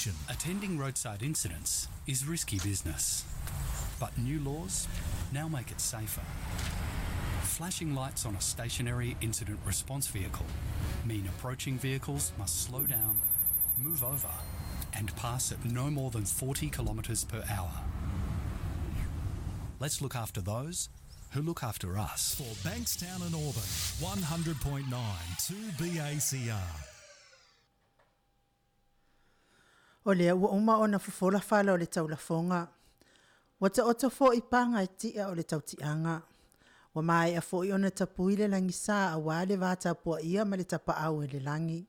station. Attending roadside incidents is risky business. But new laws now make it safer. Flashing lights on a stationary incident response vehicle mean approaching vehicles must slow down, move over, and pass at no more than 40 kilometres per hour. Let's look after those who look after us. For Bankstown and Auburn, 100.9 2BACR. O lea ua uma ona fofola fala o le taulafoga, ua taoto foi paga e tia o le tautiaga, ua maea foi ona tapui le lagisa aua le vatapuaia ma le Tapaau i le lagi.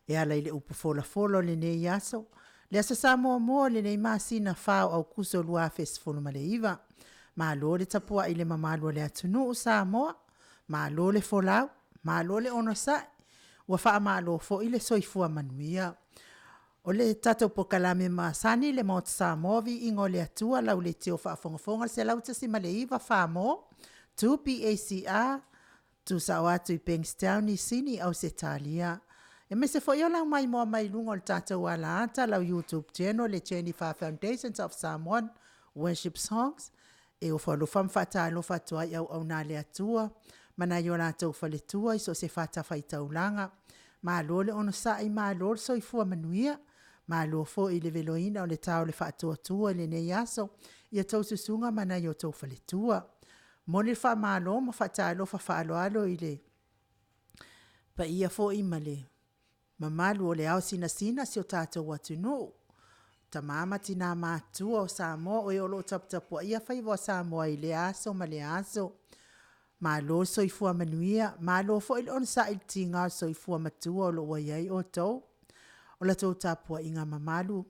E ala i le upu folafola o lenei aso, le Aso Sa muamua o lenei masina 4 o Aokuso 2019. Malo le tapuai i le mamalu o le atunuu o Samoa, malo le folau, malo le onosai, ua faamalo foi le soifua manuia. O le tatou polokalame masani le Maota Samoa, Viiga o le Atua, lau leitio faafogafoga 100.9 Samoa, 2 PACR, tuusao atu i Bankstown i Sini Ausetalia. Aemaise foi o lau maimoa mai luga o le tatou alaata, lau YouTube channel le Jennifer Foundations of Samoa Worship Songs. E ofo alofa ma faatalofa atu ai i auauna a le Atua ma nai o latou faletua i so o se fatafaitaulaga. Malo le onosai, malo le soifua manuia, malo foi i le veloina o le ta o le faatuatua i lenei aso i a outou susuga ma nai o outou faletua. E momoli le faamalo ma faatalofa faaaloalo i le paia foi ma le mamalu o le ao sinasina o si o tatou atunuu, tama ma tina matutua o Samoa o e o lo o taputapuaia faiva o Samoa i lea aso ma lea aso. Malo le soifua manuia, malo foi le onosai i le tiga o le soifua matua o lo o ua i ai outou. O la outou tapuaiga mamalu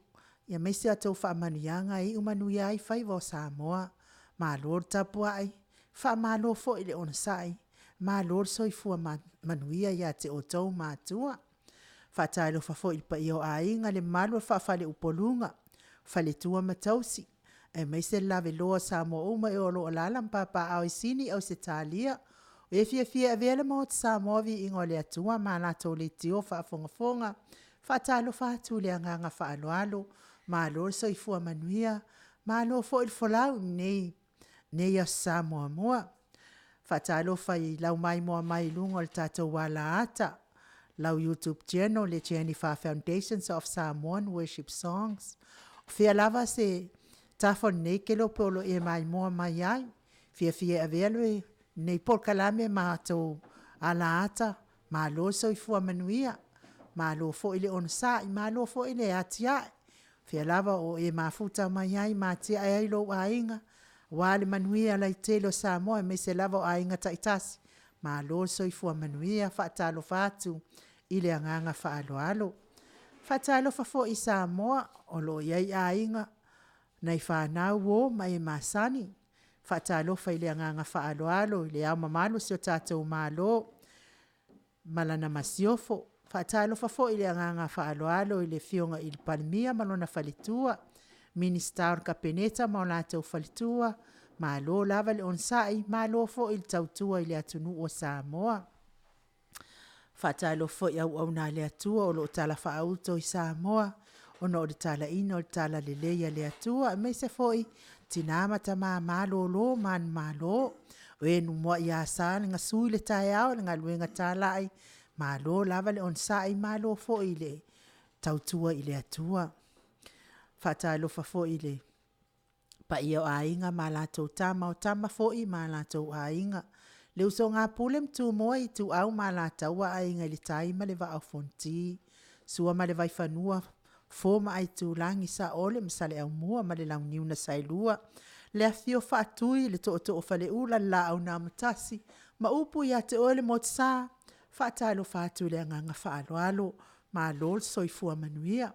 aemaise a outou faamanuiaga e iu manuia ai faiva o Samoa. Malo le tapuai, faamalo foi le onosai, malo le soifua manuia ia te outou matua. Faatalofa foi i le paia o aiga, le mamalu o le faa-faleupoluga, faletua ma tausi, aemaise le lavaloa o Samoa uma o lo o alaala ma papaaao i Sini ma Ausetalia. O e fiafia e avea le Maota Samoa i viiga o le Atua ma latou leitio faafogafoga. Faatalofa atu i le agaga faaaloalo, malo le soifua manuia, malo foi le folau i lenei Aso Sa muamua. Faatalofa i lau maimoa mai i luga o le tatou alaata, lau YouTube channel le Jennifer Foundations of Samoa Worship Songs. O fea lava se tafa o lenei kelope o lo o e maimoa mai ai, fiafia e avea lenei polokalame ma matou alaata, malo le soifua manuia, malo foi le onosai, malo foi le atiae. O fea lava o e mafuta mai ai ma atiae ai lou aiga aua le manuia lautele o Samoa aemaise lava o aiga taitasi, malo le soifua manuia. Faatalofa atu i le agaga faaaloalo. Faatalofa foi i Samoa o lo o i ai aiga, nai fanau, uo ma e masani. Faatalofa i le agaga faaaloalo i Le Ao Mamalu o si o tatou Malo ma lana Masiofo. Faatalofa foi i le agaga faaaloalo i le Afioga i le Palemia ma lona faletua, Minisita o le Kapeneta ma o latou faletua, malo lava le onosai, malo foi le tautua i le atunuu o Samoa. Faatalofa foi i auauna a le Atua o lo o talafaauto i Samoa ona o le talaiina o le Talalelei a le Atua, aemaise foi tina ma tama malolo manumalo, o e muai asa le gasui le taeao i le galuega talai, malo lava le onosai, malo foi le tautua i le Atua. Faatalofa foi i le paia o Aiga ma latou Tama, o Tama foi ma latou Aiga, le usoga a Pule ma Tumua, Ituau ma Alataua, Aiga i le Tai ma le Vaa o Fonoti, Sua ma le Vaifanua, Fofo ma Aitulagi, Saole ma Saleaaumua ma le Launiu na Saelua, le afifio o Faatui le Tootoo o Faleula, le Laau na Amotasi ma upu ia te oe le Motusa, faatalofa atu i le agaga faaaloalo, malo le soifua manuia.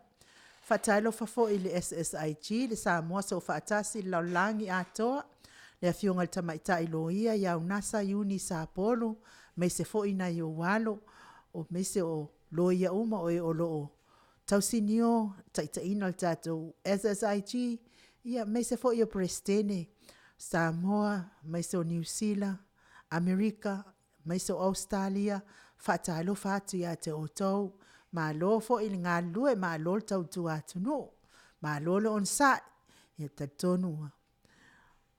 Faatalofa foi i le SSIG le Samoa Soofaatasi i le lalolagi atoa, le afioga i le Tamaitai Loia ia Unasa Iuni Sapolu, aemaise foi nai ou alo, aemaise o loia uma o e o lo o tausinio le taitaiga o le tatou SSIG, ia aemaise foi o le Peresetene o Samoa, aemaise o Niu Sila, Amerika, aemaise o Ausetalia, faatalofa atu ia te outou. Malo foi le galulue, malo le tautua atunuu, malo le onosai. Ia talitonu ua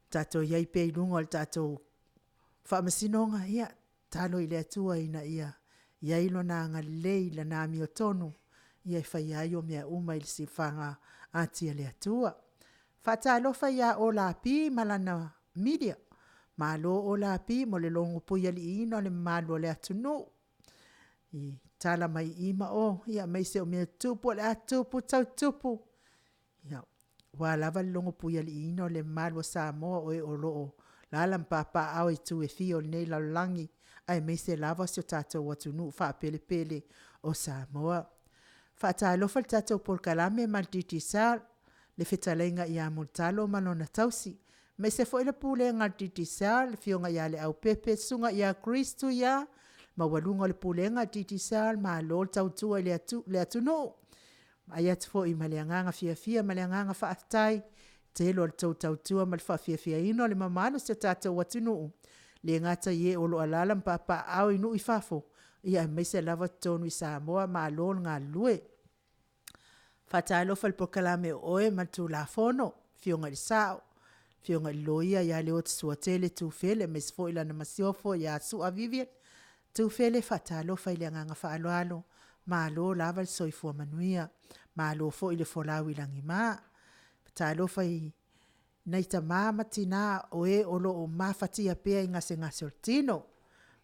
tatou i ai pea i luga o le tatou faamasinoga, ia tatalo i le Atua ina ia i ai Lona agalelei i Lana amiotonu e faia ai mea uma i le silafaga ati a le Atua. Faatalofa ia Hola Pi ma lana media, malo Hola Pi mo le logolopuialiiina o le mamalu o le atunuu i tala mai i ma o, aemaise o mea tutupu o le a tutupu, tau tutupu, ia aua lava le logopuialiiina o le mamalu o Samoa o e o lo o alaala ma papaaao i itu e fia o lenei lalolagi, aemaise lava si o tatou atunuu faapelepele o Samoa. Faatalofa i le tatou Polokalame ma le Digicel, le fetalaiga ia Mulitalo ma lona tausi, aemaise foi le Pulega a le Digicel, le Afioga ia Leaupepe, Susuga ia Chris Tuia, maualuga o le Pulega a le Digicel, malo le tautua i le atunuu. Vaai atu foi ma le agaga fiafia ma le agaga faafetai i le tele o le tou tautua ma le faafiafiaina o le mamalu o si o tatou atunuu, e le gata i e o lo o alaala ma papaaao i nuu i fafo, aemaise lava totonu i Samoa. Malo le galulue. Faatalofa i le polokalame o Oe ma le Tulafono, le Afioga i le Sao, Afioga i le Loia ia Leotosuatele Tufele aemaise foi lana masiofo ia Sua Vivian Tufele, faatalofa i le agaga faaaloalo, malo lava le soifua manuia, malo foi le folau i lagima. Faatalofa i nai tama ma tina o e o lo o mafatia pea i gasegase o le tino.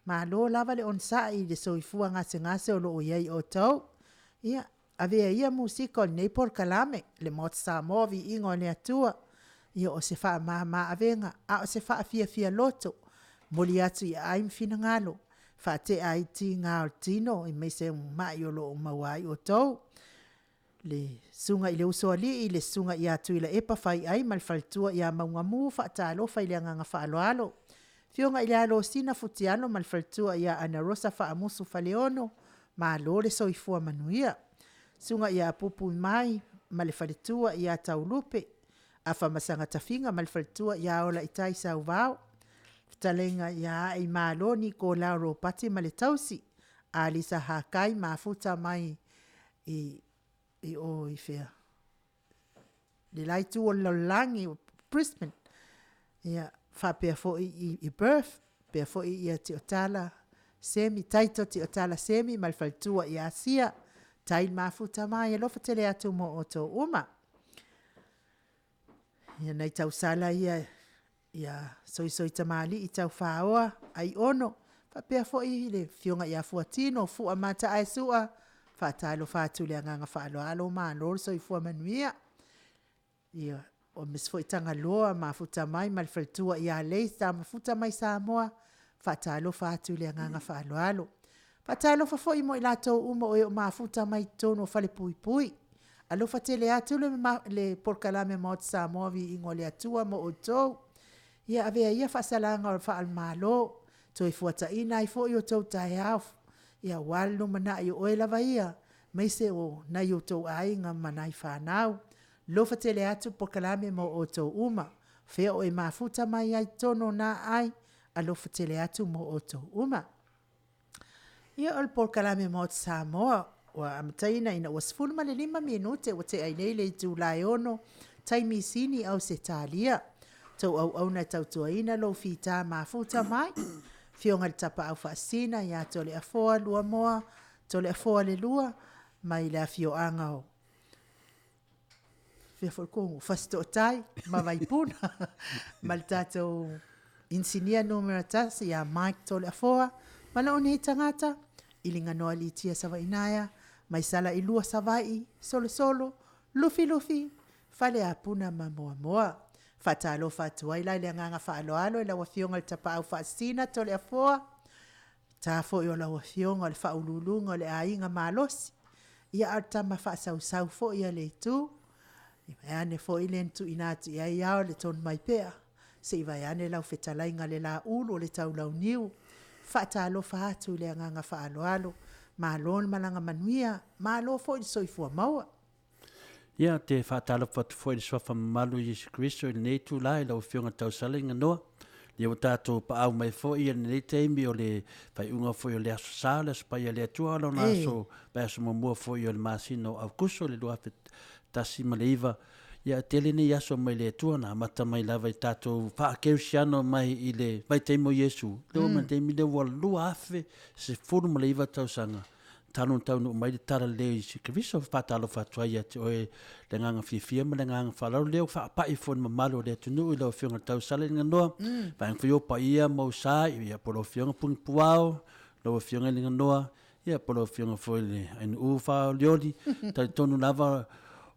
Malo lava le onosai i le soifua gasegase o lo o i ai outou. Ia, avea ia musika o lenei polokalame, le Maota Samoa, Viiga o le Atua, ia o se faamama-avega, a o se faafiafia loto, momoli atu i aai ma finagalo, faatea ai tiga o le tino aemaise o mai o lo o maua ai outou. Le Susuga i le Usoalii, le Susuga ia Tuilaepa Faiai ma le faletua ia Maugamu, faatalofa i le agaga faaaloalo. Afioga i le Alosina Futialo ma le faletua ia Anarosa Faamusu Faleolo, malo le soifua manuia. Susuga ia Puipui ma le faletua ia Taulupe, Afamasaga Tafiga ma le faletua ia Olaitai Sauvao, fetalaiga ia Aiimalo Nikolao Ropati ma le tausi, Alisa Hakai mafuta mai i o i fea, le la itu o le lalolagi o Brisbane, ia faapea foi i Perth, faapea foi ia Tiotala Semi, Taito Tiotala Semi ma le faletua ia Sia, tai mafuta mai, alofa tele atu mo outou uma. Ia nai tausala ia, ia Soisoi Tamaliii tau Faoa, Aiono, faapea foi le afioga ia Fuatino Fua Mataesua, faatalofa atu i le agaga faaaloalo, malo le soifua manuia. Ia aemaise foi Tagaloa mafuta mai ma le faletua ia Leitha Mafuta mai Samoa, faatalofa atu i le agaga faaaloalo. Faatalofa foi mo i latou uma o mafuta mai i totonu o falepuipui. Alofa tele atu le polokalame a Maota Samoa Viiga o le Atua mo outou. Ia avea ia faasalaga faale-Malo, Toefuataiga ai foi o outou taeao, ia aua le lumanai o oe lava ia, aemaise o nai o outou aiga ma nai fanau. Alofa tele atu le polokalame mo outou uma. O fea o e mafuta mai ai i totonu o na aai, alofa tele atu mo outou uma. Ia o le polokalame Maota Samoa ua amataina ina ua 15 minute ua tea ai nei le itula e 6:00 taimi Sini Ausetalia. Tou auauna e tautuaina lou fita mafuta mai, Afioga i le Tapaau Faasisina ia Toleafoa Luamoa Toleafoa le II mai le afioaga o fea foi le tou nuu, Fasitootai ma Vaipuna ma le tatou inisinia numera 1 ia Mike Toleafoa ma lou nei tagata, Iliganon Alitia Savaiinaea, mai Salailua Savaii, Solosolo, Lufilufi, Faleapuna ma Moamoa. Faatalofa atu ai la i le agaga faaaloalo i lau Afioga i le Tapaau Faasisina Toleafoa, ta foi o lau Afioga o le Faauluuluga o le Aiga Malosi, ia ae o le tama faasausau foi a le Itu, vaeane foi le na tuuina atu i ai ao le Tonumaipea, se i vaeane lau fetalaiga le Laulu o le Taulauniu. Faatalofa atu i le agaga faaaloalo, malo le malaga manuia, malo foi le soifua maua. Ia, ou te faatalofa atu foi i le suafa mamalu o Iesu Keriso i lenei itula i lau Afioga Tausala Iganoa, Ia ua tatou paau mai foi i lenei taimi o le faaiuga foi o le Aso Sa, le Aso Paia a le Atua, o lona aso, vaiaso muamua foi o le masina o Aukuso i le 2019. Ia, e tele nei aso mai le Atua na amata mai lava i tatou faakerisiano mai i le vaitaimi o Iesu, le oo mai le taimi lea ua 2019 tausaga talu ona taunuu mai le Talalelei o Iesu Keriso. E faatalofa atu ai ia te oe le agaga fiafia ma le agaga faaaloalo lea ua faapai foi i le mamalu o le atunuu i lau Afioga i le Tausala i Liganoa, vaega foi o paia ma ou sa, ia po o lau Afioga Pugipuao, lau Afioga i Liganoa, ia po o lau Afioga foi i le Ainuu Faaolioli, talitonu lava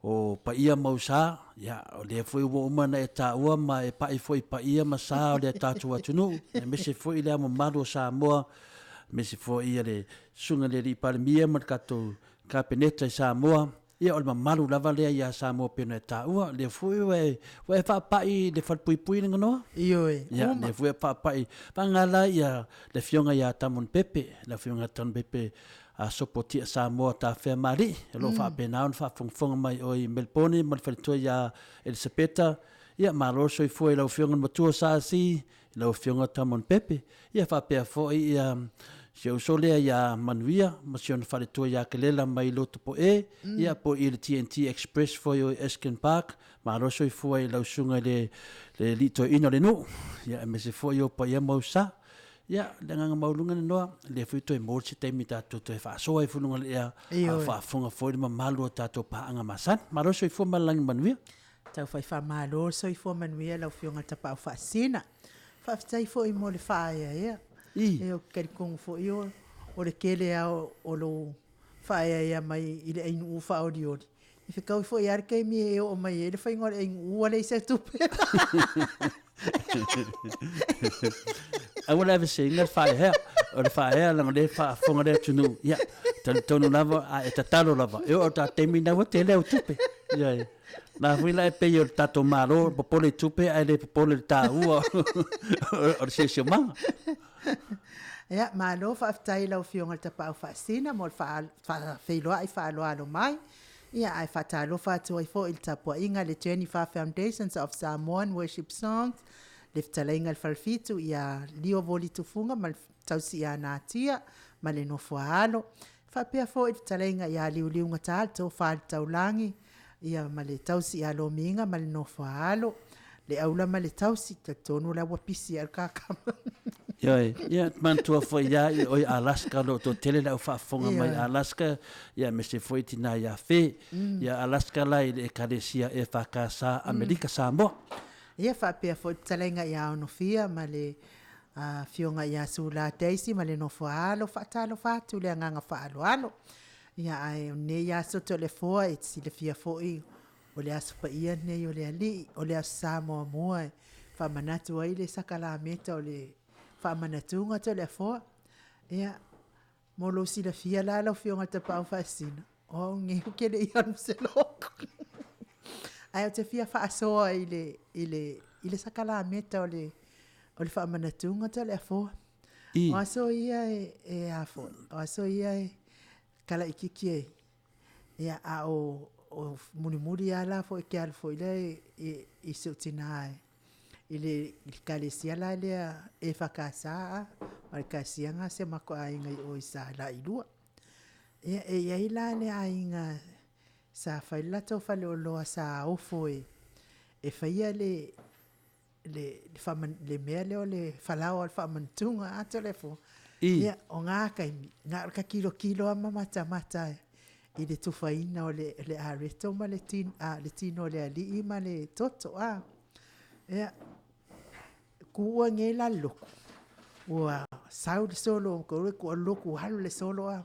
o paia ma ou sa, ia o lea foi ua uma ona e taua ma e pai foi i paia ma sa o le tatou atunuu, aemaise foi le ao mamalu o Samoa, aemaise foi le Susuga i le Alii Palemia ma le tatou Kapeneta i Samoa, ia o le mamalu lava lea ia Samoa pei ona e taua. O lea foi ua e, ua e faapai i le falepuipui Liganoa? Ioe, Ia, uma. lea foi ua e faapai. Vagana ia le Afioga ia Tamon Pepe, le Afioga ia Tamon Pepe a Sopo Tia Samoa Tafea Maali'i, o lo o faapena ona faafogafoga mai oe i Melbourne ma le faletua ia Elisapeta. Ia, malo le soifua i lau Afioga i le Matua Sa Si, i lau Afioga Tamon Pepe, ia faapea foi ia si ou uso lea ia Manuia ma si ona faletua ia Kelela mai Lotopoe, ia po i le TNT Express foi o Erskine Park, malo soifua i lau susuga i le le alii toeaina o le nuu, ia aemaise foi o paia ma ou sa. Ia, le agaga maualuga Noa, lea foi toe maua se taimi tatou toe faasoa ai foi i luga o le ea, a o faafofoga foi le mamalu o tatou paaga masani. Malo soifua ma le lagi manuia. Taufai faamalo le soifua manuia lau Afioga i le Tapaau Faasina. Faafetai foi mo le faaeaea. E ou te talitonu foi o le tele lava o lou faaeaea mai i le ainuu faaolioli, e fetaui foi lava le taimi e oo mai ai le faiga o le ainuu ua leai se tupe. Aua le aveseina le faaeaea. O le faaeaea leaga o lea e faafofoga le atunuu. Ia, talitonu lava, a e tatalo lava, e oo i le taimi lena ua tele au tupe. Ioe. Na foi la e pei o le tatou Malo e popole i tupe ae le popole i le taua o le siosiomaga. Ia, malo faafetai i lau Afioga i le Tapaau Faasina mo le faafeiloai faaaloalo mai. Ia, ae faatalofa atu ai foi i le tapuaiga a le Journey Far Foundations of Samoan Worship Songs, le fetalaiga i le Falefitu ia Lio Voli Tufuga ma le tausi ia Natia ma le nofo a alo. Faapea foi le fetalaiga ia Liuliugata le tofa i le Taulagi, ia ma le tausi ia Lomiga ma le nofo a alo, le aula ma le tausi, talitonu la ua pisi ai le kakama. Ioe, ia, manatua foi ia i oe Alaska, o lo o toatele le au faafofoga mai Alaska, ia aemaise foi tina ia Fe. Ia Alaska la i le Ekalesia EFKS Amerika Samoa. Ia faapea foi le fetalaiga ia Onofia ma le Afioga ia Sula Daisy ma le nofo a alo, faatalofa atu i le agaga faaaloalo. Ia ae o lenei aso Toleafoa e te silafia foi o le Aso Paia lenei o le Alii, o le Aso Sa muamua e faamanatu ai le sakalameta o le faamanatuga Toleafoa. Ia, mo lou silafia la lau Afioga i le Tapaau Faasisina, o au nei ou te le i alu i se lotu. Ae ou te fia faasoa i le, i le, i le sakalameta o le, o le faamanatuga Toleafoa. I. O aso ia e, e a foi, o aso ia e kalaikiki ai. Ia, a o, o mulimuli lava la foi ke alu foi lea i, i, i si ou tina e, i le, i le ekalesia la lea EFKS a, ma le ekalesia na a si o matou aiga i o i Salailua. Ia, e i ai la le aiga sa fai le latou faleoloa sa ofo e, e faia le, le, le, le mea lea o le falaoa o le faamanatuga a Toleafoa. Ia, o na taimi, na o le tilotilo lava ma matamata i le tufaina o le, le areto ma le, tin, a, le tino o le alii ma le toto. A. Ia, kuua nei la le lotu, ua sau le solo, ko le lotu alu le solo a.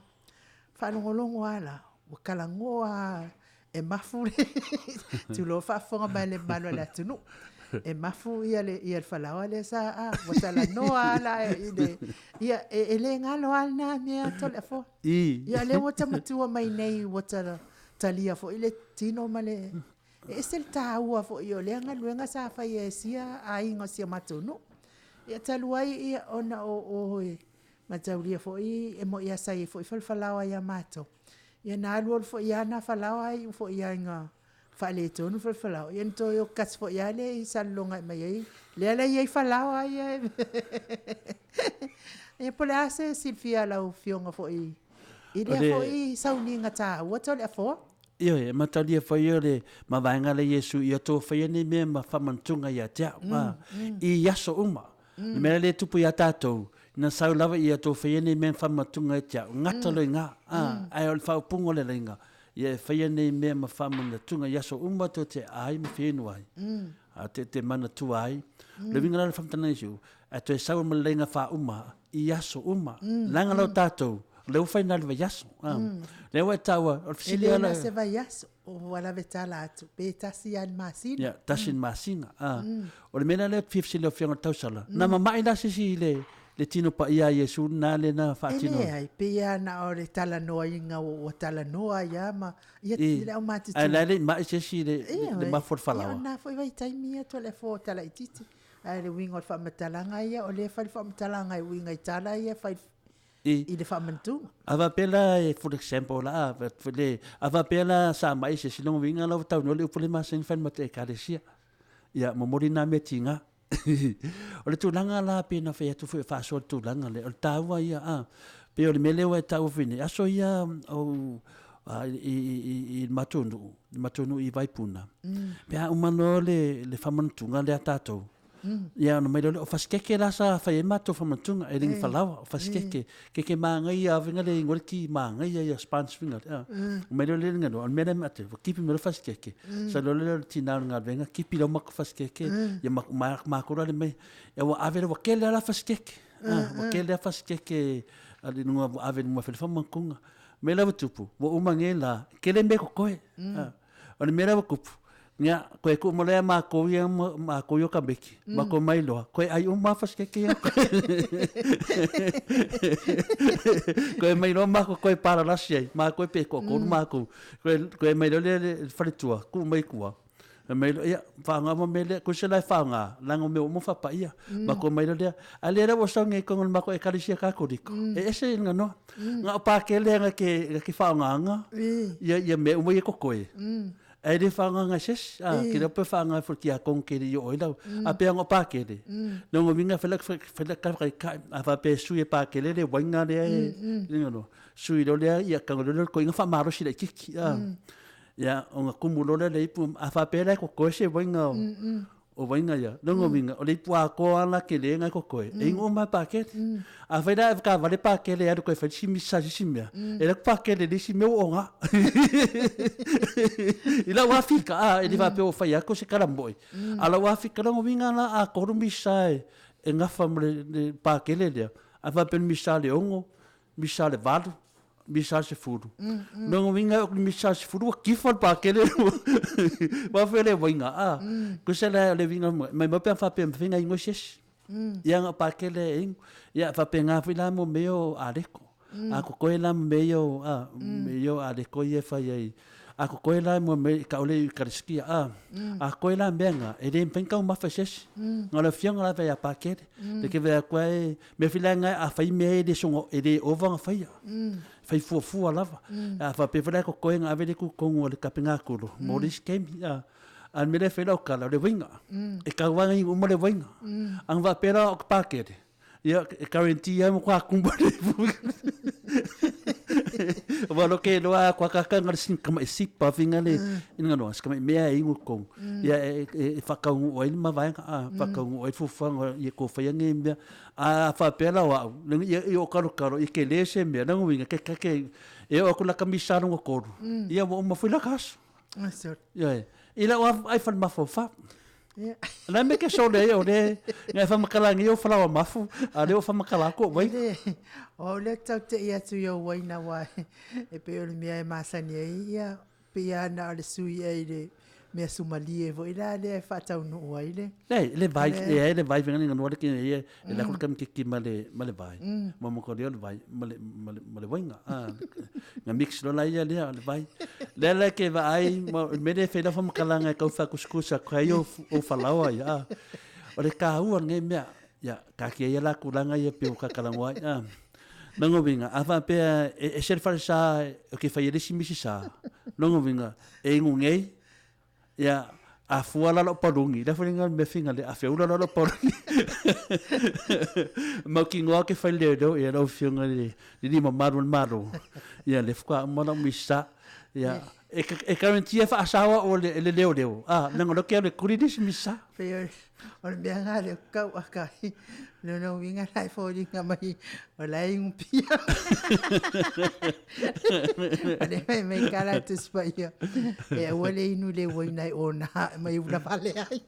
Faalogologo lava la, ua talanoa lava e mafu le tulou faafofoga mai le mamalu o le atunuu. E mafu ia le, ia le falaoa lea sa, a, ua talanoa lava la i le, ia, e, e le galo lava lena mea Toleafoa. I. Ia, lea ua ta matua mai nei, ua ta, talia foi le tino ma le, e ese le taua foi o lea galuega sa faia e sia aiga o si o matou nuu. Ia, talu ai, ia, ona o, o, Mataulia foi e moi a sa i ai foi falefalaoa ia matou. Ia na alualu foi lava na falaoa ae iu foi lava ina Faaletonu falefalaoa, ia ona toe o kasi foi lava lea i Salelologa e aumai ai, lea la e i ai falaoa ia. Ia po o le a se silafia a lau Afioga foi i lea foi sauniga taua tau le afoa? Ioe, e mataulia foi o le mavaega lea Iesu ia outou faia nei mea ma faamanatuga ia te au, i aso uma. Le mea lea e tupu ia tatou, na sau lava ia outou faia nei mea ma faamanatuga ia te au, gata loa i ina, ae o le faaupuga o le laina, ia e faia nei mea ma faamanatuga i aso uma tou te ai ma finu ai, a te te manatua ai. Le uiga la o le faamatalaga Iesu, ae toe sau ma le laina faauma i aso uma. Leaga la o tatou, o lea ua fai na o le vaiaso. Lea ua e taua, o le fesili lava. E le na o se vaiaso, ua lave tala atu, pe tasi lava i le masina. Ia, tasi i le masina. O le mea la lea ou te fia fesili i lau Afioga i le tausala, na mama'i la se isi i le le Tino Paia a Iesu lena lea na faatino ai? E leai, pei lava na o le talanoaina ua talanoa ai lava ma ia le aumatutua. Ae la e le i ma'i se isi i le mafu o le falaoa? Ia, o na foi vaitaimi ia Toleafoa o talaitiiti. Ae o le uiga o le faamatalaga ia, o lea e fai le faamatalaga e uiga i tala ia e fai i le faamanatuga. A faapea la, for example la, a faapea la sa ma'i se isi, lona uiga la ua taunuu le upu lea e masani ona fai i le matou Ekalesia. Ia, momoli na mea tiga. O le tulaga la pei ona fai atu foi e faasoa le tulaga lea, o le taua ia, a, pei o le mea lea ua e taua foi nei, aso ia ou, a, i le matou nuu, le matou nuu i Vaipuna, pe a uma loa le faamanatuga lea a tatou, ia ona omai loa lea, o fasikeke la sa fai ai matou faamanatuga, e le ni falaoa, o fasikeke, keke manaia lava le igoa le ki manaia ia sponge faiga lea. Omai loa lea o le mea lea matou, ua kipi mai loa fasikeke, sau loa lea o le tina o le galuega kipi loa matou fasikeke, ia matou la le mai, ia ua ave ua tele lava la fasikeke, ua tele lava fasikeke a le luga ua ave i luma fai le faamanatuga. O le mea la ua tupu, ua uma nei la, tele mea totoe. O le mea la ua tupu, ia, toe tuu mai loa ia matou ia ma matou ia o tamaiti, matou omai loa, toe ai uma lava fasikeke ia. Toe omai loa matou toe palalasi ai, matou pe toatolu matou, toe omai loa le faletua, tuu mai i tua, fai mai loa, ia, faaaoga uma mea lea, tusa la e faaaoga, leaga o mea ua uma ona faapaia. Matou omai loa lea, a o lea la ua sau nei i totonu o le matou Ekalesia Katoliko, e ese le ganoa. Na o Pakele na te faaaogaina ia mea uma ia e totoe, ae le faaaogaina e se isi. Ke iloa pe faaaoga e tiakono ke le i oo ai lau. A pei lava na o Pakele, lona uiga fai lau tala, a faapea e sui e Pakele le uaina lea e, sui loa lea, ia tago loa lea o le toeaina faamalosi laitiiti. Ia ona tumu loa lea o le ipu, a faapea la e totoe se uaina o O vaiga ia, lona uiga, o le ipu atoa lava la tele na e totoe, e inu uma lava e Pakele. Afai la e avekavale Pakele e alu toe fai le isi misa i se isi mea, e alu atu Pakele i le isi mea ua oga. I lau lava fika, a, e le faapea ua fai atu se tala moi, a o lau lava fika, lona uiga la a tolu misa e gafa ma le Pakele lea, a faapea o le misa a le 6, misa a le 8, misa a le 10. Lona uiga e oo i le misa a le 10 ua kifa le pakele ua fai le uaiga a. Tusa la o le uiga maimau pe ana faapea e mafai ona inoi se isi. Ia na o pakele e inu. Ia faapena foi la mo mea ia o aleko. A totoe la ma mea ia o a mea ia o aleko ia e fai ai. A totoe la mo mea e tau le Ekalesia a. A totoe la mea na e le mafai ona taumafa e se isi. Na o le afioga lava ia Pakele. Le ke vaai atu ai Mea foi la lena a fai mea e le soona e le ova ona faia. Fai fuafua lava. A faapea foi la e totoe ona ave lea i totonu o le tapenakulu mo le isi taimi. A o le mea lea e fai lau tala, o le uiga. E tau lava ona inu uma le uaina. A na faapea la o le pakele, ia e guarantee lava e matua tumu le Aua loa ke iloa a akata na o le tamai sipa faiga le si tamai mea e inu i totonu. Ia e faataunuu ai le mavaega, faataunuu ai le fuafuaga ia tou faia nei mea. A faapea la o au, i ou talotalo ia tele se mea, lona uiga ta te, e oo atu i lata misa lona tolu, ia ua uma foi lata aso. Ioe. I lau lava ai fale mafaufau. O le a le mea e te sole ai o lea na e faamatala nei ou falaoa mafu, a o lea ua faamatala atu ou uaina. O au lea ou te tau tei atu i ou uaina aua e pei o le mea e masani ai, ia pei lava na o le sui ea i le mea sumalie foi la lea e faataunuu ai le. Leai, le vai, leai le vai faiga le ke ia e la ko kiki ma le ma le vai. Mo mo ko le vai ma le ma le ma le wainga. Ah, nga mix lo la ia lea le vai. Le la ke va ai mo me le fe la fa makalanga e kau fa kuskusa ko ai o o falaoa ia. Ah. O le kāua ngai mea ia ka kia ia la kulanga ia pe o ka kalangoa ai. Ah. Lona uiga, a faapea e ese le falesa o ke fai e le isi misi sa. Lona uiga, e inu nei, Ia, a fua la lou paluni, le foi le mea figale, a feula la lou paluni. Mautinoa ke fai leoleo ia lau Afioga i le alii mamalu o le Malo, ia lea faatoa uma lau Minisita. Ia, e, e guarantee e faasao au e le leoleo, a, leaga o lea ou te alu e tuli le isi Minisita. Pei o le mea lena lea ou te tau aka ai. O lona uiga la e foliga mai o la e inu pia. O lea fai mai ka la Tusi Paia, e aua le inu i le uaina e ona ma e ulavale ai.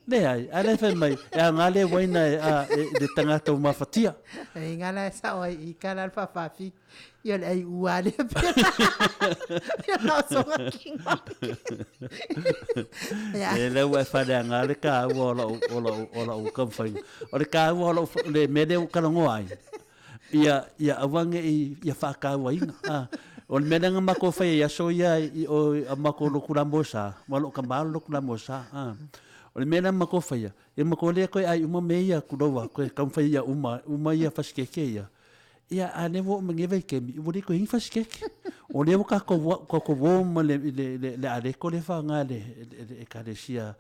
Leai, a lea fai mai, e aoga le uaina e, a, e, le tagata ua mafatia. E inga la e sao ai i ka la le faafafi, ia o le ai ua lea pea. Ia na o soga kinga. E lea ua e faaleaga le kāua o lau, o lau, o lau taumafaiga. O le kāua o lau, le mea lea ua talanoa ai, ia, ia aua ne i ia faatauaina. Ah, o le mea lea na matou faia i aso ia i o a matou lotu lamosa, ma lou tama o le lotu lamosa. Ah, o le mea lea na matou faia, ia matou le toe ai uma mea ia tulou a, toe taumafai ia uma, uma ia fasikeke ia. Ia, a lea ua oo mai nei vaitaimi, ua le toe i ai ni fasikeke. O lea ua tatou, tatou o ma le, le, le, le areto lea e faaaoga e le, le Ekalesia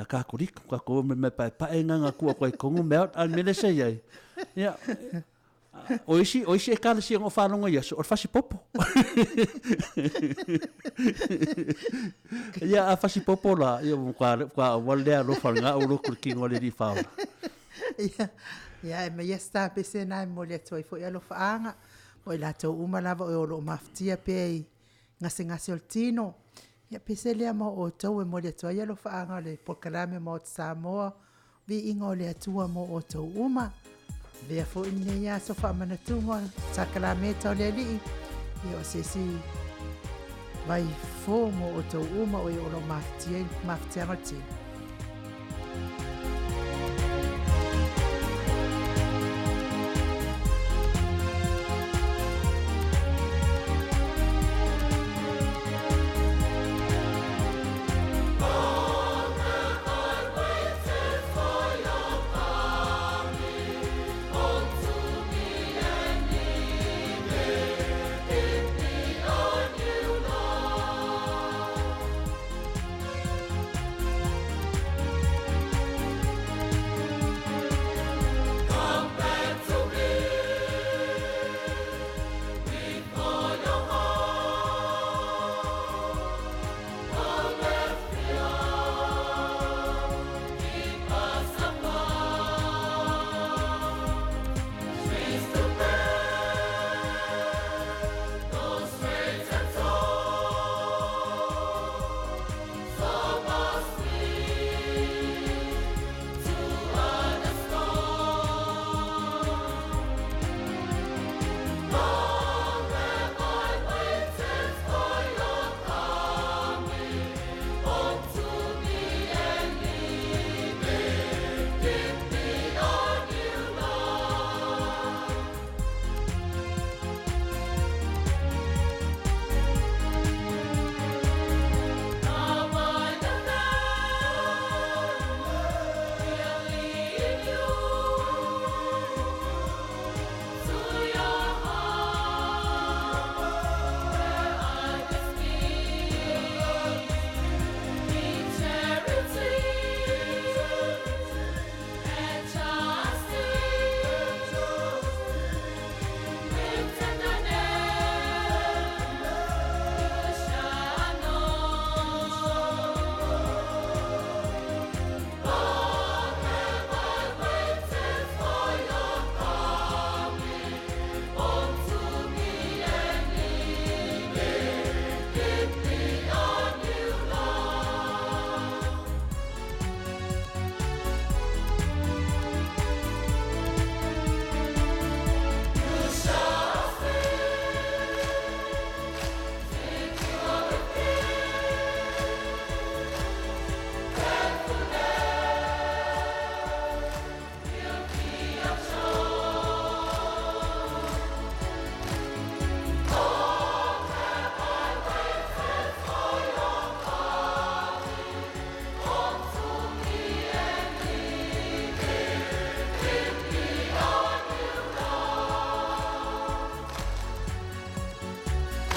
Katoliko, tatou o ma le mea paepae lena na tuu atu ai i totonu mea, a o le mea lea sa i ai, ia, o isi, o isi Ekalesia na ou faalogo i aso, o le fasipopo. Ia, a fasipopo la, ia, ua matua, matua auala le alofa lena ou lotu i le tino o le Alii Faaola. Ia, ia e maia se tapese lena e momoli atu ai foi alofaaga mo i latou uma lava o lo o mafatia pea i gasegase o le tino. Ia pese lea mo outou e momoli atu ai alofaaga o le polokalame Maota Samoa, viiga o le Atua mo outou uma. Avea foi lenei aso faamanatuga o sakalameta o le Alii, ia o se isi vai fofo mo outou uma o e o lo o mafatia i mafatiaga o le tino.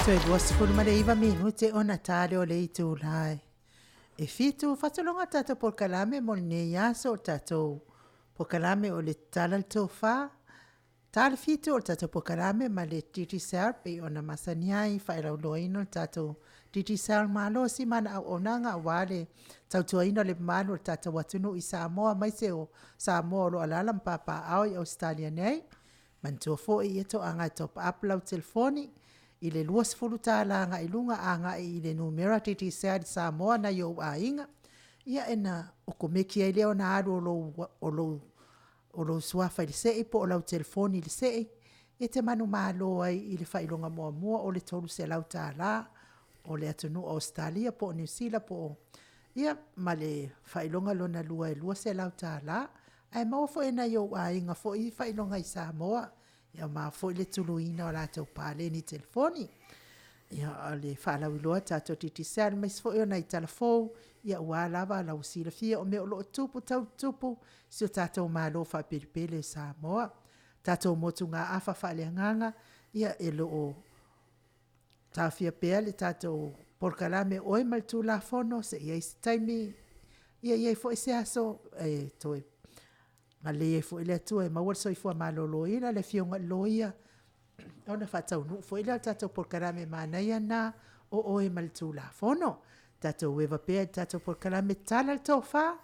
Toe 29 minute ona ta lea o le itula e. E fitu faasologa o le tatou polokalame mo lenei aso, o le tatou polokalame o le Tala i le Tofa. Ta le fitu o le tatou polokalame ma le Digicel pei ona masani ai faelauiloaina o le tatou Digicel malosi ma ana auaunaga aua le tautuaina o le mamalu o le tatou atunuu i Samoa aemaise o Samoa o lo o alaala ma papaaao i Ausetalia nei. Manatua foi e toaga e top up lau telefoni i le $20 agai i luga agai i le numera Digicel i Samoa nai ou aiga, ia ona okomeki ai lea ona alu o lou suafa i le sei po o lau telefoni i le sei, e te manumalo ai i le faailoga muamua o le $300 o le atunuu o Ausetalia po o Niu Sila po o, ia, ma le faailoga lona lua e $200. Ae maua foi e nai ou aiga foi faailoga i Samoa, e aoga foi le tuluina o latou paleni telefoni. Ia, o le faalauiloa a le tatou Digicel, aemaise foi o nai talafou, aua lava lau silafia o mea o lo o tupu tau tutupu i si o tatou Malo faapelepele o Samoa. Tatou motugaafa faaleagaga, ia e le o taofia pea le tatou polokalame o Oe ma le Tulafono, seia i ai se taimi, ia i ai foi se aso e toe agalelei ai foi le Atua e maua le soifua maloloina o le Afioga i le Loia, ona faataunuu foi lea o le tatou polokalame manaia lena o Oe ma le Tulafono. Tatou eva pea i le tatou polokalame Tala le Tofa.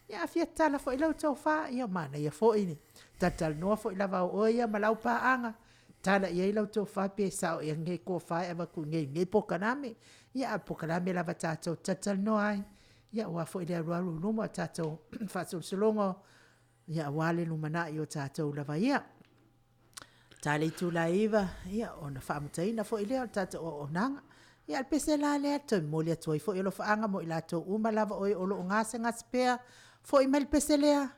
Ia a fia tatala foi lau tofa, ia manaia foi le talatalanoa foi lava o oe ia ma lau paaga, tala i ai lau tofa pe sao ea lenei tofa e avatu i inei i lenei polokalame. Ia, a o le polokalame lava tatou te talatalanoa ai, aua foi le alualu i luma o le tatou faasolosologa aua le lumanai o tatou lava ia. Ta le itula e 9:00, ia ona faamutaina foi lea o le tatou auaunaga. Ia o le pese la lea e toe momoli atu ai foi alofaaga mo i latou uma lava o lo o gasegase pea, foi mai le pese lea,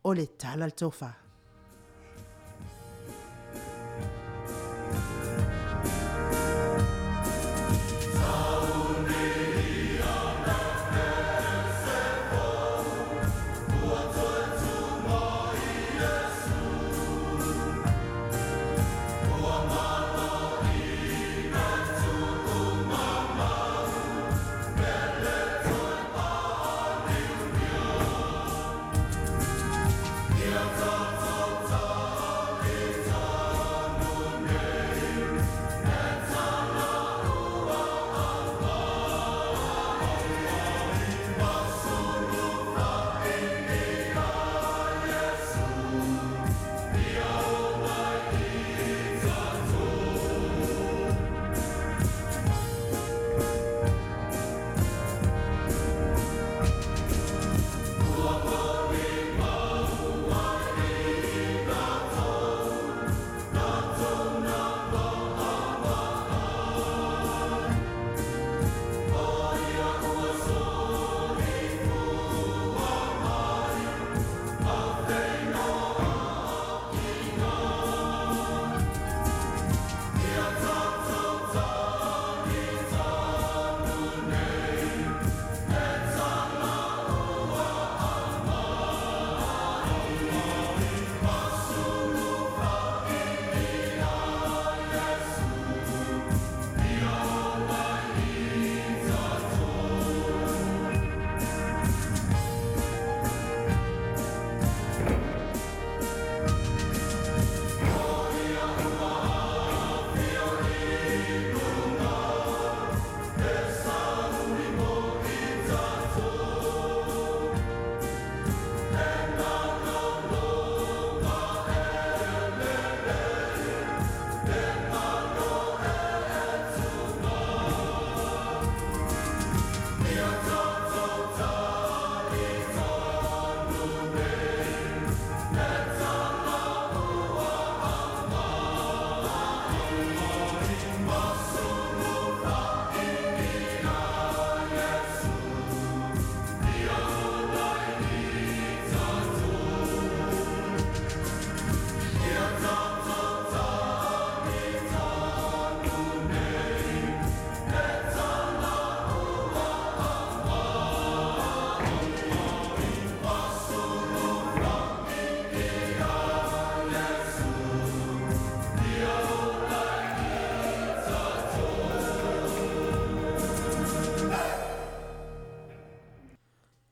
o le Tala le Tofa.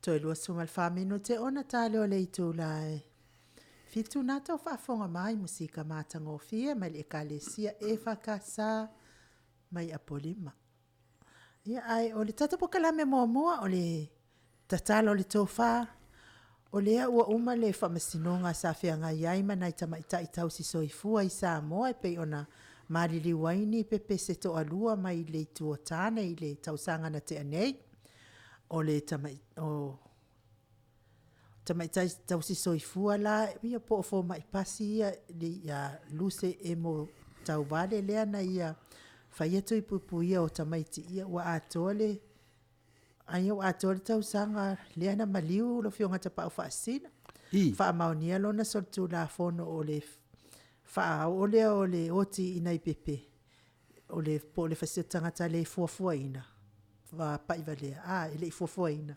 Toe 24 minute ona tale o le itula e fitu na tau faafofoga mai musika matagofie mai le Ekalesia EFKS mai Apolima. Ia ae o le tatou polokalame muamua o le tatalo o le tofa, o lea ua uma le faamasinoga sa feagai ai ma nai tamaitai tausi soifua i Samoa e pei ona maliliu ai ni pepe se toalua mai le itu o tane i le tausaga na tea nei. O le tamai, o tamaitai tausi soifua la, ia po o fomai pasi ia, ia Luse Emo Tauvale lea na ia faia tui puipuia o tamaiti ia ua atoa le ai ua atoa le tausaga lea na maliu le Afioga Tapaau Faasisina. I. Faamaonia lona solitulafono o le faaoo lea o le oti i nai pepe o le po o le fasi o tagata le fuafuaina pai valea, a e le i fuafuaina.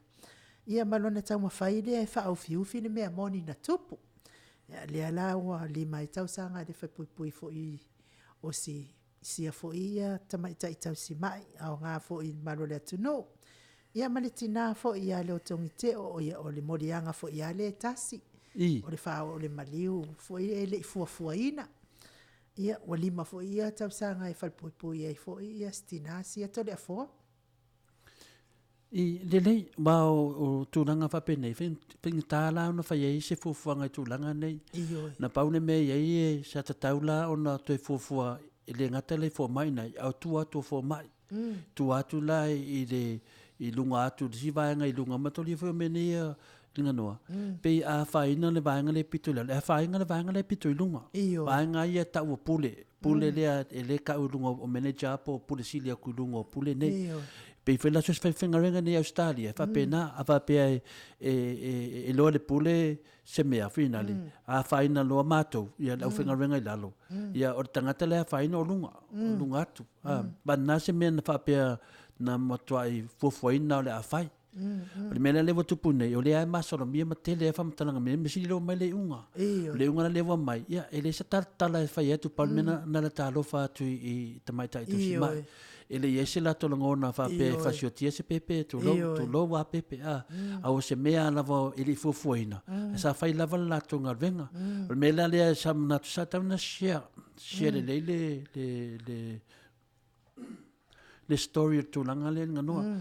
Ia ma lona taumafai lea e faaufiufi le mea moni na tupu. Ia lea la ua 5 ai tausaga i le falepuipui foi o si sia foi ia tamaitai tausimai, aoga foi i le mamalu o le atunuu. Ia ma le tina foi ia Leotogiteo, ia o le moliaga foi lava lea e tasi. I. O le faaoo o le maliu foi e le i fuafuaina. Ia ua 5 foi ia tausaga e falepuipui ai foi ia si tina sia Toleafoa. I, lelei, aua o tulaga faapenei, faigata la ona fai ai se fuafuaga i tulaga nei. Ioe. Na pau le mea e i ai e sa tatau la ona toe fuafua, e le gata la i fomai nei, a o tua atu o fomai. Tua atu la i le i luga atu i le isi vaega i luga, mataulia foi o mea nei ia Liganoa, pei a afaina le vaega lea pito i lalo, e afaina le vaega lea pito i luga. Ioe. Vaega ia e tau o pule, pule lea e le tau i luga o manager po o pule sili atu i luga o pule nei. Ioe. Pei foi la so o se faigaluega nei i Ausetalia, e faapena, a faapea e iloa e le pule se mea finale, a afaina loa matou, ia le aufaigaluega i lalo, ia o le tagata lea e afaina o luga, o luga atu. Vagana se mea na faapea na matuai fuafuaina o le a fai. O le mea la lea ua tupu nei, o lea e masalomia ma tele ai faamatalaga mea, mea sili lea ua mai le iuga. O le iuga la lea ua mai, ia e leai se talatala e fai atu, pau le mea na o le talofa atu i tamaitai tausimai. E le i i ai se latou lagona faapea e fasiotia se pepe, tulou, tulou lava pepe, a. A o se mea lava e le i fuafuaina, ae sa fai lava le latou galuega. O le mea la lea sa manatu sa tatau ona share, share lelei le le story o le tulaga lea Liganoa.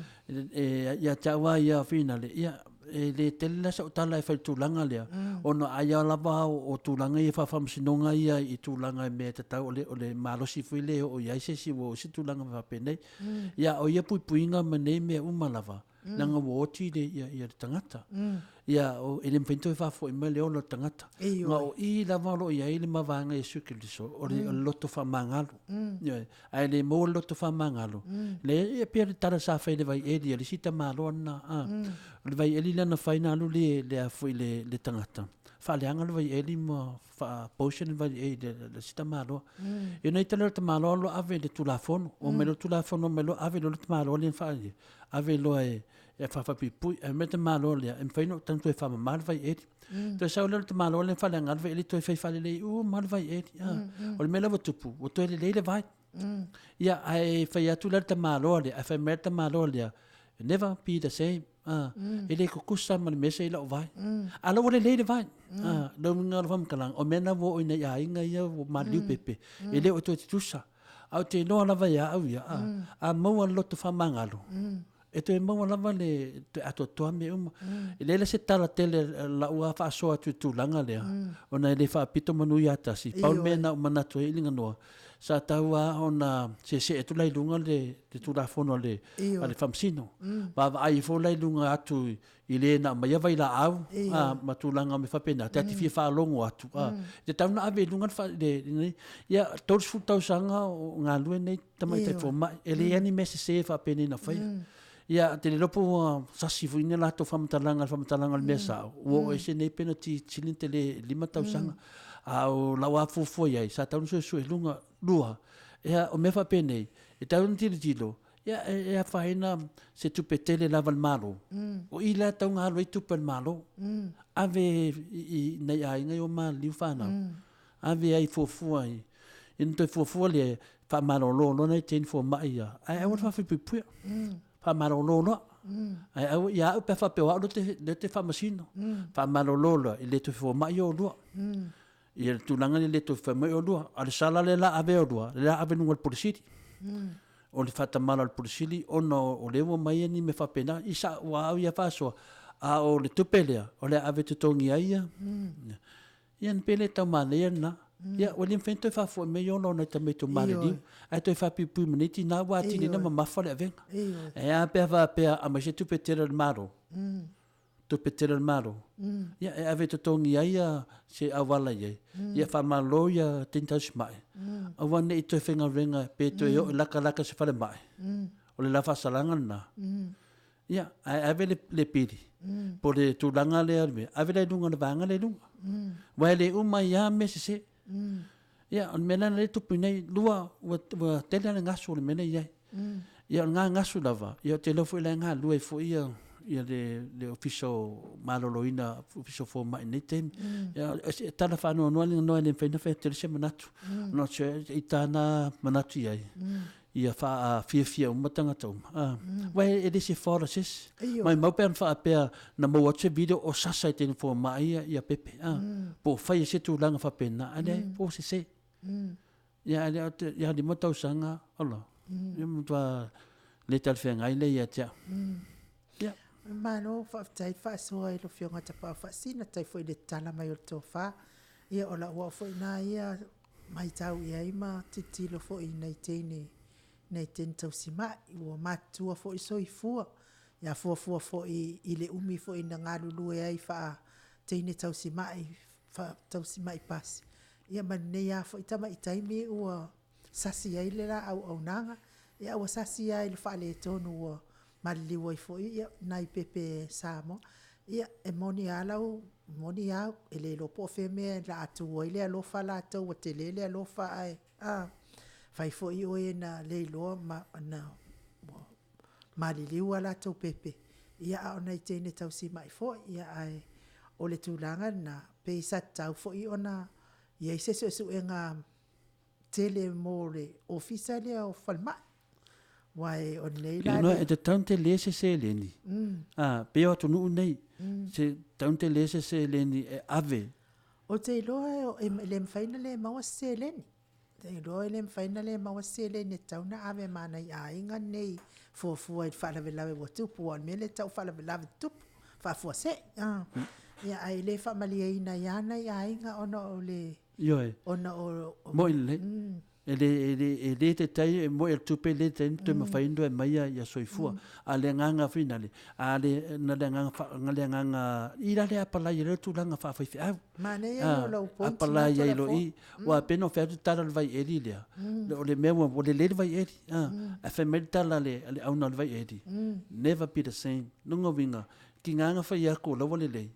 Ia te au lava ia finale, ia e le tele la sau tala e fai i le tulaga lea, ona ai lava o tulaga ia faafaamasinoga ia i tulaga i mea e tatau, o le malosi foi lea e oo i ai se isi ua oo i se tulaga faapenei. Ia o ia puipuiga ma nei mea uma lava, leaga ua oti le tagata. Ia, e le mafai ona toe faafoi mai le ola o le tagata. Ma o i lava o lo o i ai le mavaega a Iesu Keriso, o le loto faamagalo. Ioe. Ae le maua le loto faamagalo, le, e pei o le tala sa fai i le vaieli a le isi tamaloa lena. O le vaieli lea na fai na alu le, le, a foi le, le tagata, faaleaga le vaieli ma faa-poison le vaieli le isi tamaloa. Ia na ita lea o le tamaloa alu ave i le Tulafono. Omai loa le Tulafono omai loa ave loa le tamaloa lea na faa, ave loa e, e faafapuipui, ae mea tamaloa lea, e mafai ona ou toe faamama le vaieli. Toe sau lea o le tamaloa lea faaleaga le vaieli toe fai faalelei uma le vaieli. O le mea la ua tupu, ua toe lelei le vai. Ia, ae fai atu la le tamaloa lea, ae fai mai le tamaloa lea, never be the same. E le tutusa ma le mea sa i lau vai. A la ua lelei le vai. Le uiga o le faamatalaga, o mea na ua oo i nai aiga ia ua maliliu pepe, e le o toe tutusa. Ae ou te iloa lava ia au ia, a maua le loto faamagalo, e toe maua lava le toe atoatoa mea uma. E leai la se tala tele a lau lava faasoa atu i le tulaga lea, ona e le faapito manu ia tasi. Pau le mea na ou manatu ai i Liganoa, sa tatau lava ona seesee atu la i luga le Tulafono a le Faamasino. Vaavaai ifo la i luga atu i le na aumaia vailaau a, ma tulaga o mea faapena, ta te fia faalogo atu, a, e tatau ona ave i luga le, ia, 30 tausaga o galue nei tamaitai fomai, e leai ni mea sese faapenei na faia. Ia, ou te le iloa po ua sasi foi ni latou faamatalaga i le faamatalaga o le mea sao, ua oo ese nei pe na sili ona tele i le 5 tausaga. A o lau lava fuafua i ai, sa tatau ona suesue i luga. Lua, ia, o mea faapenei, e tatau ona tilotilo, Ia, e afaina se tupe tele lava a le Malo, o i la e tatau ona alu ai tupe a le Malo, ave i nai aiga ia ua maliliu fanau, ave ai e fuafua ai. Ia ona toe fuafua lea, faamalolo loa nai teine fomai ia, ae aua le faafipuipuia, faamalolo loa. Ae aua ia au pe a faapea o au lea ou te faamasino. Faamalolo loa, e le toe fomai oulua. Ia le tulaga lea e le toe fomai oulua. A o le sala lea o le a ave oulua, lea o le a ave i luga o le Pule Sili. O le faatamala o le Pule Sili ona o lea ua aumai ni mea faapena. I sa, ua au ia faasoa, a o le tupe lea, o le a ave e totogi ai ia. Ia na pei e le tau manaia lena. Ia ua le mafai ona toe faafoi mai ola o nai tamaiti o maliliu, ae toe faapuipui ma nei tina ua atili ai ona mamafa le avega. Ae a pe a faapea aumai se tupe tele a le Malo, tupe tele a le Malo, ia e ave e totogi ai se auala i ai, ia faamalolo ia teine tausimai, aua ne i toe faigaluega pe toe oo e latalata i se falemai, o le la faasalaga lena. Ia, ae ave le pili, po o le tulaga lea o le mea, ave la i luga o le vaega lea i luga. Aua e le uma ai lava mea sese. Ia, o le mea la lea e tupu nei, lua, ua tele lava le gasu o le mea lea e i ai. Ia, o lena gasu lava, ia ou te iloa foi o la e galulue ai foi le Ofisa o Maloloina, Ofisa o Fomai i lenei taimi. Ia, e tala faanoanoa lava e le mafai ona fai atu tele se manatu, ona o se ita lena manatu i ai. Ia faafiafia uma tagata uma. Ah, mm. e le se fault a se isi. Maumau pe ana faapea na maua atu se video o sasa i tēnei fomai ia, ia Pepe. Ah, mm. Po o fai e se tulaga faapena, a leai, mm. po o sese. Mm. Ia, a lea, ia lima tausaga, ola. Mm. Ia matua le talafeagai lea ia te au. Mm. Ia. Malo, faafetai faasoa i le Afioga Tapaau Faasina, tai foi le tala mai o le tofa. Ia, o lau au foi na ia matau i ai ma tilotilo foi i nai teine, nai teine tausimai, ua matutua foi soifua, ia fuafua foi i le umi foi na galulue ai faa-teine tausimai, faa-tausimai pasi, ia ma lenei lava foi tamai taimi ua sasi ai le la auaunaga, ia ua sasi lava i le faaletonu ua maliliu ai foi ia nai pepe Samoa. Ia, e moni lava lau, moni lava, e le iloa po o fea mea o le a tu ai le alofa latou ua tele le alofa ae, a, fai foi o e na le iloa ma, na, ua maliliu a latou pepe, ia a o nai teine tausimai foi, ia ae o le tulaga lena, pei sa tatau foi ona i ai se suesuega tele mo le ofisa lea o falemai. Aua o lenei la... Ioe, e tatau ona tele se seleni, a, pei o atunuu nei, se tatau ona tele se seleni e ave. Ou te iloa e le mafai ona le maua se seleni. Ou te iloa e le mafai ona le maua se seleni e tatau ona ave ma nai aiga nei fuafua i le faalavelave ua tupu, aua o le mea lea e tau o faalavelave tutupu, faafuasei. Ia, ae le faamalieina ai lava nai aiga ona o le... Ioe. Ona o... Moi lelei. E le, e le, e le taitai, e moi o le tupe e le taitai ona toe mafai ona toe aumaia ia soifua. A o le agaga foi lale, a le, na le agaga faa, na le agaga, i la le apalai ai loa le tulaga faafaifeau. Manaia ia o lau point na Apalai ai loa i, aua pei ona ou fai atu le tala o le vaieli lea, o le mea ua, ua lelei le vaieli, a, ae fai mai le tala a le, a le owner o le vaieli, never be the same. Lona uiga, tiga na fai atu o la ua lelei,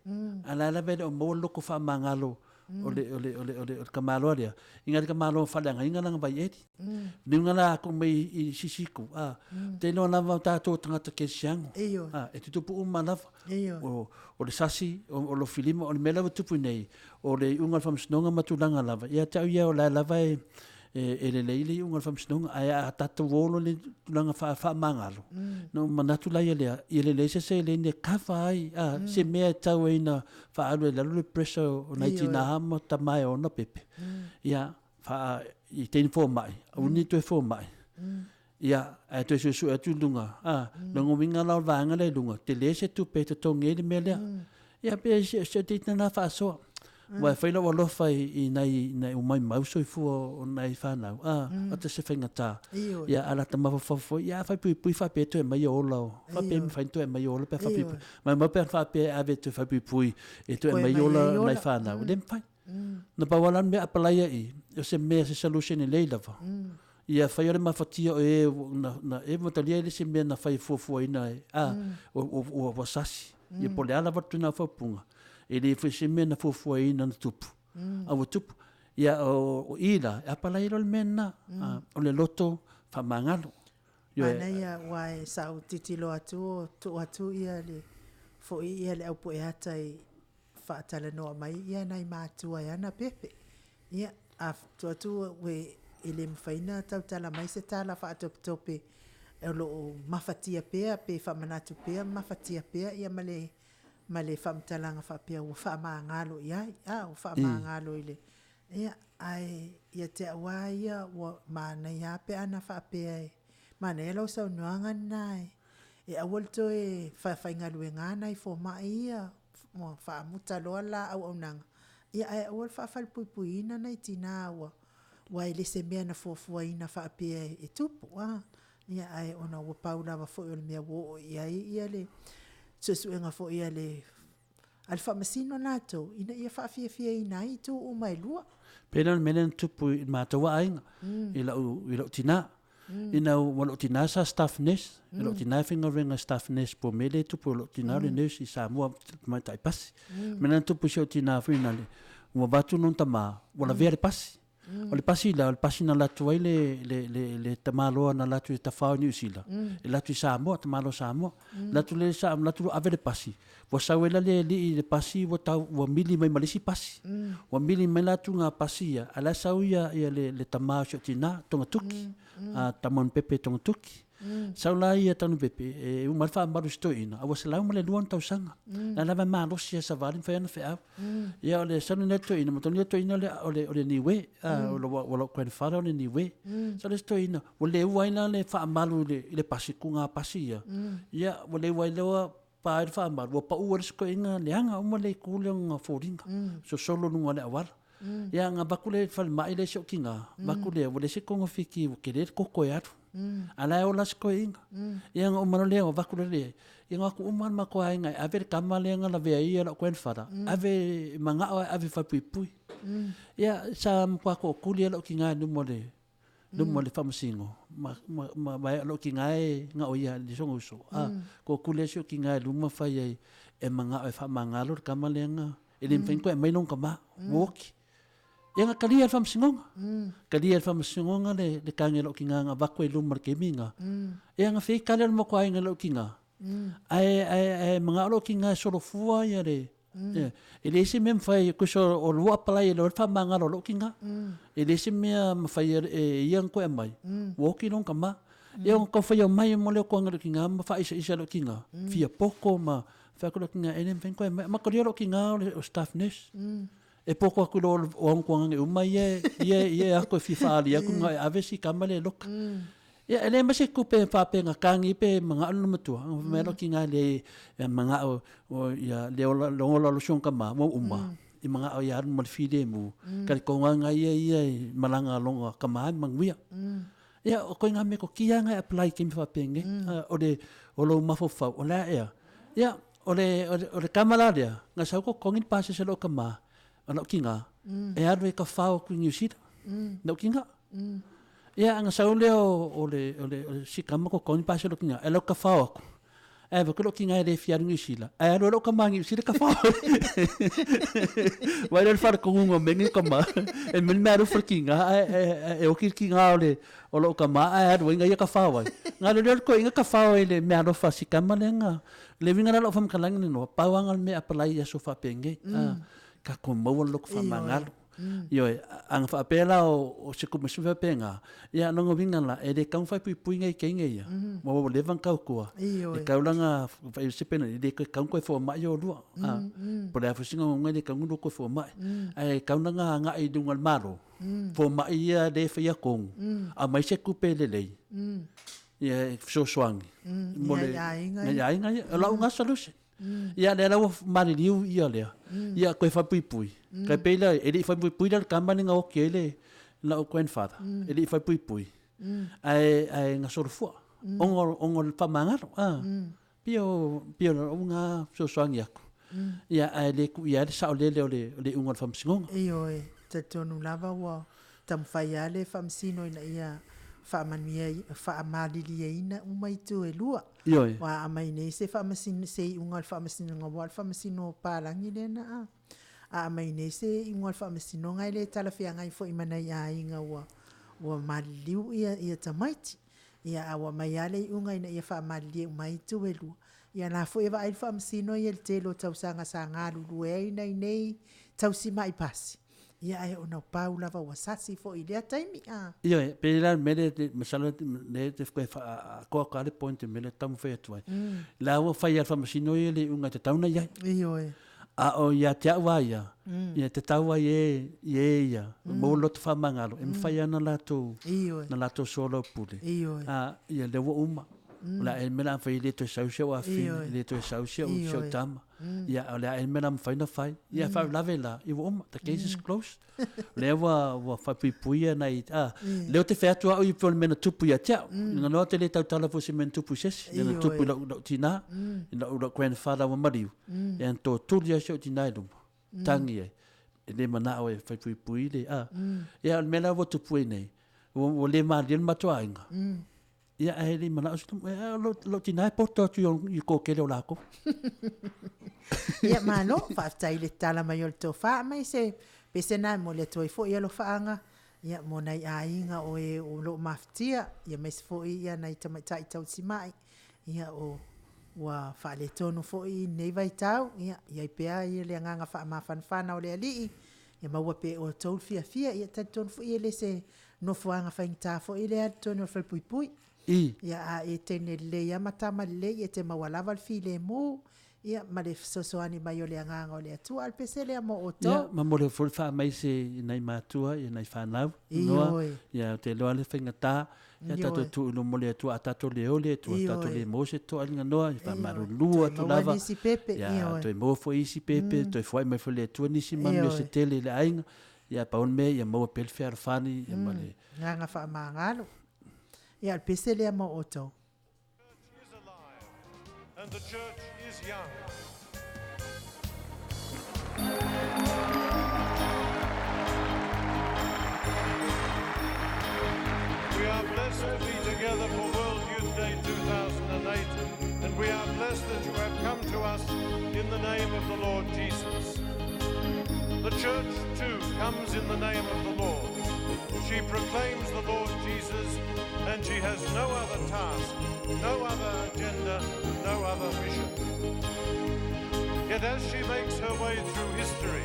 a o la e lava e le o maua le loto faamagalo o le, o le, o le, o le, o le tamaloa lea, inga le tamaloa faaleagaina lana vaieli. Liuga la atu mai i sisi itu, a, te iloa lava o tatou tagata kerisiano, a, e tutupu uma lava. O, o le sasi, o, o lofilima, o le mea la ua tupu nei, o le iuga o le faamasinoga ma tulaga lava, ia te au ia o la e lava e, e, e lelei le iuga o le faamasinoga, ae a tatou o loa i le tulaga faa, faamagalo, ona ou manatu laia lea, ia lelei se seleni e kava ai, a, se mea e tau ai ina faaalu ai i lalo le pressure o nai tina ma tama e ona pepe. Ia, faa, i teine fomai, aua ne i toe fomai. Ia, ae toe suesue atu i luga, a, lona uiga la o le vaega lea i luga, tele se tupe e totogi ai le mea lea. Ia, pe se, se teina lena faasoa. Aua e fai lou alofa i, i nai, nai ua maumau soifua o nai fanau, a, o te se faigata. Ia, a lata mafaufau foi, ia, a fai puipui faapea e toe aumai ola o, faapea e mafai ona toe aumai ola pe a faapuipui. Maumau pe ana faapea e ave e toe faapuipui e toe aumai ola nai fanau, e le mafai. Na pau lava la le mea apalaia i, o se mea, se solution lelei lava. Ia fai o le mafatia o e na, na e matalia e le isi mea na fai fuafuaina e, a, ua, ua sasi. Ia po o le a lava le tulaga faaupuga, e le foi se mea na fuafuaina na tupu, a ua tupu. Ia o i la, e apalai loa le mea lena, o le loto faamagalo. Manaia aua e sa ou tilotilo atu o tuu atu ia le foi ia le au pueata i faatalanoa mai ia nai matua e ana pepe. Ia, a tuu atu e le mafai ona tautala mai se tala faatopetope. o lo o mafatia pea pe faamanatu pea ma mafatia pea ia ma le ma le faamatalaga faapea ua faamagalo i ai, a, ua faamagalo i le, ia, ae ia te au lava ia, ua manaia lava pe ana faapea e, manaia lau saunoaga lena e, e aua le toe faafaigaluega nai fomai ia, ua faamuta loa le la auaunaga, ia ae aua le faafalepuipuiina nai tina ua, aua e le se mea na fuafuaina faapea e tupu, a. Ia ae ona ua pau lava foi o le mea ua oo i ai ia le suesuega foi a le a le faamasino latou ina ia faafiafiaina ai itu uma e lua. Pei la o le mea lea na tupu i le matou aiga, i lau, i lou tina. Ina ua lou tina sa staff nurse, mm. lou tina e faigaluega staff nurse po mea lea e tupu, lou tina o le nurse i Samoa, tamaitai pasi. Mea la na tupu i si ou tina foi na le, ua avatu lona tama, ua lavea le pasi. O le pasi la, o le pasi na alu atu ai le, le, le, le tamaloa na alu atu i tafao i Niu Sila, e alu atu i Samoa, tamaloa Samoa. Alu atu le sa, alu atu ave le pasi, ua sau ai la le alii i le pasi ua tau, ua mili mai ma le isi pasi. Ua mili mai la atu ngā pasi ia, a la sau ia, ia le, le tama o si o tina, Togatuki, a Tamanupepe Togatuki. Sau la ia Tanupepe, e uma le faamalu si toeaina, a ua 102 ona tausaga. La lava e malosi a savali ma fai ana feau. Ia o le sau lenei toeaina, ma tonu ia toeaina o le, o le, o le Niue, o lo, o lou grandfather o le Niue. Sau le isi toeaina, ua le ua ai la le faamalu i le, i le pasi, kuga pasi ia. Ia, ua le ua ai loa pa ai le faamalu, ua pau ai le isi toeaina leaga uma le itu lea o foliga, sosolo i luga o le auala. Ia, na avatu lea i le falemai lea si ou tina, avatu lea, ua leai se togafiti ua tele le toto e alu. A o la e ola si toeaina. Ia na uma loa lea, avatu loa lea, ia na o atu uma lava le matou aiga e ave le tama lea na lavea ai lou grandfather, ave, manao e ave e falepuipui. Ia sa matua tootuli lava lou tina i luma o le luma o le faamasino, ma, ma, ma, ma lou tina e na o ia le soga uso. A, tootuli lava si ou tina i luma fai ai, e manao e faamagalo le tama lea na, e le mafai ona toe aumai lona tama, ua oti. Ia na talia e le faamasinoga. Talia e le faamasinoga le, le tagi a lou tina na avatu ai i luma i le taimi lena. Ia na fia tali a le matou aiga i lou tina, ae, ae, ae manao lou tina e solofua ia le, ia, e leai se mea mafai, tusa o lua apalai e le faamagalo a lou tina. E leai se mea mafai e ia ona toe aumai, ua oti lona tama. Ia ona tau fai mai ma le okoaga i lou tina ma faaisaisa i lou tina, fia poto ma fai atu lou tina e le mafai ona toe aumai. Ma talia lou tina o le staff nurse. E poko atu loa o Aotoagaga uma ia ia ia ako e fia faaali atu na e ave si tama le loka. Ia e le ma se tupe faapea na tagi pe manao lona matua. Fai mai lou tina le e manao o ia le ola le ola lo si ona tama ua uma i manao ia alu ma le filemu. Talitonu ia ia i malaga lona tama e manuia. Ia, o koe ngā mea ko kia ngai apply ki faapea o le o lou mafaufau, o le a ea. Ia, o le, o le, o le tama la lea, nga sau ko kongi le pasese lou tama, o lau kinga, e alu e ka whao ku New Zealand, lau kinga. Ia, nga sau lea o, o le, o le, o le si kama ko kongi pasese lou kinga, e lau ka whao aku. Ae vaku lou kinga e le fia alu Niu Sila. Ae alu ai lou kama Niu Sila ka whao. Wai le whare kongunga mengi kama. E meni mea alu whare kinga, ae, e, e, e oki kinga o le, o lou kama, ae alu ai nga ia ka whao ai. Nga le leo koe inga ka whao ai le mea alofa si kama le nga. Le winga la lou whamakalangi ni noa, pau anga le mea apalai ia so whapenge. Ka ko maua loko whamangalo. Ioe, a na faapea la o se kumu se faapea ia lona uiga la, e le tau faaipuipuiga i keiga ia, ua ua leva ona tautua, e tau la na fai se pena, e le toe tau ona toe foamai oulua, po o le a foi se naunauga e le tau ona lua toe foamai, ae tau la na agai i luga o le Malo, fomai ia lea e faia tonu, aumai se tupe lelei, ia e fesoasoani mo le nai aiga ia. O lau lena solution. Ia lea la ua maliliu ia lea. Ia koe faapuipui. Kai pei la e le i faapuipui la le tama le na oki ai le la'u grandfather. E le i faapuipui. Ae ae na solofua. Ona ona o le faamagalo. A. Pei o pei o la'u na fesoasoani atu. Ia ae le tuu i ai le saolele o le o le iuga o le faamasinoga. Ioe, talitonu lava ua Taumafai lava le Faamasino ina ia faamanuia, faamalilieina uma itu e lua. Ioe. Aua a aumai nei se faamasino, se iuga o le Faamasinoga, aua o le Faamasino palagi lea na a. A aumai nei se iuga o le Faamasinoga e le talafeagai foi ma nai aiga ua ua maliliu ia ia tamaiti. Ia a ua aumai lava le iuga ina ia faamalilie uma ai itu e lua. Ia la foi e vaai le Faamasino ia i le tele o tausaga sa galulue ai nai nei tausi mai pasi. Ia ae ona o pau lava ua sasi foi i lea taimi a. Ioe, pei la le mea lea, masalo lea e te toe faaatoatoa le point i le mea lea e taumafai atu ai. La ua fai e le Faamasino ia le iuga e tatau ona i ai. Ioe. A o ia te au lava ia, ia tatau lava i e, i e ia, maua le loto faamagalo, e mafai lava ona latou, ona latou soalaupule. Ioe. A, ia lea ua uma. O le a ea le mea o le a fai e le toe sau si ou afafine, e le toe sau si au tama. Ia, o le a ea le mea o le a mafai ona fai. Ia, faalavelave la, ia ua uma, the case is closed. O lea ua, ua faapuipuia nai, a, lea ou te fai atu au ia pei o le mea na tupu ia te au. Ina noa ou te le tautala foi i se mea na tupu i se isi, mea na tupu i lou, lou tina, i lou, lou grandfather ua maliu, ia na totuli ai si ou tina i luma, tagi ai, e le manao e faipuipui le, a. Ia o le mea la ua tupu ai nei, ua, ua le malie le matou aiga. Ia, ae le i manao se tama, o lou tina e poto atu i kokele o lakou. Ia, malo, faafetai i le tatala mai o le tofa aemaise pese na e momoli atu ai foi alofaaga ia mo nai aiga o e o lo o mafatia, ia aemaise foi ia nai tamaitai tausimai, ia o ua faaletonu foi i lenei vaitau, ia i ai pea ia le agaga faamafanafana o le Alii, ia maua pea e outou le fiafia. Ia talitonu foi e le se nofoaga faigata foi lea i totonu o le falepuipui. I. Ia a e teine lelei lava ma tama lelei, e te maua lava le filemu, ia ma le fesoasoani mai o le Agaga o le Atua. A o le pese lea mo outou. Ia, ma momoli foi le faamaise i nai matua, i nai fanau, noa, ia ou te iloa le faigata, ia tatou tuu i luma o le Atua, a tatou le o le Atua, tatou le maua se toaliga noa, ia faamalulu atu lava, ia toe maua foi isi pepe, toe foai mai foi le Atua nisi manuia se tele i le aiga, Ia pau le mea ia maua pea le fealofani ia ma le. Agaga faamagalo. Ia o le pese lea mo outou. Is alive and the church is young. We are blessed to be together for World Youth Day 2008 and we are blessed that you have come to us in the name of the Lord Jesus. The church too comes in the name of the Lord. She proclaims the Lord Jesus and she has no other task, no other agenda, no other mission. Yet as she makes her way through history,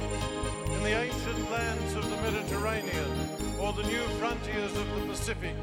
in the ancient lands of the Mediterranean or the new frontiers of the Pacific,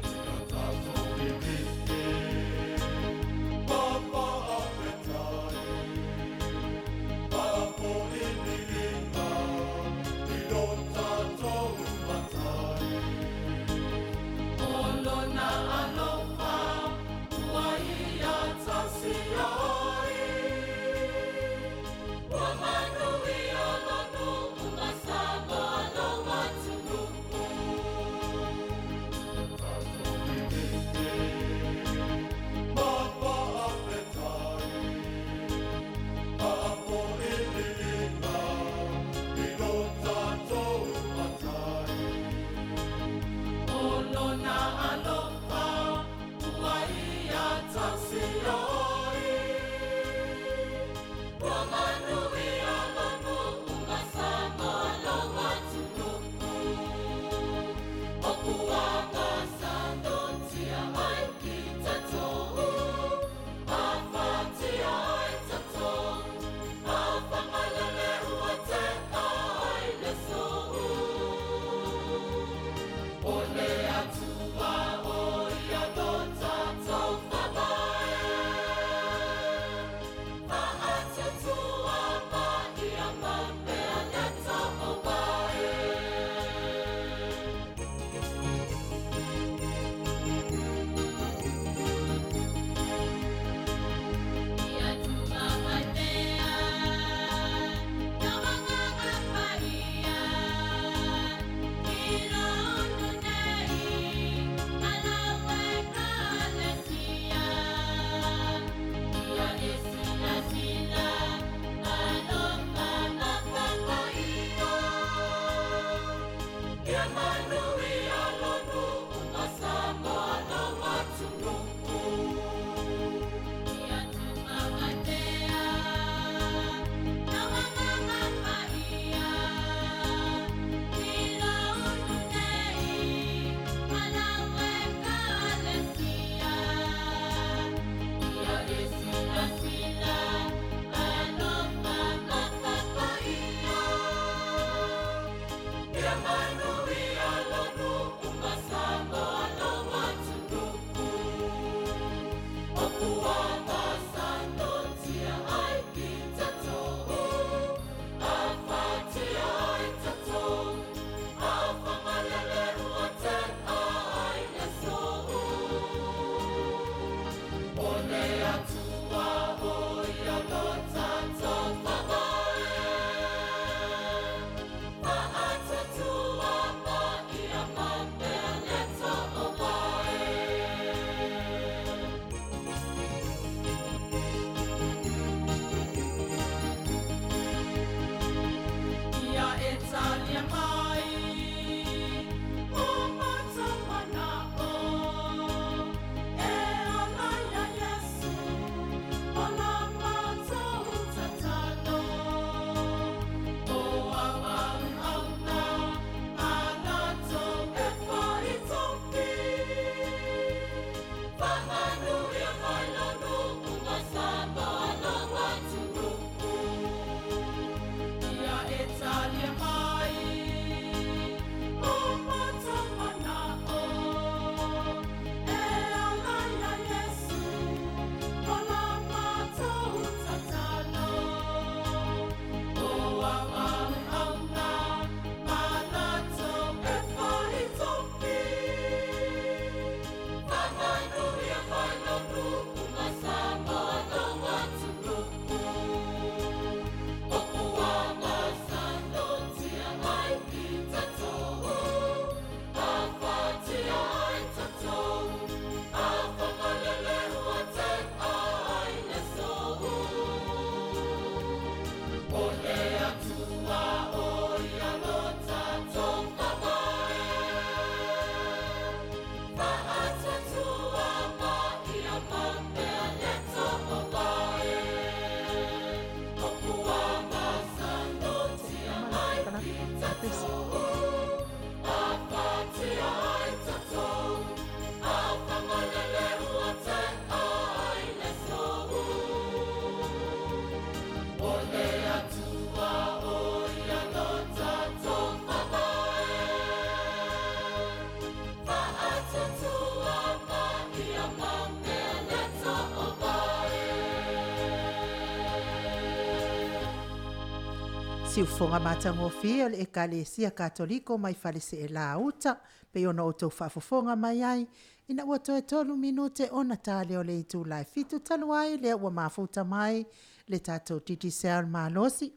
Siufoga matagofie o le Ekalesia Katoliko mai Faleseelā uta, pei ona outou faafofoga mai ai, ina ua toe 3 minute ona ta lea o le itula e 7 talu ai lea ua mafuta mai le tatou Digicel malosi,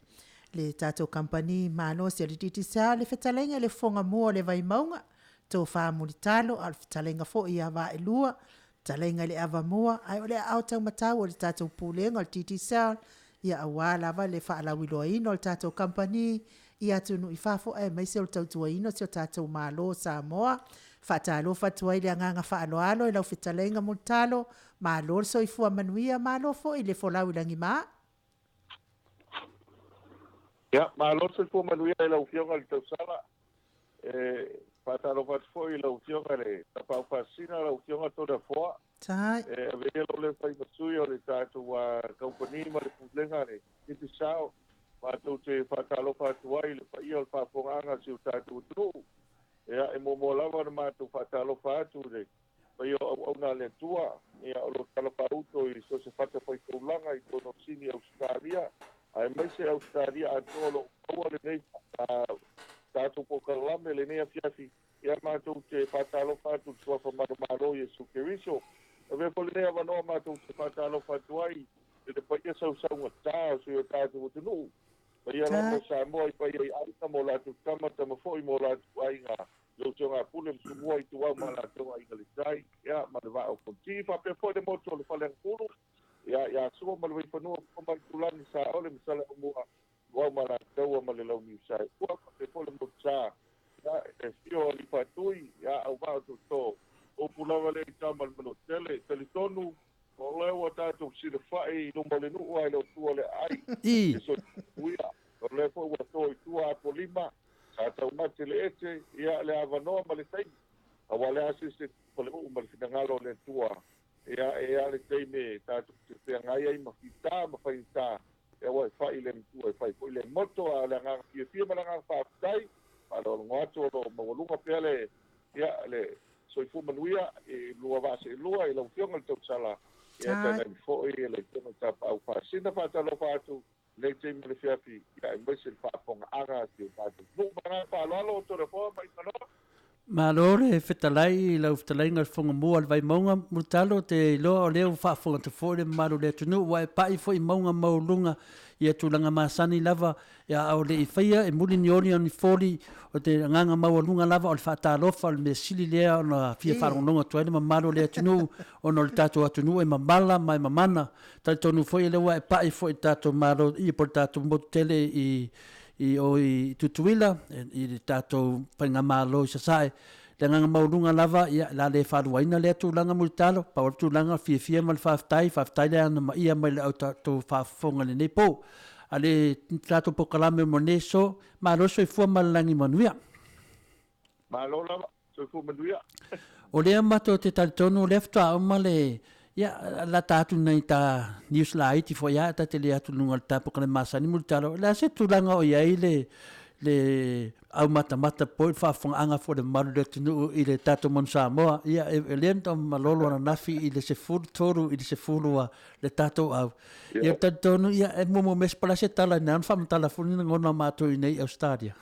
le tatou kamupani malosi a le Digicel, le fetalaiga i le Fofoga Mua o le Vaimauga, Tofa Mulitalo, a o le fetalaiga foi ia Vaaelua, fetalaiga i le Avamua, ae o le aao taumatau o le tatou Pulega o le Digicel, ia aua lava le faalauiloaina o le tatou kamupani i atunuu i fafo aemaise o le tautuaina o si o tatou Malo o Samoa. Faatalofa atu ai le agaga faaaloalo i lau fetalaiga Mulitalo, malo le soifua manuia, malo foi le folau i lagima. Ia, malo le soifua manuia i lau Afioga i le Tausala. E faatalofa atu foi i lau Afioga i le Tapaau Faasisina, lau Afioga Toleafoa. Tai. E avea ia lou le fai ma sui o le tatou kamupani ma le Pulega a le Digicel, matou te faatalofa atu ai i le paia o le faafofogaaga a si o tatou atunuu. Ia, e muamua lava ona matou faatalofa atu i le paia o auauna a le Atua, ia, o lo o talafaauto i so o se fatafaitaulaga i totonu o Sini Ausetalia, aemaise Ausetalia atoa o lo o maua lenei tatou polokalame lenei afiafi. Ia, matou te faatalofa atu i le Suafa Manumalo o Iesu Keriso. Avea foi lenei avanoa matou te faatalofa atu ai i le paia sausaugata o si o tatou atunuu, paia lava o Samoa i paia i aiga ma o latou tama, tama foi ma o latou aiga, le usoga a Pule ma Tumua, Ituau ma latou aiga le tai, ia, ma le Vaa o Fonoti, faapea foi le motu o le Faleagafulu, ia, ia Sua ma le Vaifanua, Fofo ma Aitulagi, Saole ma Saleaaumua, Ituau ma Alataua ma le Launiu Saelua, faapea foi le motu sa, ia, e afio o Alii Faatui, ia, Auvaa o Toto, upu lava lea i tama le Manuatele, talitonu, o lea ua tatou silafai i luma o le nuu ae le o tua o le aai, e soifua, o lea foi ua to i tua Apolima, sa taumate le ete, ia, le avanoa ma le taimi, aua le a se se faleuu ma le finagalo o le Atua, ia, e a le taimi e tatou te feagai ai ma fita ma faigata, ia, ua e fai le matua e fai foi le moto, a o le agaga fiafia ma le agaga faafetai, faalogologo atu o lo o maualuga pea le, ia, le soifua manuia i lua vaa seelua i lau Afioga i le Tausala, ia, tainane foi le Afioga i le Tapaau Faasisina. Faatalofa atu lenei taimi o le afiafi, ia, aemaise le faafofogaaga a si o tatou nuu. Ma le agaga faaaloalo, o Toleafoa ma Imanoa. Malo le fetalai i lau fetalaiga le Fofoga Mua o le Vaimauga, Mulitalo, te iloa o lea ua faafofoga atu foi le mamalu o le atunuu, ua e pai foi i mauga maualuga i tulaga masani lava, ia, a o le i faia e muli ni oli o ni foli, o te agaga maualuga lava o le faatalofa, o le mea sili lea ona fia faalogologo atu ai le mamalu o le atunuu, ona o le tatou atunuu e mamala ma e mamana. Talitonu foi o lea ua e pai foi i le tatou Malo i po o le tatou motu tele i i o i Tutuila, i le tatou faigamalo i Sasae, le agaga maualuga lava, ia, o le a le faaluaina lea tulaga Mulitalo, pau le tulaga o le fiafia ma le faafetai, faafetai le anamaia mai le au tatou faafofoga i lenei po. A le tatou polokalame mo lenei aso, malo le soifua ma le lagi manuia. Malo lava, soifua manuia. O lea matou te talitonu o lea faatoa uma le, ia, lata atu nei ta news laiti foi lava, ta te le atu i luga o le ta polokalame masani Mulitalo, o le a se tulaga o i ai le, le aumatamata po o le faafofogaaga foi a le mamalu o le atunuu i le tatou Manu Samoa? Ia, e lea na malolo ananafi i le 13 i le 10 le tatou au. Ia, talitonu, ia, e muamua mai se pala se tala ina ona faamatala foi ni lagona o matou i inei i Ausetalia.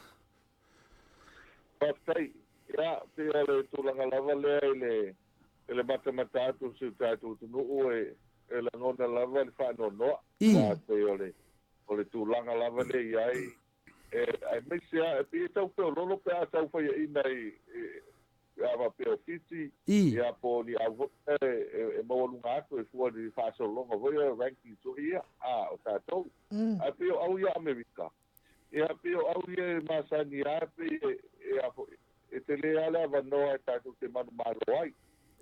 Faafetai. Ia, pei o le tulaga lava lea i le i le matamata atu o si o tatou atunuu e e lagona lava le faanoanoa. Aua pei o le o le tulaga lava lea e i ai e aemaise lava e pei e tau feoloolo pe a tau faiaina i pe a faapea o Fiti, ia po o ni au foi lea e maualuga atu e fua i ni faasologa foi ia, rankings foi ia a o tatou. Ae pei o au ia Amerika, ia pei o au ia e masani lava pei e a foi, e tele lava le avanoa e tatou te manumalo ai.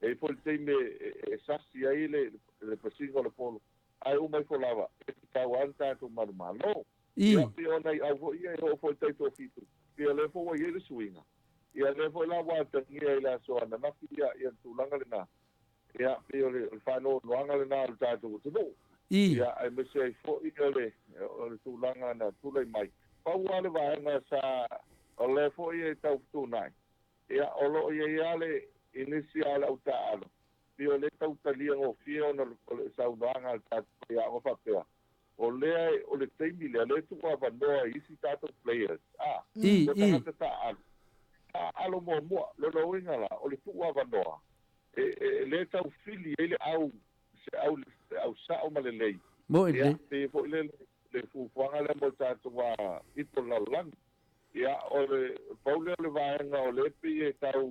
E i ai foi le taimi e sasi ai le pasiga o le polo, ae uma ifo lava, e tatau lava ona tatou manumalo. Ia, pei o nai au foi ia e oo foi i le taitoafitu. Ia lea foi ua i ai le suiga. Ia lea foi la ua atagia i le aso ananafi ia le tulaga lena. Ia pei o le faanoanoaga lena o le tatou atunuu. Ia aemaise ai foi o le o le tulaga na tulai mai. Pau lava le vaega sa o lea foi e tau fetuunai, ia o lo o i ai lava le i nisi lava o le au taaalo, pei o lea e tau talia gofie ona o le saunoaga a le tatou faiaoga faapea, o lea o le taimi lea, lea e tuuavanoa i isi tatou players, a, ua tagata taaalo, taaalo muamua. Lona uiga la, o le tuuavanoa, e, e, lea e tau fili ai le au, se au, le au sao ma lelei. Mo'i Ia, pei foi le, le fuafuaga lea mo le tatou ipo lalolagi. Ia, o le, pau lea o le vaega o lea e pei e tau,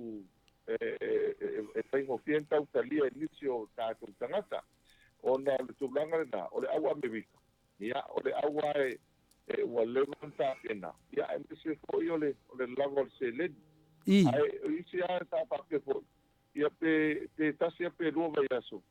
e, e, e, e faigofie ona tau talia e nisi o tatou tagata. Ona o le tulaga lena, o le au Amerika, ia, o le au lava e, e ua leva ona tapena, ia, aemaise foi o le, o le lava o le seleni. Ae o isi lava sa faapea foi, ia, pe, pe tasi lava pe lua vaiaso,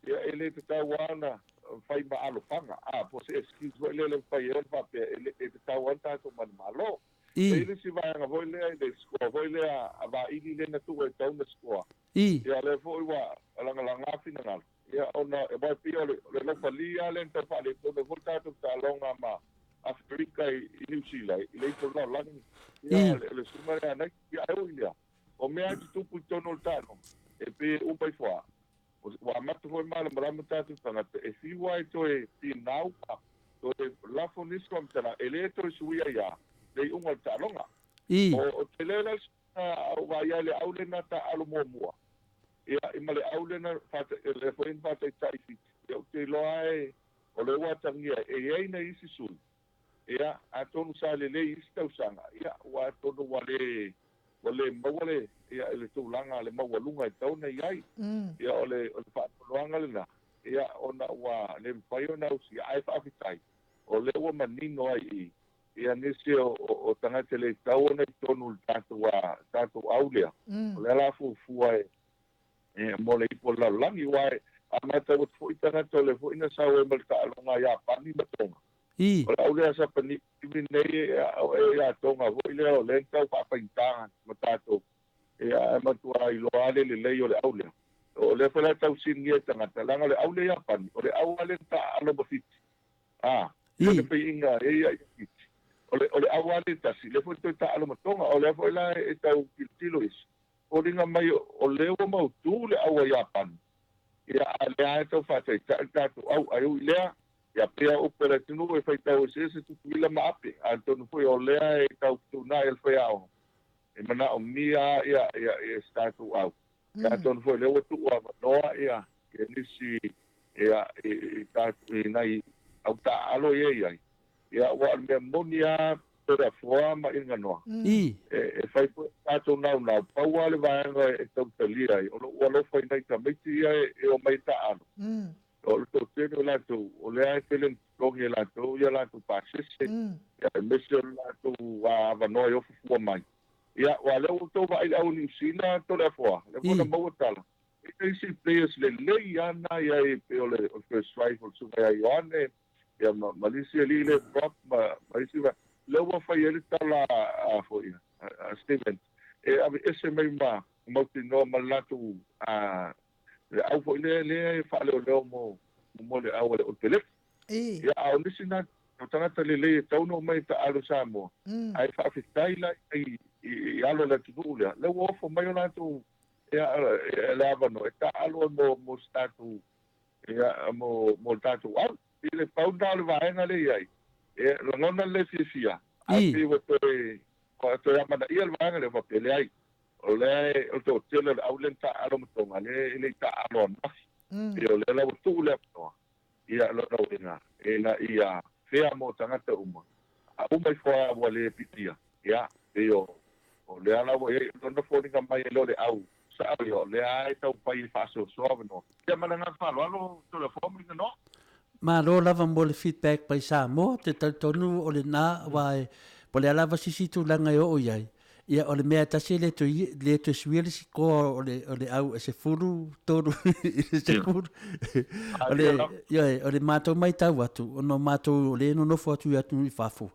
ia, e le tatau lava ona fai ma alofaga, a, po o se excuse foi lea e mafai ai ona faapea, e, le, e tatau lava ona tatou manumalo. E i ai le isi vaega foi lea i le score foi lea a Vaili lea na tuu ai tatau ona score. Ia lea foi ua lagalaga finagalo. Ia ona aua e pei o le o le laupali lava lea na tau faaletonu ai foi le tatou taaloga ma Aferika i Niu Sila i le ipu o le lalolagi. Ia o le susuga lea a Nike. Ia ae ui i lea, o mea lava e tutupu i totonu o le taaloga, e pei e uma ifo lava. Ua amata foi malamalama tatou tagata e fiu lava e toe finau ma toe lafo nisi faamatalaga, e le toe suia ai lava le iuga o le taaloga. O tele la le suiga a ou vaai ai i le au lea na taaalo muamua, ia, ma le au lea na lea foi na faataitai i Fiti. Ia, ou te iloa lava e, o lea ua atagia e i ai nai isi sui, ia, atonu sa lelei i isi tausaga, ia, ua atonu ua le ua le maua le, ia, le tulaga le maualuga e tatau ona i ai. Ia, o le, o le faanoanoaga lena, ia, ona ua le mafai ona ausia, ae faafetai, o lea ua manino ai i i, ia, nisi o, o, o tagata e le tatau ona i totonu o le tatou, a, tatou au lea. O lea la fuafua e, e, mo le ipu o le lalolagi, aua e, a matau atu foi tagata o lea foi na sau ai ma le taaloga a Iapani ma Tonga. O le au lea Sapani nei e ia Tonga foi lea o lea na tau faafaigata ma tatou, ia ae matua iloa lava le lelei o le au lea. O lea foi la e tau sinia e tagata, leaga o le au lea Iapani, o le au lava lea na taaalo ma Fiti. A, i le peiina e ia i Fiti. O le, o le au lava lea e tasi, lea foi na toe taaalo ma Tonga. O lea foi la e tau tilotilo isi, foliga mai o lea ua mautu le au a Iapani, ia a o lea lava e tau faataitai le tatou au. Ae ui i lea, Ia pea upu a le atunuu e faitau eseese Tutuila ma Ape, atonu foi o lea e tau fetuunai e le faiaoga e manaomia ia ia ia se tatou au. Ia atonu foi o lea ua tuu avanoa ia ia nisi ia i i tatou i nai au taaalo ia e i ai. Ia aua o le mea moni lava Toleafoa ma Ilganoa e e fai foi le tatou naunau, pau lava le vaega e tau talia ai o lou alofa i nai tamaiti ia e omai e taaalo. O le toatele o latou, o lea e tele ina totogi e latou ia latou pasese, ia aemaise o le latou avanoa e ofo fua mai. Ia, aua o lea ua outou vaai i le au Niu Sila, Toleafoa, lea foi na maua tala, e i ai isi players lelei lava na i ai e pei o le first wife o le Susuga ia Ioane, ia ma, ma le isi alii lea prop ma, ma isi vaega. Lea ua fai ai le tala a, foi, a Stevens, e aveese mai ma mautinoa ma le latou Le au foi lea lea e faaleoleo mo mo le au a le Oteleki. Ia a o nisi na o tagata lelei e tatau ona omai e taaalo i Samoa, ae faafetai la i i alo o le atunuu lea, lea ua ofo mai o latou ia le avanoa e taaalo ai mo mo se tatou ia mo mo le tatou au. I le pau lena o le vaega lea i ai, e lagona le le fiafia, ae pei ua toe ua toe amanaia le vaega lea, faapea e leai, O lea e, o le toatele o le au lea na taaalo ma Tonga, lea e le i taaalo ananafi. Ia o lea la ua tuu le avanoa, ia lona uiga, ina ia fea mo tagata uma, a uma ifo lava ua le pitia, ia, pei o, o lea la ua i ai, lona foliga mai e le o le au sao ia, o lea lava e taumafai e faasoasoa avanoa. Ia ma le agaga faaaloalo, Toleafoa ma Liganoa. Malo lava mo le feedback mai Samoa, ou te talitonu o lena aua e po o le a lava se isi tulaga e oo i ai, ia o le mea e tasi e le toe le toe suia le sikoa o le o le au e 13 i le 10. O le ioe, o le matou matau atu ona o matou o lea e nonofo atu i atunuu i fafo.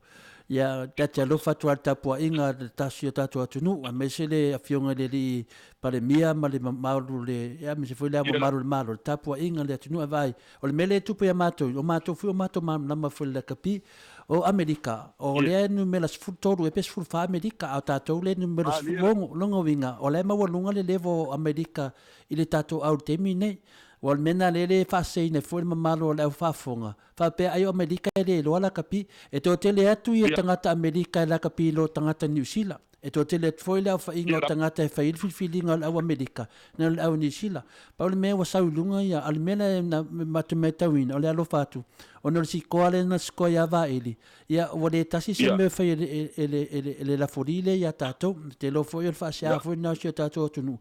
Ia, ta te alofa atu lava i le tapuaiga a le tasi o tatou atunuu, aemaise le Afioga i le Alii Palemia ma le mamalu o le, ia, aemaise foi le Ao Mamalu o le Malo, le tapuaiga a le atunuu. Ae vaai, o le mea lea e tupu ia matou, o matou foi o matou malamalama foi i le lakapi. O Amerika, o lea e numera 13 ea pe 14 Amerika, a o tatou lea e numera 16. O lona uiga, o la e maualuga le level o Amerika i le tatou au i le taimi lenei. Aua o le mea lena lea e faaseseina ai foi le mamalu o le au faafofoga, faapea ai o Amerika e le iloa lakapi. E toatele atu ia tagata Amerika e lakapi i lo tagata Niu Sila. E toatele atu foi le aofaiga o tagata e fai ai le filifiliga o le au Amerika nai lo le au Niu Sila. Pau le mea ua sau i luga ia, a o le mea lea na matou matauina, o le alofa atu, ona o le sikoa lea na sikoa ia Vaeli, ia ua le tasi se mea e fai e le lafoli lea ia tatou. Ou te iloa foi o le faasea foi lena o si o tatou atunuu.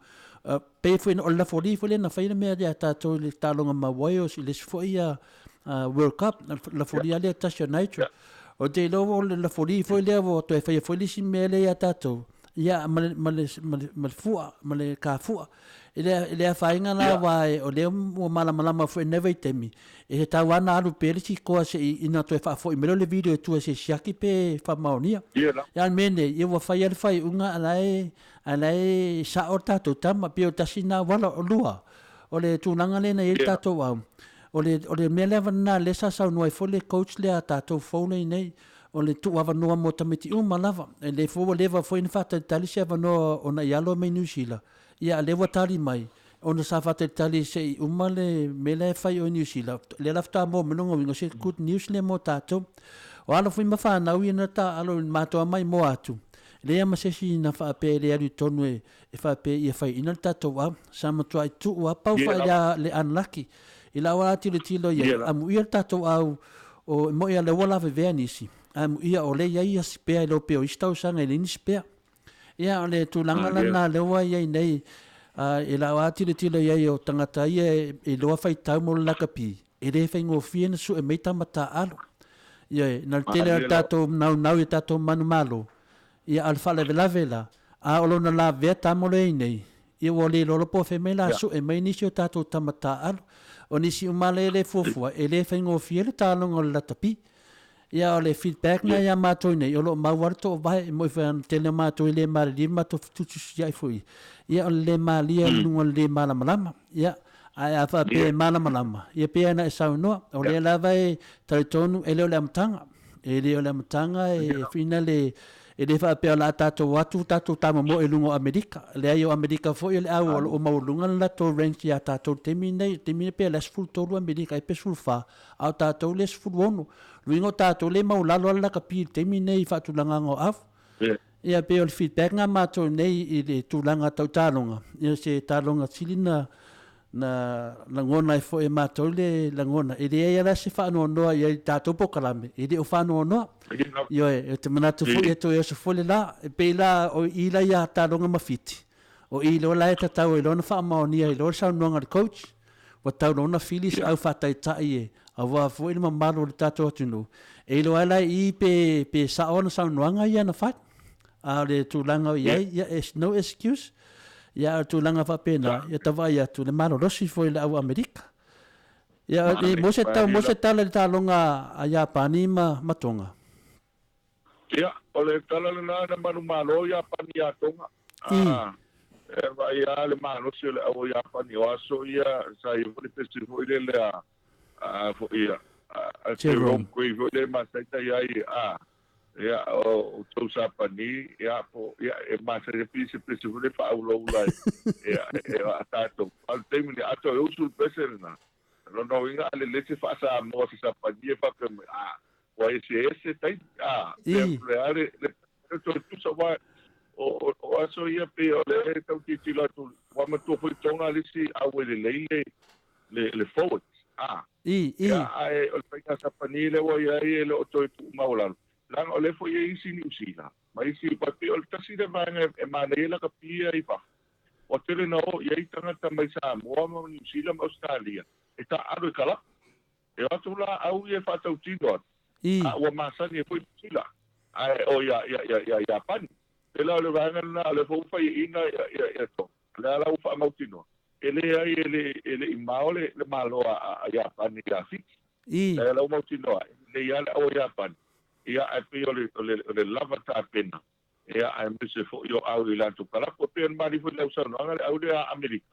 Pei foi o le lafoli foi lea na fai le mea ia tatou i le taaloga ma Warriors i le isi foi World Cup, lafoli lava lea tasi o Nigel. Ou te iloa o le lafoli foi lea ua toe faia foi le isi mea lea ia tatou, ia ma le fua, ma le kafua. E le afaina la aua o lea ua malamalama foi i lenei vaitaimi, e tatau lava ona alu pea le sikoa se i ina toe faafoi mai lea o le video e tua se i siaki pe faamaonia. Ia a o le mea nei, ia ua fai lava le faaiuga a o la e A o la e sao le tatou tama, pei o le tasi lena auala. O lua, o le tulaga lea na i ai le tatou au, o le, o le mea lea lena lea sa saunoa ai foi le coach lea a tatou fou lea i inei, o le tuuavanoa mo tamaiti uma lava. E lelei foi ua leva foi ona faatalitali se avanoa o nai alo mai Niu Sila, ia a o lea ua tali mai, ona sa faatalitali se i uma le mea la e fai o i Niu Sila, lea la faatoa maua mai lona uiga, o se good news lea mo tatou. O alo foi ma fanau ia na taaalo i le matou maimoa atu, Leai ma se isi na faapea e le alu i totonu e faapea ia faiaina le tatou au. Sa matuai tuu lava pau faia le unlucky. I lau lava tilotilo i ai, amuia le tatou au, o, e moni lava o lea ua lavevea nisi, ae amuia o lea e i ai ia spare i lo pea o isi tausaga e leai ni spare. Ia, o le tulaga la lena lea ua i ai nei, i lau lava tilotilo i ai o tagata ia e iloa faitau mo le lakapi, E le faigofie ona sue mai tama taaalo. Ioe, na o le tele lava o le tatou naunau i a tatou manumalo, ia a o le faalavelave la, a o lona lavea tama o lo o i ai nei, ia ua le iloa loa po o fea mai la sue mai nisi o tatou tama taaalo. O nisi uma lava lea e fuafua, e le faigofie le taaloga o le lakapi. Ia o le feedback na ia matou nei, o lo o mau lava le toovae, e moni foi lava o le tele o matou e le malilie ma matou fetuutuusiai foi, ia o le le malie i luga o le le malamalama. Ia, ae a faapea e malamalama, ia pei lava ona e saunoa, o lea lava e talitonu e le o le amataga. E le o le amataga e whina le, e le faapea o le a tatou o atu tatou tamomoe i luga o Amerika. Leai, o Amerika foi o le au o lo o maualuga le latou rank ia tatou i le taimi lenei. I le taimi lenei pei o le a 13 Amerika ai pe 14, a o tatou lea e 16. Luiga o tatou lea e maualalo lava le lakapi i le taimi lenei i faatulagaga o afu. Ia pei o le feedback na matou nei i le tulaga tau taaloga, ia se taaloga sili na na lagona ai foi e matou le lagona. E leai lava la se faanoanoa i ai i le tatou polokalame, e le o faanoanoa. Ioe, ou te manatu foi e toe oso foi le la. E pei la o i la ia taaloga ma Fiti, o i loa la e tatau ai loa ona faamaonia ai loa le saunoaga a le coach, Ua tau loa ona fili se au faataitai e aua foi le mamalu o le tatou atunuu, e iloa ai la i i pe, pe sao ana saunoaga ia na fai. A o le tulaga o i ai, ia, it's no excuse. Ia, a o le tulaga faapena, ia ta vaai atu, le malolosi foi o le au Amerika. Ia, e mo se tau, mo se tala i le taaloga a Iapani ma, ma Tonga. Ia, o le tala lena na manumalo Iapani iā Tonga. A, e vaai lava le malosi o le au o Iapani o aso ia sa i ai foi le pese foi lele a, a foi a, a Jerome Grey foi lea e masani na i ai, a, ia, o outou Sapani, ia, po, ia, e masani pei se pese foi lea faaulaula e, e, e, a tatou. A o le taimi nei, a toe usu le pese lena, Lona uiga a lelei se faa-Samoa se Sapani e faapea mai, a, ua eseese taimi, a, pea le a le, le, le toe tusa, aua o, o, o aso ia pei o lea e tau tilotilo atu, ua matua foi Tonga le isi auai lelei le, le, le forwards, a. Ia, ae o le faiga Sapani lea ua i ai e le o toe tuumaualalo, leaga o lea foi e i ai isi Niu Sila, ma isi, pei o le tasi lea vaega e manaia ai lakapi ia i fafo, Ua tele na o i ai tagata mai Samoa ma Niu Sila ma Ausetalia e taaalo i kalapa. E o atu la au ia e faatautino atu, a ua masani ai foi Niu Sila, ae o ia, ia, ia, ia Iapani. Pela o le vaega lena o lea foi ua faiaina ia, ia, ia Tonga. O lea la ua faamautinoa, e leai e le, e le i mao le, le Malo a, a Iapani ia Fiti. Lea la ua mautinoa, e lelei lava le au a Iapani. Ia, ae pei o le, o le, o le lava tapena, ia, aemaise foi o au i latou kalapu. E pei ona malie foi i lau saunoaga le au lea a Amerika.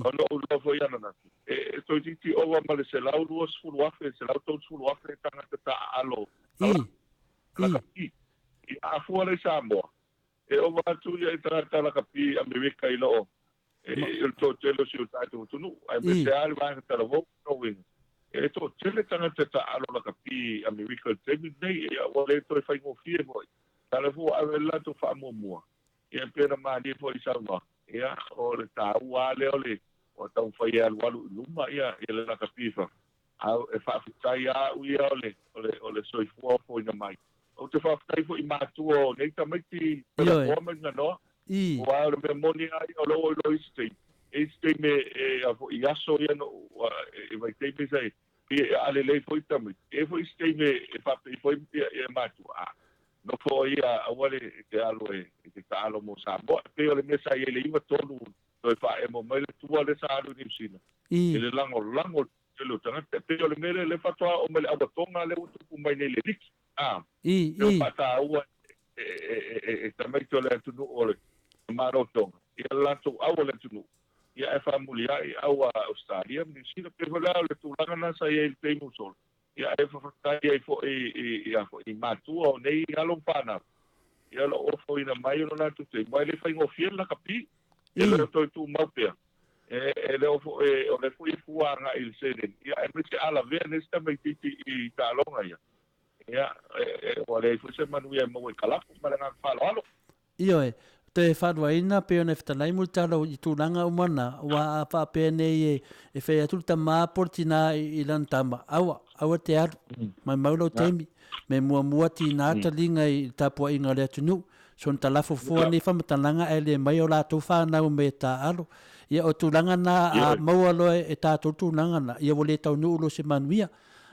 Ona ou iloa foi ananafi, e, e toeitiiti ova ma le 120,000, 130,000 tagata taaalo lakapi. Ia, a fua la i Samoa, e ova atu ia i tagata lakapi i Amerika i loo e, o le toatele o si o tatou atunuu, aemaise lava le vaega talavou lona uiga, e toatele tagata taaalo lakapi i Amerika i le taimi lenei, ia ua le toe faigofie foi. A o lea foi ua ave le latou faamuamua, ia e pei ona malie foi i saunoaga, ia o le taua lava lea o le ua taumafai e alualu i luma ia le lakapi i fafo. A e faafetai lava au ia o le, o le, o le soifua ofoina mai. Ou te faafetai foi i matua o nei tamaiti pelapoa ma Ganoa. Aua o le mea moni lava ia o lea ua ou iloa i isi taimi, e i isi taimi e, a foi i aso ia na ou, e vaitaimi sa e, pei e a'a lelei foi tamaiti. E i ai foi isi taimi e faapei foi ia matua, a, nofo ia aua le te alu e te taalo mo Samoa. E pei o le mea sa i ai i le 93 toe faaemo mai le tua lea sa alu i Niu Sila i le lagolago tele o tagata. E pei o le mea lea, lea faatoa oo mai le auatoga lea ua tupu mai nei i le liki, a, lea ua faataua e tamaiti o le atunuu o le Malo Tonga, ia le latou au o le atunuu, ia ae faamuliai au a Ausetalia ma Niu Sila. Pei foi la o le tulaga lena sa i ai i le taimi ua sola, ia ae faafetai ai foi i matua o nei alo ma fanau, ia o lo o ofoina mai o le latou taimi, aua e le faigofie le lakapi, e le o toe tumau pea. E le o foi, o lea foi e fua agai i le seleni, ia aemaise a lavea nei si tamaitiiti i taaloga ia, ia, ua leai foi se manuia e maua i kalapu. Ma le agaga faaaloalo. Ioe, toe faaluaina pei ona e fetalai Mulitalo i tulaga uma na, aua a faapea nei e fai atu le tama po o le tina i lana tama, aua, aua e te alu, maumau lou taimi, me muamua tina taliga i le tapuaiga a le atunuu, Soon talafo fua nei faamatalaga ae le mai o latou fanau me taaalo. Ia o tulaga na a maua loa e tatou tulaga na, ia ua le taunuu loa se manuia.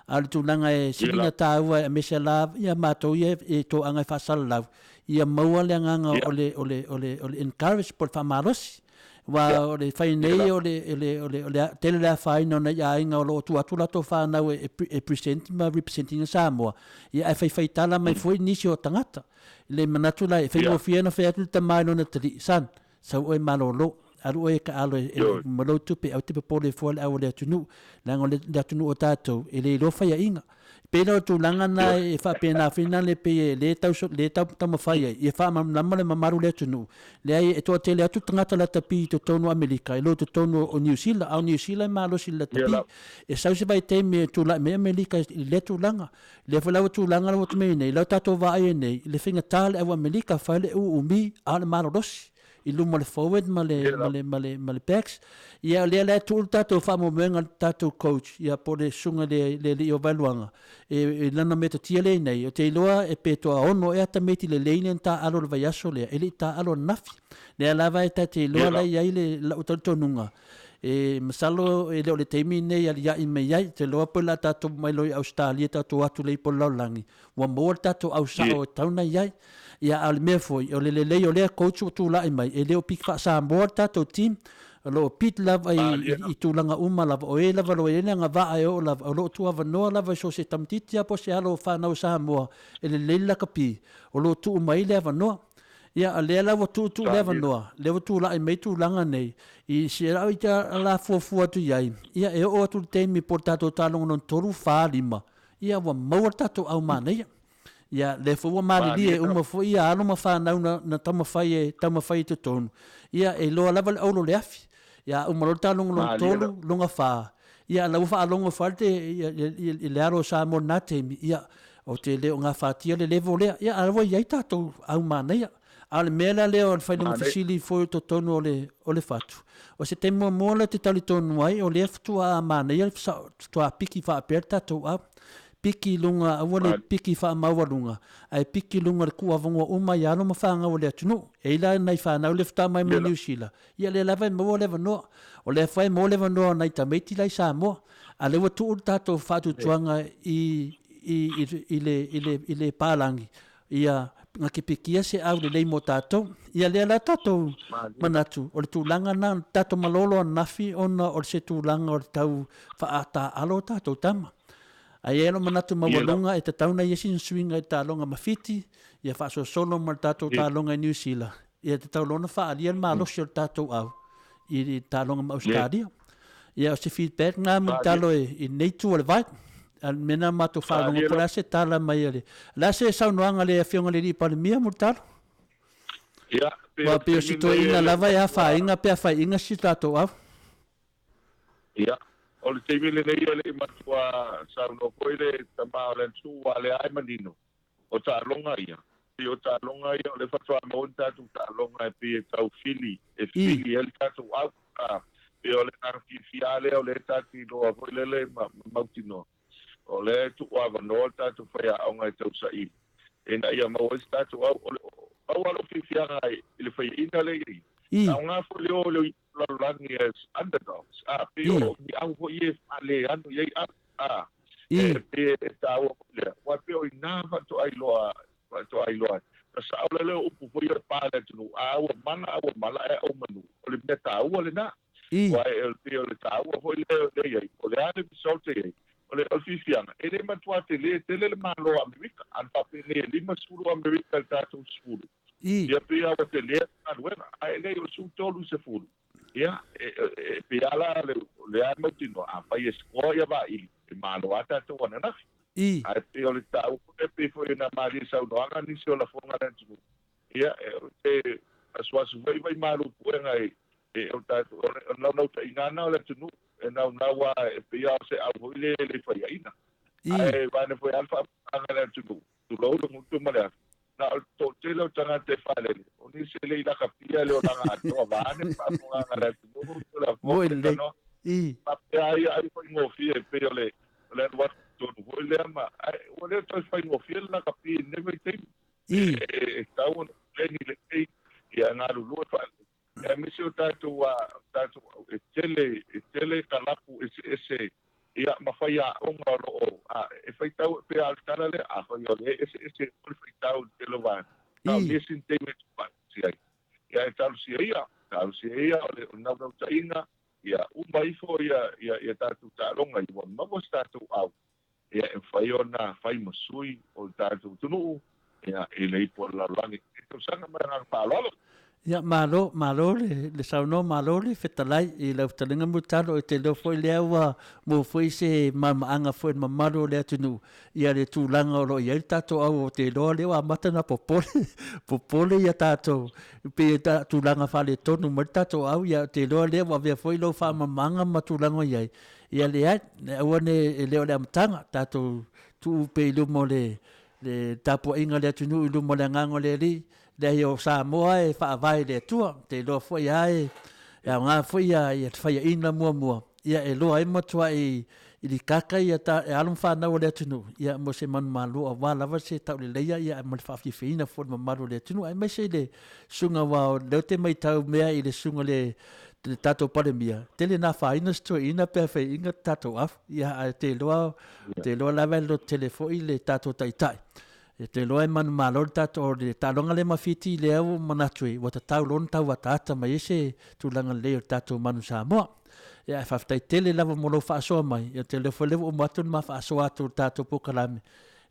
A o le tulaga e sili ona taua aemaise la ia matou ia e toaga e faasalalau, ia maua le agaga o le o le o le o le encourage po o le faamalosi. Aua o le fai nei o le o le o le tele le afaina o nai aiga o lo o tuu atu latou fanau e present ma represent ina Samoa, ia ae faifaitala mai foi nisi o tagata. Le manatu la e faigofie ona fai atu le tama i lona talii, Son, sau oe malolo, alu oe e taalo ma lou tupe, aua te popole fua le au o le atunuu, leaga o le atunuu o tatou, e le iloa faiaina. E pei la o le tulaga lena e faapena foi lena e pei e le tau, le tau taumafai ai, ia faamalamalama le mamalu o le atunuu. Leai, e toatele atu tagata lakapi i totonu o Amerika i lo totonu o Niu Sila, a o Niu Sila e malosi i le lakapi. E sau se vaitaimi e tulai mai Amerika i lea tulaga. Lea foi la ua tulaga la ua tumei nei, la tatou vaai ai nei, i le faigata le au Amerika fai le uumi a o le malolosi i luma o le forward ma le, ma le, ma le, ma le backs. Ia lea la e tuu le tatou faamoemoega i le tatou coach, ia po o le susuga i le, le alii o Vaeluaga, e, i lana metotia lea i nei, ou te iloa e pe toaono ea tamaiti lelei lea na taaalo i le vaiaso lea, e le i taaalo ananafi. Lea lava e ta te iloa la e i ai le, lau talitonuga, E masalo e le o le taimi lenei e aliaʻi mai ai, te iloa pei o le a tatou mai loa i Ausetalia tatou o atu lea i po o le lalolagi, ua maua le tatou au sao e tatau ona i ai. Ia a o le mea foi, o le lelei o lea coach ua tulai mai, e le o piki faa-Samoa le tatou team, o lo o pit lava i, i tulaga uma lava, o e lava o lo o i ai le agavaa e oo lava, o lo o tuuavanoa lava i so o se tamaitiiti lava po o se alo o fanau a Samoa e lelei le lakapi, o lo o tuu mai le avanoa. Ia, a lea la ua tuutuu le avanoa, lea ua tulai mai tulaga nei, i si lau ita la fuafua atu i ai, ia, e oo atu i le taimi po o le tatou taaloga lona 3, 4, 5, ia, ua maua le tatou au manaia. Ia, lea foi ua malilie uma foi ia alo ma fanau na, na taumafai e, taumafai i totonu, ia, e iloa lava le auro o le afi. Ia, a uma loa le taaloga lona 3, lona 4, ia, la ua faalogo foi le, ia, ia, i le alo o Samoa i lena taimi, ia, Ou te le o gafatia le level lea. Ia, a ua i ai tatou au manaia. A o le mea la lea o le failoga fesili foi o totonu o le, o le fatu, o se taimi muamua lea ou te talitonu ai, o lea faatoa manaia le faatoa piki faapea le tatou au. Piki i luga, aua le piki faamaualuga, ae piki i luga o le tuuavanoa uma i alo ma fanau o le atunuu. E i ai la nai fanau lea faatoa mai mai Niu Sila, ia lea lava e maua le avanoa. O lea foi e maua le avanoa o nai tamaiti la i Samoa. A lea ua tuu le tatou faatuatuaga i, i, i, i, le, i, le, i le palagi, ia gakepekia se au lelei mo tatou. Ia lea la tatou manatu, o le tulaga lena, tatou malolo ananafi ona o se tulaga o le tau faataaalo o tatou tama. Ae i ai lou manatu maualuga e tatau ona i ai sina suiga i le taaloga ma Fiti, ia faasolosolo ma le tatou taaloga i Niu Sila, ia tatau loa ona faaalia le malosi o le tatou au i le taaloga ma Ausetalia. Ia o se feedback lena Mulitalo i lenei itu o le vai. A o le mea lena matou faalogo po o le a se tala mai a le... O le a se saunoaga a le Afioga i le Alii Palemia Mulitalo? Aua pei o si toeaina lava e afaina pe afaiina si tatou au. Ia, o le taimi lenei e le i matua saunoa foi le tama o le Atua aua o lea lava e manino, o taaloga ia, pei o taaloga ia o lea faatoa maua ni tatou taaloga e pei e tau fili, e fili ai le tatou au, a, pei o le agaga fiafia lava lea o lea tatou te iloa foi lele ma mautinoa, o lea e tuu avanoa le tatou faiaoga e tausaili ina ia maua ai se tatou au. O le, pau lava lou fiafiaga i le faiaina lea e i ai, e aoga foi le o i le lalolagi as underdogs, a, pei o ni au foi ia e faaleano i ai au, a, e pei e taua foi lea, aua e pei o i ina faatoa iloa, faatoa iloa ai. Na sao lea lea o upu foi ia o le pa a le atunuu, a ua mala a ua mala ae ou manu, o le mea taua lena. Aua e pei o le taua foi lea o lea e i ai, o le a le result e i ai, o le fiafiaga, e le matua tele tele le Malo o Amerika, a na faapenei e 50 Amerika i le tatou 10, Ia pei lava ua tele le galuega, ae leai o le 13 i 10, ia, e pei lava la o lea e mautinoa, afai e score ia Vaili, e malo lava tatou ananafi. Ae pei o le taua foi lea, pei foi ona malie i saunoaga nisi o lafoga a le atunuu, ia, ou te asuasu foi vaimalu puega i o tatou, o le naunautaiga lava lena o le atunuu, e naunau lava e pei lava o se au foi lea e le faiaina. Ae vaeane foi lava le faamatalaga a le atunuu, tulou le gutu ma le afi, na o le toatele o tagata e faalele, o nisi e le i lakapia le olaga atoa, vaeane le faafofogaaga a le atunuu, Moi lelei. Faapea ai ai faigofie e pei o le o le alu atu i totonu foi lea ma ae ua le toe faigofie le lakapi i lenei vaitaimi. E tatau ona pleni lelei ia galulue faalelei aemaise o tatou tatou e tele e tele kalapu eseese ia ma faiaoga o lo o e faitau e pei lava o le tala lea afai o lea e eseese foi le faitau i le tele o vaega na o nisi ni taimi e tuufaatasi ai ia e talosia ia talosia ia o le naunautaiga ia uma ifo ia ia tatou taaloga ua maua se tatou au ia e mafai ona fai ma sui o le tatou atunuu ia i le ipu o le lalolagi i lenei tausaga. Ma le agaga faaaloalo. Ia malo, malo le, le saunoa, malo le fetalai i lau fetalaiga Mulitalo, e te iloa foi lea ua maua foi se malamaanga foi i le mamalu o le atunuu ia le tulaga o lo o i ai le tatou au, ou te iloa lea ua amata ona popole, popole ia tatou, pei e tulaga faaletonu mai le tatou au, ia ou te iloa lea ua avea foi lou faamamaga ma tulaga o i ai, Ia leai, aua ne e le o le amataga, tatou tuu pea i luma o le, le tapuaiga a le atunuu i luma o le Agaga o le Alii, leai o Samoa e faavae i le Atua, te iloa foi lava e, e aoga foi ia, ia le faiaina muamua, ia e loa ai matuai i likaka ia ta, e alo ma fanau a le atunuu, ia mo se manumalo aua lava se tauleleia ia ma le faafiafiaina foi o le mamalu o le atunuu, aemaise i le susuga aua o lea ou te matau mea i le susuga i le le tatou Palemia, tele na afaina si toeaina pe a faiaina le tatou afu. Ia, ae te iloa, te iloa lava e lototele foi le tatou taitai. E te iloa e manumalo le tatou, o le taaloga lea ma Fiti lea ua manatu ai, ua tatau loa ona tau ataata mai ai se tulaga lelei o le tatou Manu Samoa. Ia, ae faafetai tele lava mo lou faasoa mai. Ia, ou te iloa foi lea ua uma atu le ma faasoa atu i le tatou polokalame.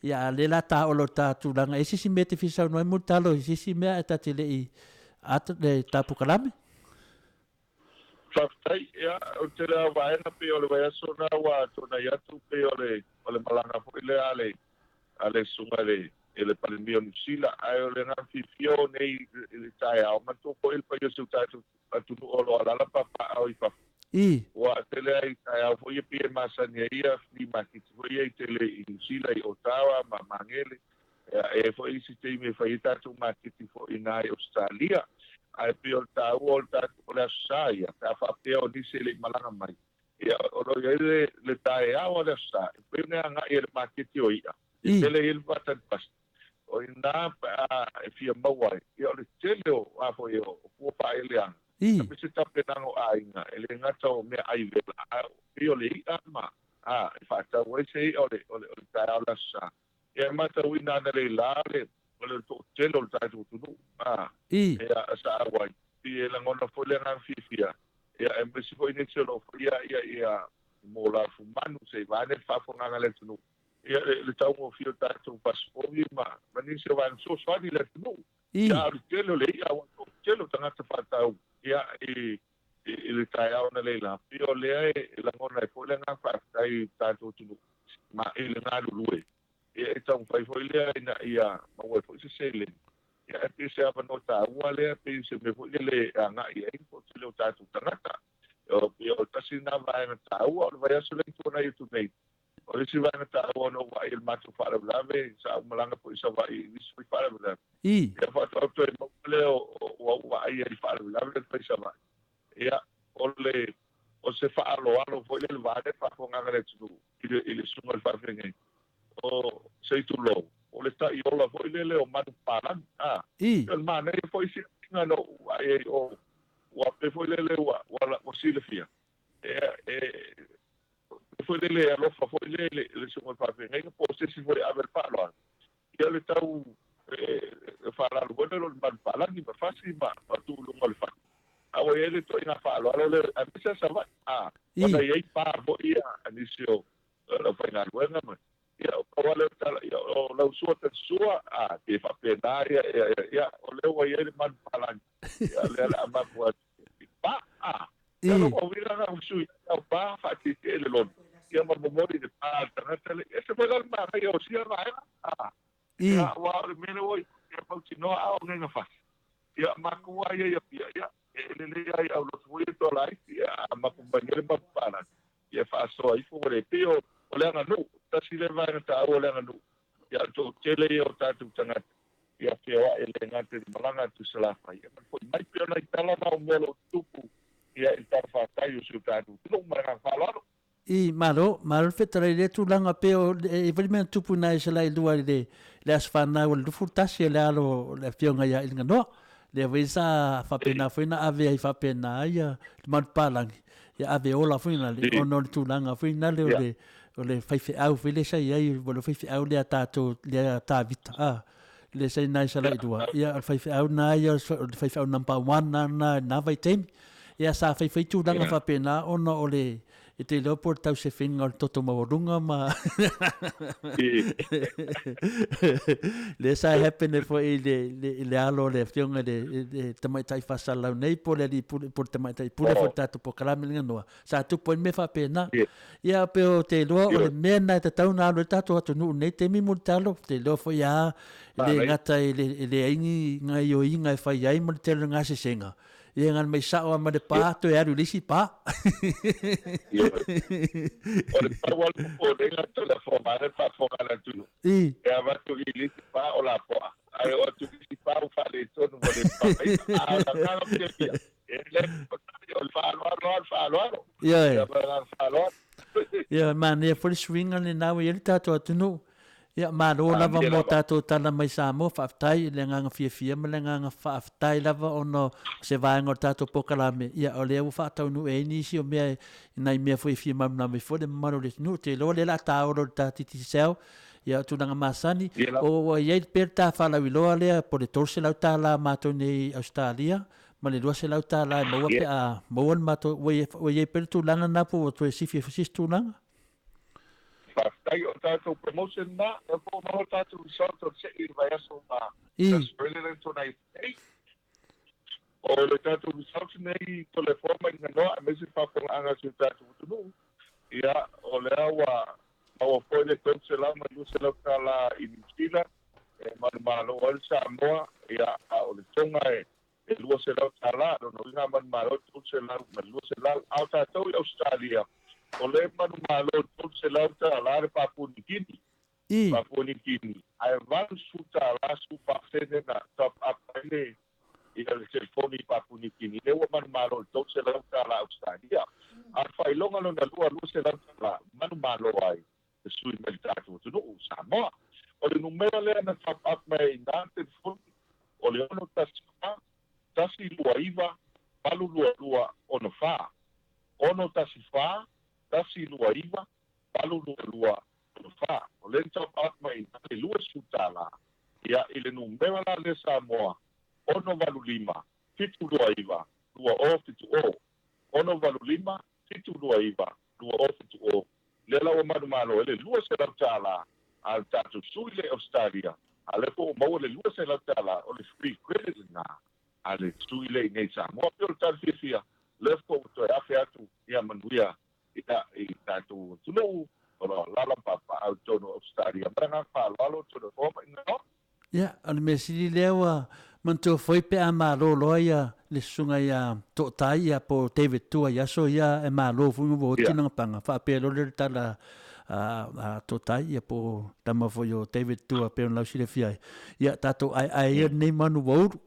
Ia, a o lea la ta oo loa i le ta tulaga, e i ai se isi mea e te fia saunoa ai Mulitalo i se isi mea ae ta te le i ata le ta polokalame? Faafetai. Ia, o le tele lava o vaega pei o le vaiaso lena ua tuanai atu pei o le o le malaga foi lea a le a le susuga i le i le Palemia o Niu Sila. Ae o le agaga fiafia o nei i le taeao, manatua foi le paia o si o tatou atunuu o lo o alaala papaaao i fafo. Ua tele lava i taeao foi ia pei e masani ai ia flea market foi ia i tele i Niu Sila i Otawa ma Magele. E ai foi isi taimi e fai ai tatou maketi foi i ina i Ausetalia. Ae pei o le taua o le tatou, o le Aso Sa ia, pe a faapea o nisi e le i malaga mai, ia, o lo o i ai le, le taeao o le Aso Sa, e mafai ona e agai i le maketi o i'a, e tele ai le faatali pasi. O ina pe a e fia maua ai, ia o le tele o, a foi, o fua faaeleaga, aemaise tapenaga o aiga, e le gata o meaai vela, ae pei o le i'a ma, a, e faatau ai se i'a o le, o le, o le taeao o le Aso Sa. Ia e matauina analeila la le o le toatele o le tatou atunuu a ia sa auai i e lagona foi le agaga fiafia ia aemaise foi nisi o lo o faia ia ia mo la fumanu se i vaeane le faafofogaaga a le atunuu. Ia le taugofie o tatou pasipori ma nisi o vaega fesoasoani i le atunuu. Ia a o le tele o le i'a ua toatele o tagata faatau ia i le taeao analeila, pei o lea e lagona ai foi le agaga faafetai i le tatou atunuu ma i le galulue ia e taumafai foi lea ina ia maua ai foi se seleni. Ia ae pei o se avanoa taua lea, pei o se mea foi lele e agai i ai le toatele o tatou tagata. Pei o le tasi lena vaega taua o le vaiaso lea i tuanai atu nei. O le isi vaega taua ona ou vaai i le matou faalavelave, sa ou malaga foi i Savaii i nisi foi faalavelave. Ia faatoa ou toe maua lea ua ou vaai ai i le faalavelave lea na fai i Savaii. Ia, o le, o se faaaloalo foi lea i le va lea faafofogaaga a le atunuu i le, i le susuga i le faafeagaiga, o, se i tulou, o le taiola foi lele o manupapalagi, a. O le manaia foi silasila na ou vaai ai, o, ua pei foi lele ua, ua, ua silafia, e, e, foi lele e alofa foi lea i le susuga i le faafeagaiga po o se isi foi e ave le faaaloalo, ia le tau e faalalo foi lele o le manupapalagi ma fasi ma tuu i luga o le fale. A ua i ai le ituaiga faaaloalo lea aemaise lava Savaii, a, ona e i ai pa foi ia a nisi o le aufaigaluega ma, ia, pau lava lea o le tala, ia, o lau sua talisua, a, pe faapena ia, ia, ia, o lea ua i ai le manupapalagi, ia, o lea o le a mapu atu. Pa, a. Ia lou auina na o sui au pa faatietie le lono. Ia ma momoli le pa a le tagata le. E se foi la le manaia o sia vaega. A. Ia aua o le mea lea ua ia mautinoa a o gega fasi. Ia matou lava ia i Apia, ia e lelei lava i aulotu foi ia toalaiti, ia a mapu mai nei le mapu palagi, ia faasoa ifo ua le pei o le aganuu. Tasi lea vaega taua o le aganuu. Ia o le toatele ia o tatou tagata ia feoai e le gata i le malaga atu i Salafai, ia ma le foi mai pei o nai tala na o mea o lo o tutupu ia i le talafatai o si o tatou atunuu. Ma le agaga faaaloalo. I, malo, malo le fetalai i lea tulaga pei o e i ai foi le mea na tupu i nai Salailua i le le aso fanau o le 21 o le alo o le afioga ia Iliganoa. Lea foi sa faapena foi na ave ai faapena ia le manupapalagi, ia ave ola foi na le ona o le tulaga foi na le o le o le faifeau foi lea sa i ai, o le faifeau lea a tatou lea a Tavita a lea sa i nai Salailua, ia o le faifeau na ia o le faifeau number one na na i na vaitaimi. Ia sa faifai tulaga faapena ona o le e te iloa po o le tausefeina o le toto maualuga ma lea sa happen ai foi i le, le, le alo o le afioga i le, le tamaitai faasalalau nei po o le alii pule po o le tamaitai pule foi le tatou polokalame le ganoa sa tupu ai le mea faapena. Ia pe o te iloa o le mea lena e tatau ona alu ai le tatou atunuu i lenei taimi Mulitalo, te iloa foi lava e le gata e leai ni gaoioiga e fai ai ma le tele o gasesega, ia gana mai sao lava ma le pa toe alu i le isi pa. O le pau lava le popolega tolafoga le faafofoga a le atunuu, e avatu i le isi pa o lapoa, ae oo atu i le isi pa ua faaletonu ua le papaina. A o le agaga fiafia, E le o le faaaloalo lava le faaaloalo. Ioe. Ia ma le agaga faaaloalo. Ioe, manaia foi le suiga lena ua i ai le tatou atunuu. Ia, malo lava mo tatou tala mai Samoa, faafetai i le agaga fiafia ma le agaga faafetai lava ona o se vaega o le tatou polokalame, ia o lea ua faataunuu ai nisi o mea, nai mea foi e fia malamalama ai foi le mamalu o le atunuu. Ou te iloa o lea o le a taolo i le ta Digicel, ia o tulaga masani, o ua i ai pea le ta faalauiloa lea po o le $300 a matou nei i Ausetalia, ma le $200 e maua pe a maua le matou, ua i ai pea le tulaga lena po ua toe sifi ai foi se isi tulaga? Faafetai o tatou promotion na, lea foi ua maua tatou result o le se'i i le vaiaso ma Australia lea na tuanai atu nei. O le tatou result nei Toleafoa ma Iganoa aemaise le faafofogaaga a si o tatou atunuu, ia o lea ua maua foi le $300 ma le $200 i Niu Sila e manumalo ai le Samoa, ia a o le Tonga e $200, lona uiga a manumalo e $300 ma le $200. A o tatou i Ausetalia, o lea e manumalo i le $300 le Papua New Guinea, Papua New Guinea, ae $80 10% na top up ai le ia le telefoni i Papua New Guinea, lea ua manumalo i le $300 Ausetalia. A o le faailoga lona lua, $200, manumalo ai le sui mai le tatou atunuu, Samoa. O le numera lea na top up mai ai i ina le telefoni, o le 614 129 822 64. 614 129 822 64. O lea na top up mai i ina le $20, ia, i le numera la lea Samoa, 685 729 2070. 685 729 2070. Lea la ua manumalo ai le $200 a le tatou sui lea i Ausetalia, a o lea foi ua maua le $200 o le free credit lena a le sui lea i inei i Samoa. Pei o le tala fiafia, lea foi ua toe afe atu ia manuia ia i tatou atunuu o lo o alaala ma papaaao i totonu o Ausetalia. Ma le agaga faaaloalo, Toleafoa ma Ingaoa. Ia, o le mea sili lea ua manatua foi pe a malo loa ia le susuga ia Tootai ia po o David Tua i aso ia e malo foi ma ua oti lana paga, faapea loa lea o le tala a Tootai ia po o tama foi o David Tua pei ona lausilafia ai, ia tatou aeae ia lenei manu ua ulu.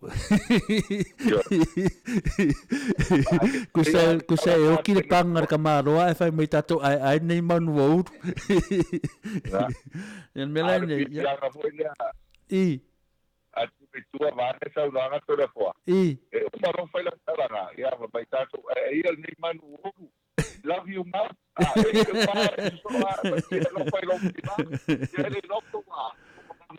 Kusa, kusa e oki le paga a le tamaloa ae fai mai tatou aeae lenei manu ua ulu. Ia le mea la nei. Ia. Foi lea. I. A te tua vae saunoaga Toleafoa. I. E uma loa fai lau talaga, ia ma mai tatou ae ia lenei manu ua ulu. Love you mum. A e te pa e so a ma te lo fai lo tina. Ia le no to ma.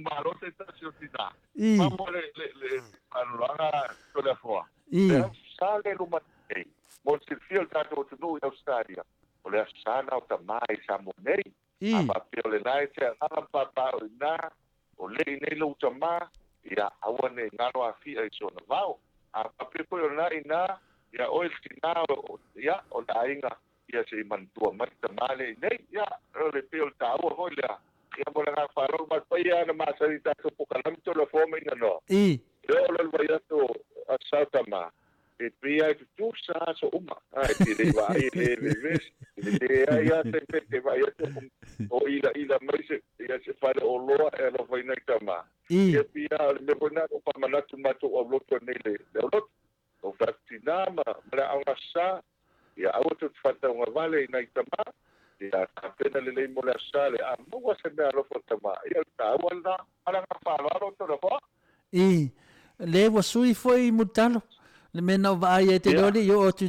Malo se tasi o tina. I. Mamo le le le manulaga Toleafoa. I. Le sa le luma nei. Mo le silafia o le tatou atunuu i Australia. O le aso sa na o tamā i Samoa nei. I. A faapea o lena e te agaga ma papaaao i ina, o le i nei lou tama, ia, aua ne i galo afia i sona vao. A faapea foi o lena i ina, ia oe le tina o, ia, o le aiga, ia se i manatua mai le tama lea i nei. Ia, o le pei o le taua foi lea. Ia, mo le agaga faaaloalo, ma le paia na masani i tatou pokalami Tolafoa ma Inanoa. I. E oo loa i le vaiaso o Aso Tama, E pei lava e tutusa aso uma, a e te le vaai e le vevesi, e leai lava se mea e te vaai atu o ilaila mai se, ia se fale oloa e alofa ai nai tama. Ia pei lava o le mea foi lena ua faamanatu matou aulotu anei le aulotu, o fai atu tina ma le aoga sa, ia aua tou te faataugavale i nai tama, ia tapena lelei mo le aso sa le a maua se mea alofa o tama. Ia o le taua lena, ma le agaga faaaloalo Toleafoa. I, le ua sui foi i Mulitalo, le mea na ou vaai ai, te iloa le i oo atu i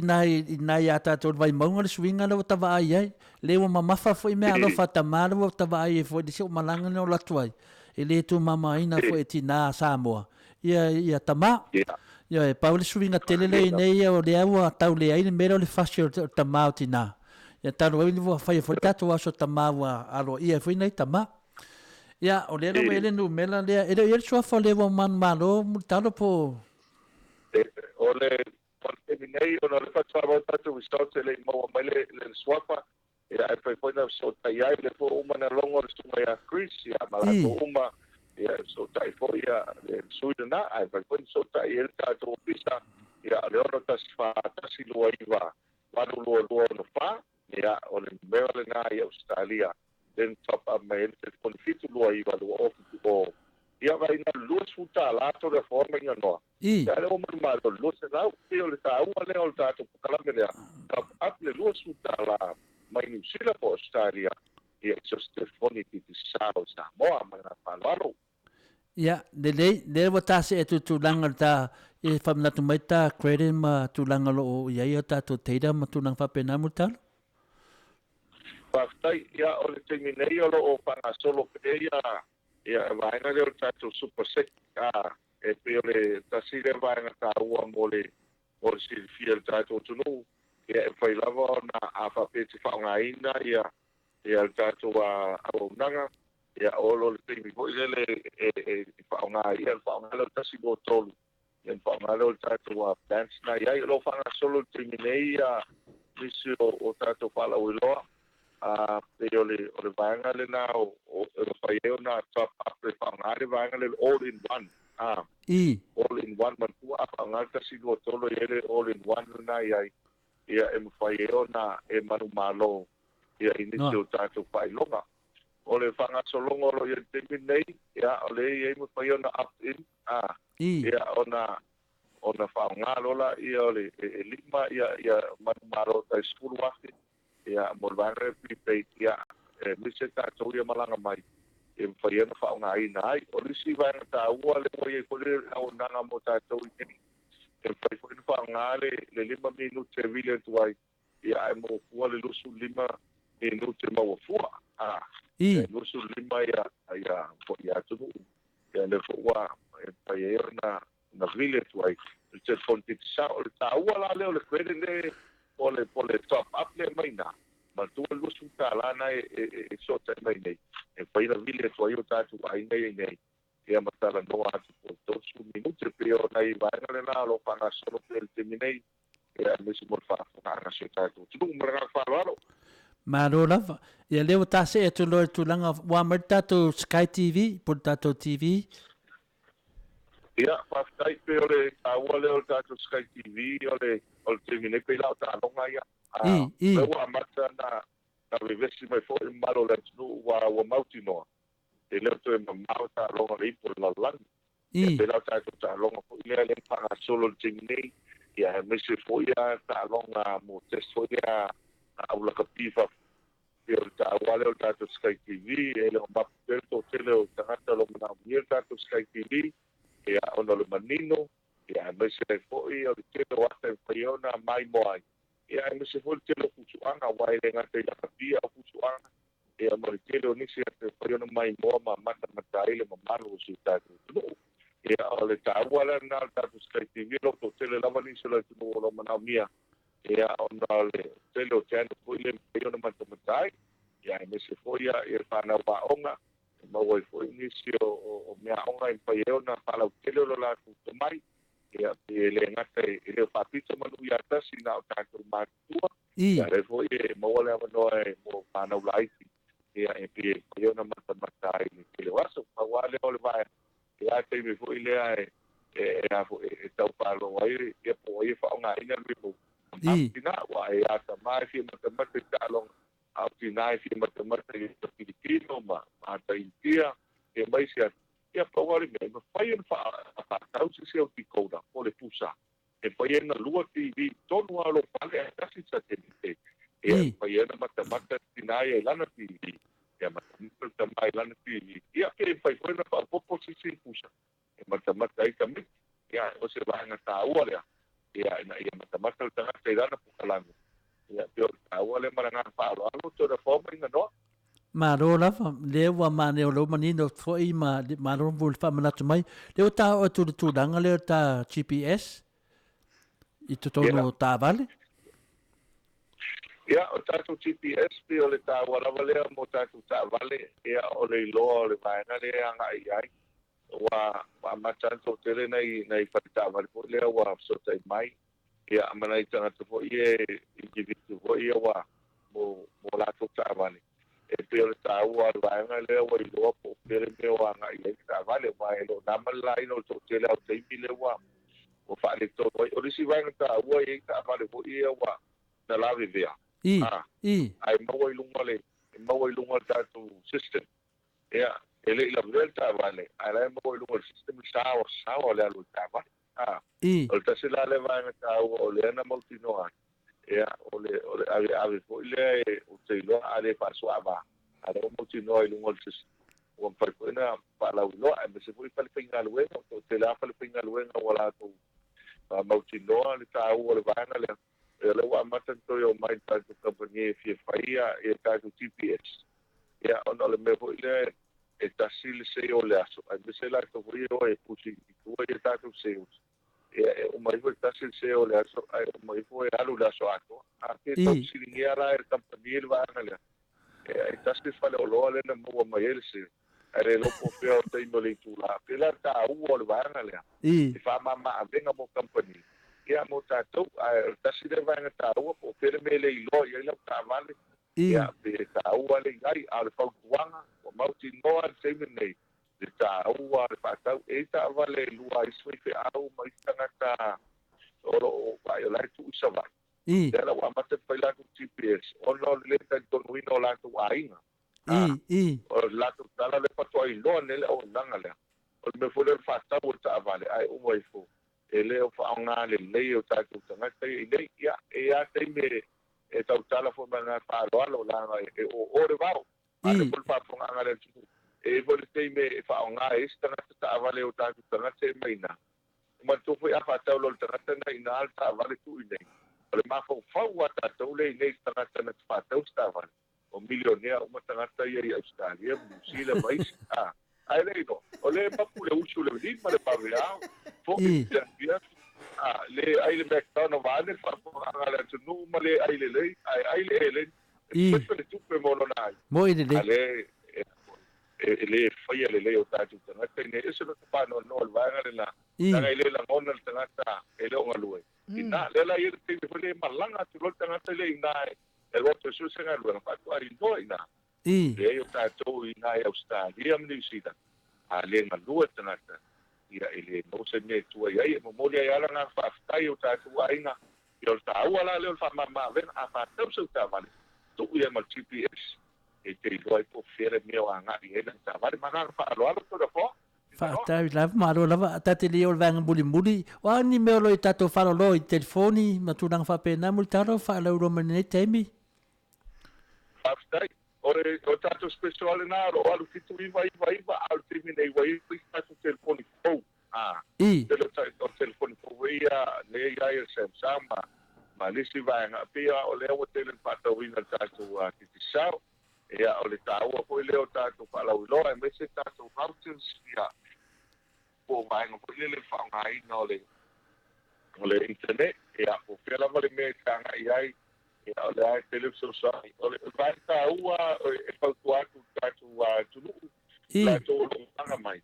ina ia tatou i le Vaimauga le suiga lea ua ta vaai ai. Le ua mamafa foi mea alofa a tama lea ua ta vaai ai foi i le isi o malaga lea na ou alu atu ai, e le tumamaina foi e tina a Samoa ia, ia tama. Ioe, pau le suiga tele lea i nei, o lea ua tau leai le mea lea o le fasi o le tama o tina. Ia talu ai ua faia foi le tatou aso tama ua aloaia ai foi nai tama. Ia, o lea lava e i ai le numera lea. E le o i ai le suafa o le ua manumalo Mulitalo po o... O le taimi nei, ona o lea faatoa maua tatou results e le i maua mai le suafa, ia ae fai foi na fesootai ai, lea foi ua uma ona logo le susuga ia Chris, ia ma latou uma, ia e fesootai foi ia le sui lena, ae fai foi na fesootai ai le tatou ofisa, ia o le 614 129 82 64, ia o le numera lena i Ausetalia. Then top up mai ai le telefoni 729 2070. Ia vaai na o le $20 Toleafoa ma Inanoa. I. Ia lea ua manumalo le 200. Pei o le taua lea o le tatou pokalame lea, top up le $20 mai Niu Sila po o Australia ia i so se telefoni Digicel i Samoa. Ma le agaga faaaloalo. Ia, lelei, lea ua ta see atu i tulaga o le ta, e faamanatu mai ta credit ma tulaga o lo o i ai a tatou data ma tulaga faapena Mulitalo? Faafetai. Ia, o le taimi nei o lo o faagasolo pea ia ia vaega lea o le tatou Super Sec, a, e pei o le tasi lea vaega taua mo le mo le silafia e le tatou atunuu, ia e mafai lava ona a faapea e te faaaogaina ia ia le tatou auaunaga, ia o lo le taimi foi lele e e faaaoga ai, ia ona faaaoga lea o le 1 2 3, ia ona faaaoga lea o le tatou plans na i ai. O lo o faagasolo i le taimi nei ia nisi o tatou faalauiloa, a pei o le o le vaega lena o e mafai ai ona top up e faaaoga le vaega lea o le all in one, a all in one manatua a faaaoga le 1 2 3 e i ai le all in one lena i ai, ia e mafai ai ona e manumalo ia i nisi o tatou faailoga. O le faagasologa o lo o i ai i le taimi lenei, ia, o lea e i ai mafai ona opt in, a, ia, ona, ona faaaoga loa laia o le, e lima ia, ia manumalo tai 10,000, ia, mo le vaega lea prepaid, ia, aemaise tatou ia malaga mai, e mafai ai ona faaaogaina ai. O le isi vaega taua lea ua i ai foi le auaunaga mo tatou i nei, e mafai foi ona faaaoga le, le lima minute e vili atu ai, Ia ae maua fua le 25 minute maua fua a e 25 ia ia foi ia atunuu ia lea foi ua e mafai ai ona ona vili atu ai le telefoni Digicel. O le taua la lea o le credit le o le po o le top up lea mai ina Manatua le $20 na e fesootai mai nei, e mafai ona vili atu ai o tatou aiga ia i inei, ia ma talanoa atu po o 30 minute, pei o nai vaega lena o lo o faagasolo pea i le taimi nei, ia aemaise mo le faafofogaaga a si o tatou atunuu. Ma le agaga faaaloalo. Malo lava. Ia lea ua ta see atu loa i le tulaga ua aumai le tatou Sky TV po o le tatou TV. Ia, faafetai. Pei o le taua lea o le tatou Sky TV o le o le taimi nei pei la o taaloga ia. I, i. Lea ua amata ona vevesi mai foi le mamalu o le atunuu ua mautinoa e le o toe mamao taaloga o le ipu o le lalolagi. Ia pei la o tatou taaloga foi lea lea na faagasolo i le taimi nei, ia aemaise foi lava taaloga mo test foi lea a au lakapi faapea o le taua lea o le tatou Sky TV, e le o mapu pea le toatele o tagata o lo o manaomia le tatou Sky TV, ia ona o le manino, ia aemaise ai foi o le tele o ata e mafai ai ona maimoa ai, ia aemaise foi le tele o fusuaga aua e le gata i lakapi a o fusuaga, Ia ma le tele o nisi ata e mafai ona maimoa ma matamata ai le mamalu o si o tatou atunuu. Ia, o le taua la lena o le tatou Sky TV, o lo o toatele lava nisi o le atunuu o lo o manaomia, ia, ona o le tele o channel foi lea e mafai ona matamata ai, ia aemaise foi ia le fanau aoga, e maua ai foi nisi o meaaoga e mafai ai ona faalautele lo latou tomai, ia, e le gata e le o faapito manu ia tasi na o tatou matutua, Ia lea foi e maua le avanoa e mo fanau laiti, ia e pei e mafai ona matamata ai i le tele o aso. Pau lava lea o le vaega, ia a taimi foi lea e e a foi e tau faalogo ai ia po o ai e faaaogaina le remote. A o tina, aua e atamā e fia matamata i taaloga, a o tina e fia matamata i ata Filipino ma ata Initia, ia ma isi atu. Ia pau lava le mea, e mafai ona faatau se isi au decoder po o le pusa E fai ai ona lua TV i totonu lava o lou fale ae tasi le satellite. Ia, e mafai ai ona matamata le tina ia i lana TV, ia matamata le tama i lana TV. Ia, pe mafai foi ona faaopoopo se isi pusa e matamata ai tamaiti. Ia, o se vaega taua lea, ia, ina ia matamata le tagata i lana pokalame. Ia, pei o le taua lea ma le agaga faaaloalo, toe lafo mai Ganoa. Malo lava, lea ua manaia o lou manino foi ma malo mo le faamanatu mai. Lea ua ta oo atu i le tulaga lea o le ta GPS i totonu o taavale. Ia, o tatou GPS pei o le taua lava lea mo tatou taavale, ia o le iloa o le vaega lea e agai i ai. Ua amata lava toatele nai nai fale taavale foi lea ua fesootai mai, ia ma nai tagata foi ia individual foi ia ua mo mo latou taavale. E pei o le taua o le vaega lea ua iloa po o fea le mea o agai i ai le taavale, aua e le o na ma le laina o le toatele lava o taimi lea ua ua faaletonu ai. O le isi vaega taua e i ai taavale foi ia ua na lavevea, a, ae maua i luga o le maua i luga o le tatou system. Ia, e le i lavea le taavale, ae la e maua i luga o le system le sao sao a le alu o le taavale. A, o le tasi la lea vaega taua o lea na mautinoa ai, ia, o le, o le aveave foi lea e, ou te iloa a le faasoaava, a lea ua mautinoa i luga o le system, ua mafai foi ona faalauiloa, aemaise foi falefaigaluega, ua toatele lava falefaigaluega ua latou mautinoa le taua o le vaega lea. Ia, o lea ua amata ona toe omai i le tatou kamupani e fia fai ia tatou GPS. Ia, ona o le mea foi lea e tasi le sale o le aso, aemaise latou foi e o e pusi i tua ia tatou sales. Ia, e uma ifo e tasi le sale o le aso, ae uma ifo e alu le aso atoa. A pe tau fesiligia la e le kamupani le vaega lea, ia, e tasi le faleoloa lea na maua mai ai le sale, ae le iloa po o fea o taimi o le itula. Pei la le taua o le vaega lea, e faamama avega mo kamupani, ia, mo tatou. Ae o le tasi lea vaega taua, po o fea le mea e le iloa i ai lau taavale, Ia, pe taua le i ai, a o le fautuaga, ua mautinoa i le taimi lenei, le taua o le faatau e i taavale e lua a isi faifeau ma isi tagata o lo o vaai o la e tuu i Savaii. Lea la ua amata ona fai latou GPS ona o le le talitonuina o latou aiga. O le latou tala lea faatoa iloa nei le auaunaga lea. O le mea foi lea o le faatau o le taavale ae uma ifo e le o faaaoga lelei e o tatou tagata ia i nei. Ia, e i ai lava taimi e tautala foi ma le agaga faaaloalo, leaga e oo le vao, a o lea foi le faafofogaaga a le atunuu. E i ai foi le taimi e faaaoga ai isi tagata taavale e o tatou tagata e mai i ina. E manatua foi a faatau loa e le tagata lena i ina le taavale tuu i inei, o le mafaufau a tatou lea i inei i se tagata na te faatau se taavale, o milionea uma tagata ia i Ausetalia ma Niu Sila ma isi, a, ae le iloa, o lea e mapu le usu le lima le vaveao, foi le afiafi, a, le ai le McDonald vaeane le faafofogaaga a le atunuu ma le ai lelei, ae ai le eleni. E pepe le tupe mo lona ai. Mo'i lelei. A lea e le faia lelei o tatou tagata ina ia ese lota faanoanoa i le vaega lena, leaga e le lagona le tagata e le o galue. Ina, lea la e i ai le taimi foi lea e malaga atu loa le tagata lea i ina e alu atu e sue se galuega, faatoa iloa i ina. Leai o tatou i ina i Ausetalia ma Niu Sila, a le galue le tagata, ia e le maua se mea e tua i ai. E momoli ai lava le agaga faafetai i o tatou aiga. Ia o le taua la lea o le faamama-avega, a faatau sau taavale, tuu i ai ma le GPS e te iloa ai po o fea le mea o agai i ai lana taavale. Ma agaga faaaloalo Toleafoa. Faafetai lava, malo lava. Ta te le o le vaega mulimuli. O a ni mea o lo o i tatou faaloloa i telefoni ma tulaga faapena, Mulitalo, faalauiloa mai lenei taimi. Faafetai. O le o tatou special lena o lo o alu 7999 a o le taimi nei ua i ai tatou telefoni fou. A. Tele o telefoni fou ia lea i ai o le Samsung ma ma le isi vaega e pei lava o lea ua tele ina faatauina e le tatou Digicel. Ia o le taua foi lea o tatou faalauiloa aemaise tatou routers ia po o vaega foi lele i le faaaogaina o le o le internet. Ia po o fea lava le mea e te agai ai, ia o lea e tele fesoasoani. O le vaega taua e fautua atu i le tatou atunuu, latou o lo o malaga mai,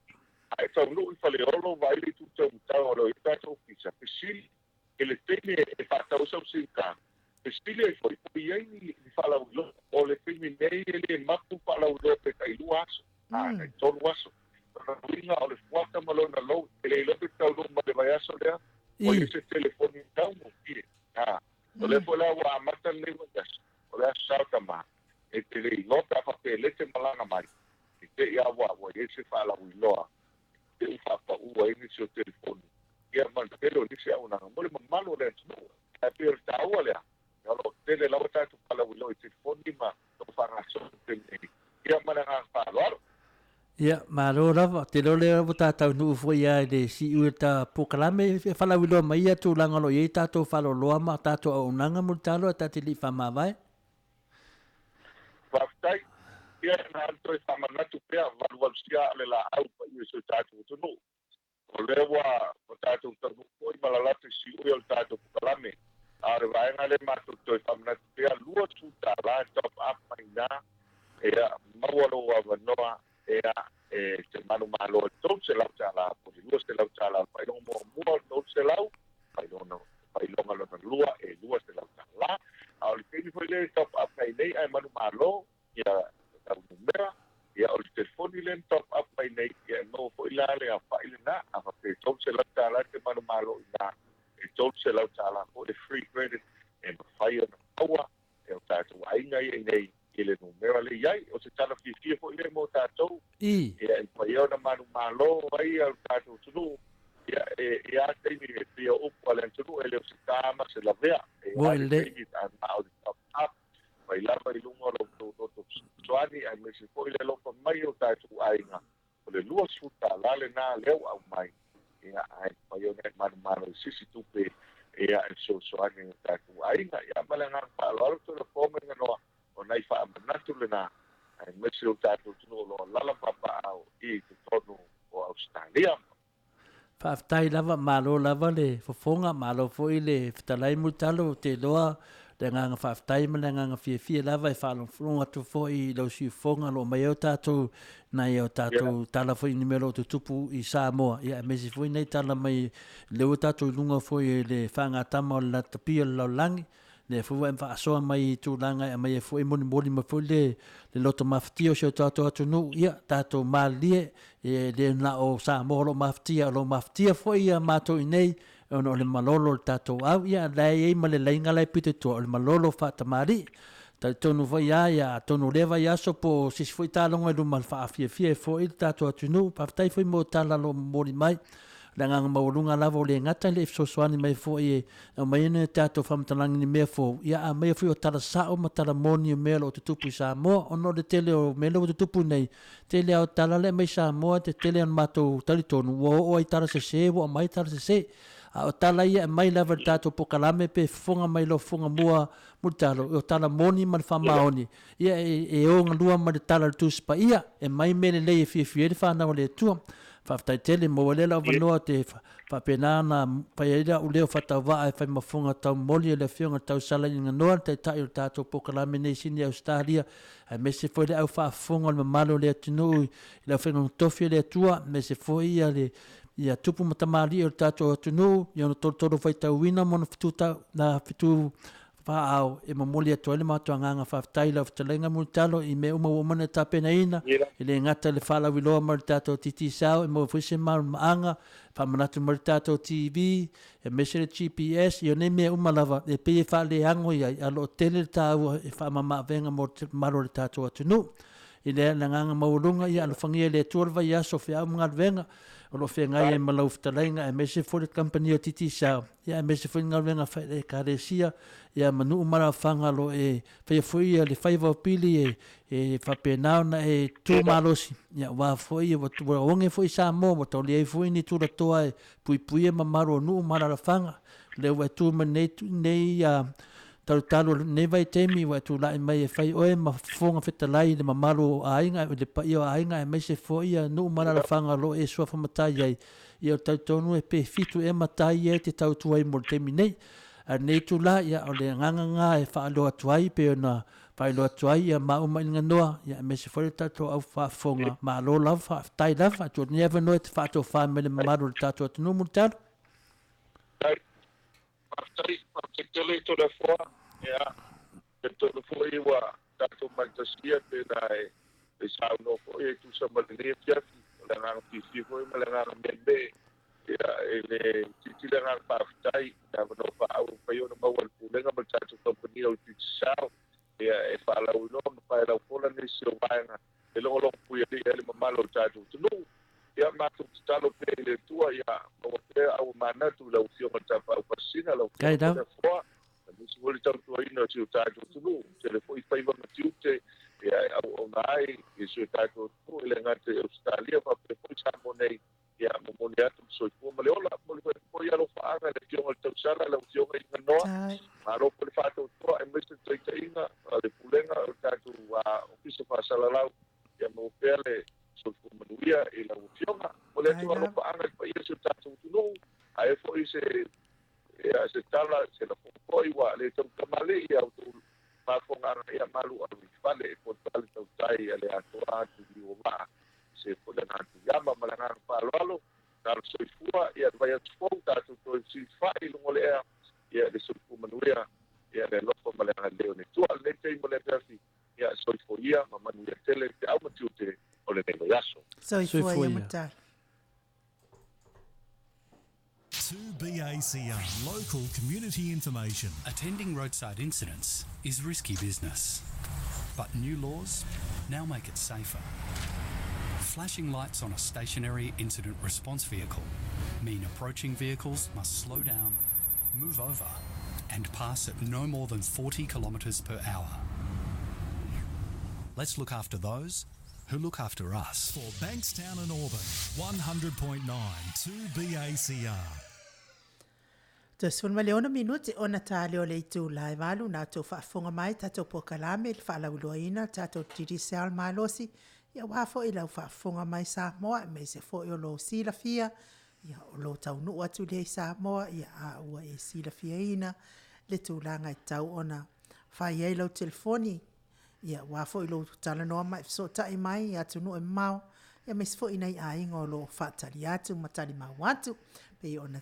a e taunuu i Faleolo, vaai le itu taumatau o lo o i ai tatou ofisa, fesili i le taimi e faatau ai sau sim card, fesili ai foi po o i ai ni faalauiloa. O le taimi nei e le mapu faalauiloa pe tailua aso, a taitolu aso. O lona uiga o le fuata ma lona lou, e le iloa pe taunuu mai le vaiaso lea, ua i ai se telefoni taugofie. A, o lea foi la ua amata lenei vaiaso, o le Aso Sa o Tama, e te le iloa pe a faapea e le te malaga mai, i te i a ua ua i ai se faalauiloa te i faapau ai nisi o telefoni, ia ma le tele o nisi auaunaga mo le mamalu o le atunuu. Ae pei o le taua lea, o lo o tele lava tatou faalauiloa i telefoni ma lo o faagasolo i le taimi nei. Ia ma le agaga faaaloalo. Ia, malo lava. Ou te iloa lea ua ta taunuu foi lava i le siu o le ta polokalame e faalauiloa mai ia tulaga o lo o i ai tatou faaloloa ma tatou auaunaga mo le talo ae ta te le i faamavae. Faafetai. Ia na ona toe faamanatu pea, valuvalusia a le laau paia i si o tatou atunuu. O lea ua tatou taunuu foi ma lalata i siui o le tatou polokalame. A o le vaega lea matou te toe faamanatu pea, $20 e top up mai ina, ia maua lou avanoa ea e te manumalo i le $300 po o le $200. O le faailoga muamua o le $300, faailoga lona lua e $200. A o le taimi foi lea e top up mai nei ae manumalo ia lau numera, ia o le telefoni lea na top up mai nei, ia e maua foi la le aofai lena. A faapea e $300 e te manumalo i ina, e $300 foi le free credit e mafai ona maua e o tatou aiga ia i inei i le numera lea i ai. O se tala fiafia foi lea mo tatou, ia e mafai ai ona manumalo ai lo tatou atunuu, ia e i a taimi e pei o upu a le atunuu, e le o se ta ma se lavea, e i a le taimi a na o le top up mai lava i luga o lo outou loto fesoasoani aemaise foi le alofa mai o tatou aiga. O le $20 lena lea ua aumai, ia, ae mafai ona e manumalo i se isi tupe, ia, e fesoasoani i o tatou aiga. Ia, ma le agaga faaaloalo, toe lafo mai ganoa, o nai faamanatu lena, aemaise o tatou atunuu o lo o alaala ma papaaao i totonu o Ausetalia. Faafetai lava, malo lava le fofoga, malo foi le fetalai Mulitalo, ou te iloa le agaga faafetai ma le agaga fiafia lava e faalogologo atu foi i lau siufofoga o lo o mai ai o tatou nai o tatou tala foi i ni mea o lo o tutupu i Samoa, ia aemaise foi nai tala mai lea ua tatou i luga foi i le faagatama o le latapia o le lalolagi, lea foi ua e faasoa mai i tulaga e aumai ai foi molimoli mai foi le loto mafatia o si o tatou atunuu, ia tatou malilie, e le na o Samoa o lo o mafatia, o lo o mafatia foi ia matou i inei ona o le malolo o le tatou au, ia la e i ai ma le laina la e pito i tua, o le malolo faatamalii. Talitonu foi lava, ia atonu o lea vaiaso po o se isi foi taaloga i luma e faafiafia ai foi le tatou atunuu. Faafetai foi mo tala o lo o momoli mai. O le agaga maualuga lava o le gata e le i fesoasoani mai foi e aumai ai nai tatou faamatalaga i ni mea fou, ia a aumaia foi o tala sao ma tala moni o mea o lo o tutupu i Samoa. Ona o le tele o mea lea ua tutupu nei, tele lava o tala lea e aumai i Samoa, te tele lava ona matou talitonu ua oo ai tala sese, ua aumai tala sese. A o tala ia e aumai lava i le tatou polokalame pe fofoga mai lou fofoga mua Mulitalo, o tala moni ma le faamaoni, ia e o galua ma le tala o le Tusi Paia, e aumai mea lelei e fiafia ai le fanau a le Atua. Faafetai tele, maua lea le avanoa te faapena ona fai ai a'u leo faatauvaa e fai ma fofoga taumoli e le Afioga i le Tausala i Ganoa, le Taitai o le tatou polokalame nei i Sini Ausetalia, aemaise foi le au faafofoga o le mamalu o le atunuu i le aufaigaluega totofi a le Atua, aemaise foi ia le ia tupu ma tamalii o le tatou atunuu i ona tolotolo faitauina ma ona fetu fetu faaao e momoli atu ai le matou agaga faafetai i lau fetalaiga Mulitalo i mea uma ua uma ona e tapenaina, e le gata i le faalauiloa mai o le tatou Digicel e maua foi se malamalamaaga, faamanatu mai le tatou TV, aemaise le GPS, ia nei mea uma lava e pei e faaleago i ai, ae o lo o tele le taua e faamamaavega mo le mamalu o le tatou atunuu. I le agaga maualuga, ia alofagia e le Atua le vaiaso o feau ma galuega o lo o feagai ai ma lau fetalaiga aemaise foi le kamupani o Digicel, ia aemaise foi galuega fai a le Ekalesia, ia ma nuu ma alaalafaga o lo o e faia foi ia le faiva o pili e e faapena ona e tu malosi, ia aua foi ua oge foi Samoa, ua taulia ai foi ni tulatoa e puipuia mamalu o nuu ma alaalafaga. O lea ua e tu mai lenei, lenei talutalu o lenei vaitaimi ua e tulai mai e fai oe ma fofoga fetalai i le mamalu o aiga, i le paia o aiga aemaise foi ia nuu ma alaalafaga o lo o e suafa matai ai. Ia ou te talitonu e pe fitu ea matai ia e te tautua ai mo le taimi nei. A o lenei itula, ia o le agaga lena e faailoa atu ai pei ona faailoa atu ai ia maua ma Iliganoa, ia aemaise foi le tatou au faafofoga. Malo lava, faafetai lava. Tuu atu nei avanoa e te faatofa mai le mamalu o le tatou atunuu Mulitalo. Faafetai, faafetai tele i Toleafoa. Ia, talitonu foi ua tatou maitasia pe na e e saunoa foi e tusa ma lenei afiafi. O le agaga fiafia foi ma le agaga meemee. Ia, e le itiiti le agaga faafetai i le avanoa faaauau ua mafai ona maua e le Pulega ma le tatou kamupani o le Digicel. Ia, e faalauiloa ma faelaufola nisi o vaega e logologo puialii ai le mamalu o le tatou atunuu. Ia, matou tatalo pea i le Atua ia maua pea aua manatu i lau Afioga i le Tapaau Pasina, lau Afioga Toleafoa, aemaise foi le tautuaina o si o tatou atunuu. Tele foi faiva ma tiute ia e auauna ai i si o tatou atunuu, e le gata i Ausetalia faapea foi Samoa nei. Ia, momoli atu le soifua ma le ola. Momoli atu foi alofaaga i le Afioga i le Tausala, lau Afioga i Ganoa. Malo foi le faatoatoa aemaise le taitaiga a le Pulega o le tatou Ofisa Faasalalau. Ia maua pea le soifua manuia i lau Afioga. Momoli atu alofaaga i le paia o si o tatou atunuu. A i ai foi se, ia, se tala, se lafoga foi ua le tautamalii i a outou faafofogaaga, ia malu ave i fale e poto le tautai a le Atoa atu i liu o vaa. Se foi le agaga piiama ma le agaga faaaloalo, talo soifua, ia le vai atu fou tatou toe fesilafai i luga o le ea, ia le soifua manuia, ia le alofa ma le agalelei o le Atua. Lenei taimi o le afiafi, ia soifua ia ma manuia tele feau ma tiute o lenei vaiaso. Soifua ia Matala. 2BACR, local community information. Attending roadside incidents is risky business. But new laws now make it safer. Flashing lights on a stationary incident response vehicle mean approaching vehicles must slow down, move over, and pass at no more than 40 kilometres per hour. Let's look after those who look after us. For Bankstown and Auburn, 100.9 2BACR. Toe 16 minute ona ta lea o le itula e valu na outou faafofoga mai tatou polokalame i le faalauiloaina o le tatou Digicel malosi ia aua foi lau faafofoga mai Samoa aemaise foi o lou silafia ia o lou taunuu atu lea i Samoa ia a ua e silafiaina le tulaga e tatau ona fai ai lau telefoni Ia, aua foi lou talanoa mai, fesootai mai i atunuu e mamao, ia aemaise foi nai aiga o lo o faatali atu ma talimau atu, pei ona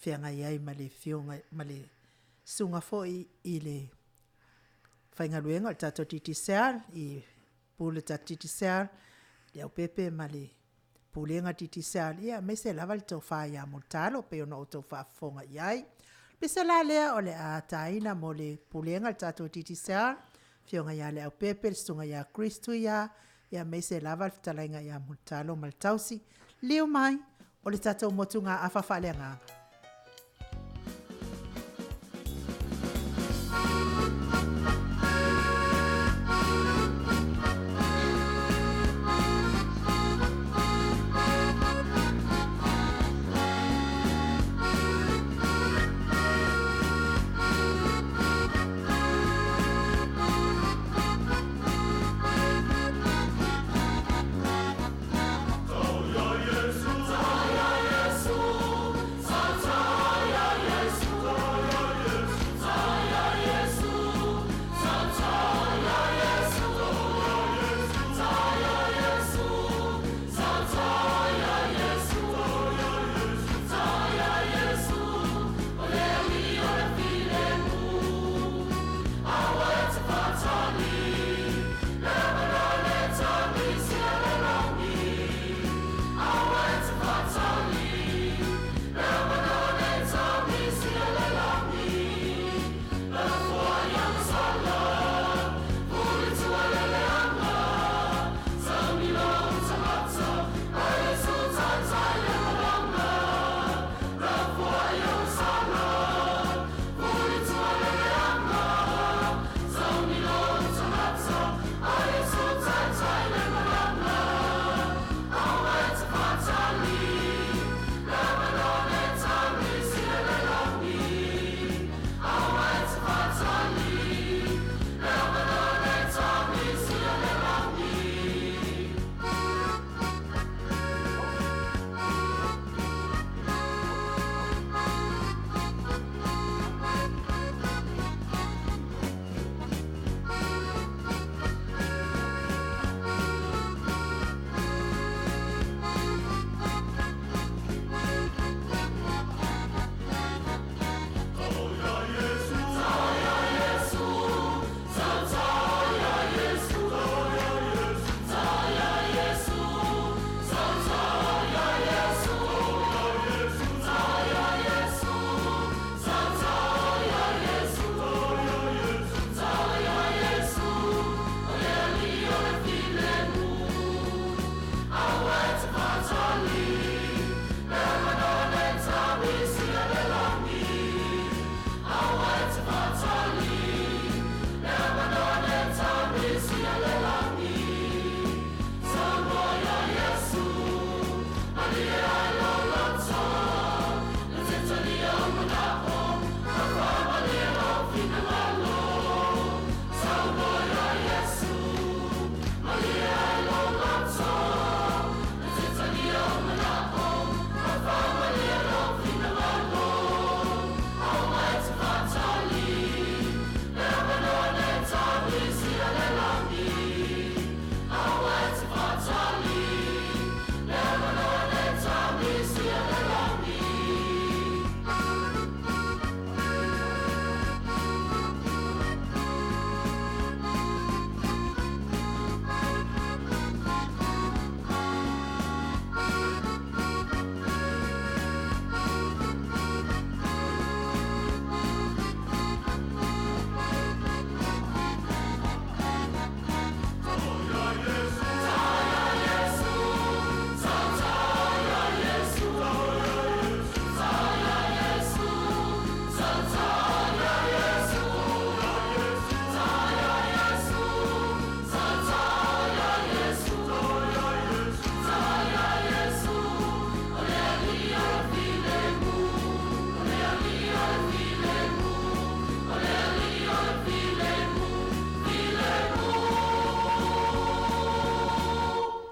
feagai ai ma le afioga ma le susuga foi i le faigaluega o le tatou Digicel, i Pule tatou Digicel, Leaupepe ma le Pulega Digicel, ia aemaise lava le tofa ia Mulitalo pei ona outou faafofoga i ai. O le pese la lea o le a taina mo le Pulega le tatou Digicel, Afioga ia Leaupepe, le Susuga ia Chris Tuia, ia aemaise lava le fetalaiga ia Mulitalo ma le tausi. Liu mai, o le tatou motugaafa faaleagaga.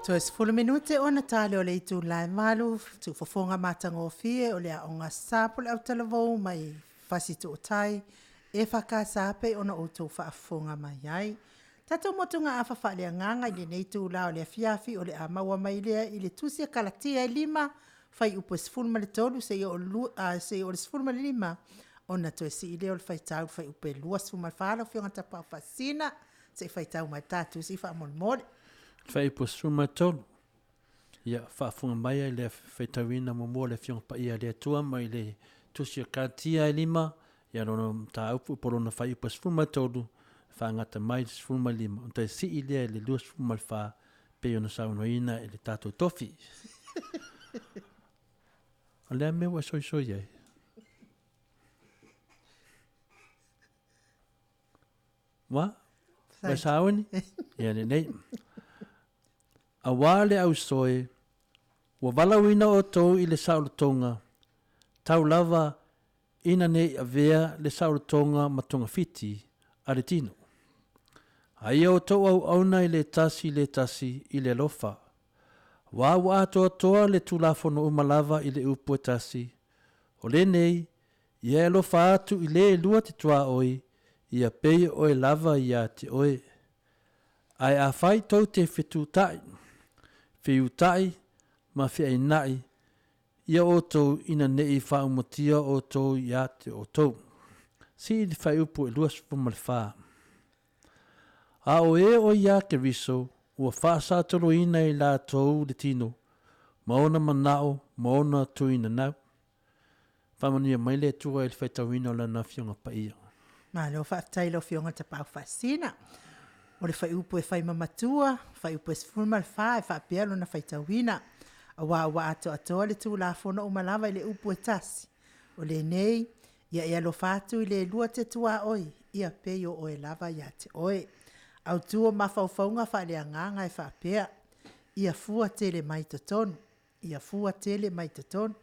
Toe 10 minute ona tale o le itula e 8, tuufofoga matagofie o le Aoga Sa po o le Autalavou mai Fasi Tootai, EFKS pei ona outou faafofoga mai ai. Tatou motugaafa faaleagaga i lenei itula o le afiafi o le a maua mai lea i le Tusi a Kalatia e 5, fuaiupu e 13 seia oo i le 15, ona toe sii lea o le faitau i le fuaiupu e 24. Lau Afioga Tapaau Faasisina, se i faitau mai le ta tusi faamolemole. Fuaiupu 13. Ia, faafofoga mai i le faitauina muamua o le Afioga Paia a le Atua mai le Tusi o Kalatia e 5, ia lona mataupu po o lona fuaiupu e 13, e faagata mai i le 15, ona toe sii lea i le 24, pei ona saunoaina e le tatou tofi. O le a mea ua e soisoi ai? Ua? Ua e sauni? Ia lelei. Auā le ausoe, ua valaauina outou i le saolotoga, tau lava ina ne i avea le saolotoga ma togafiti a le tino. A ia outou auauna i le tasi i le tasi i le alofa. Auā ua atoatoa le Tulafono uma lava i le upu e tasi, o lenei, Ia e alofa atu i le lua te tuaoi, ia pei oe lava ia te oe. Ae afai tou te fetuutaʻi, feiutaʻi ma feainaʻi ia outou ina neʻi faaumatia outou ia te outou. Sii le faaiupu e 24. A o e o iā Keriso ua faasatoloina i latou le tino ma ona manao ma ona tuinanau. Faamanuia mai le Atua i le faitauina o Lana Afioga Paia. Malo faafetai i lau Afioga Tapaau Faasisina. O le fuaiupu e fai ma matua, fuaiupu e 14 e faapea lona faitauina. Aua ua atoatoa le Tulafono uma lava i le upu e tasi. O lenei, ia e alofa atu i le lua te tuaoi, ia pei o oe lava ia te oe. Autu o mafaufauga faaleagaga e faapea, ia fua tele mai totonu. Ia fua tele mai totonu.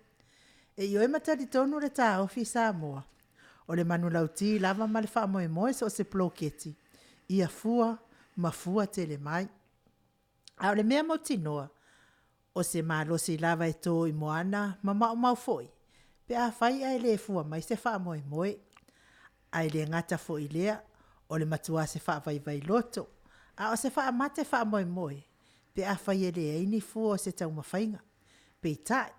E ioe ma talitonu le taofi Samoa, o le manulauti lava ma le faamoemoe so o se poloketi, ia fua ma fua tele mai. A o le mea mautinoa, o se malosi lava e to i moana ma maumau foi pe afai ae le fua mai se faamoemoe. Ae le gata foi i lea, o le matua se faavaivai loto, a o se faamate faamoemoe pe afai e leai ni fua o se taumafaiga. Peitai,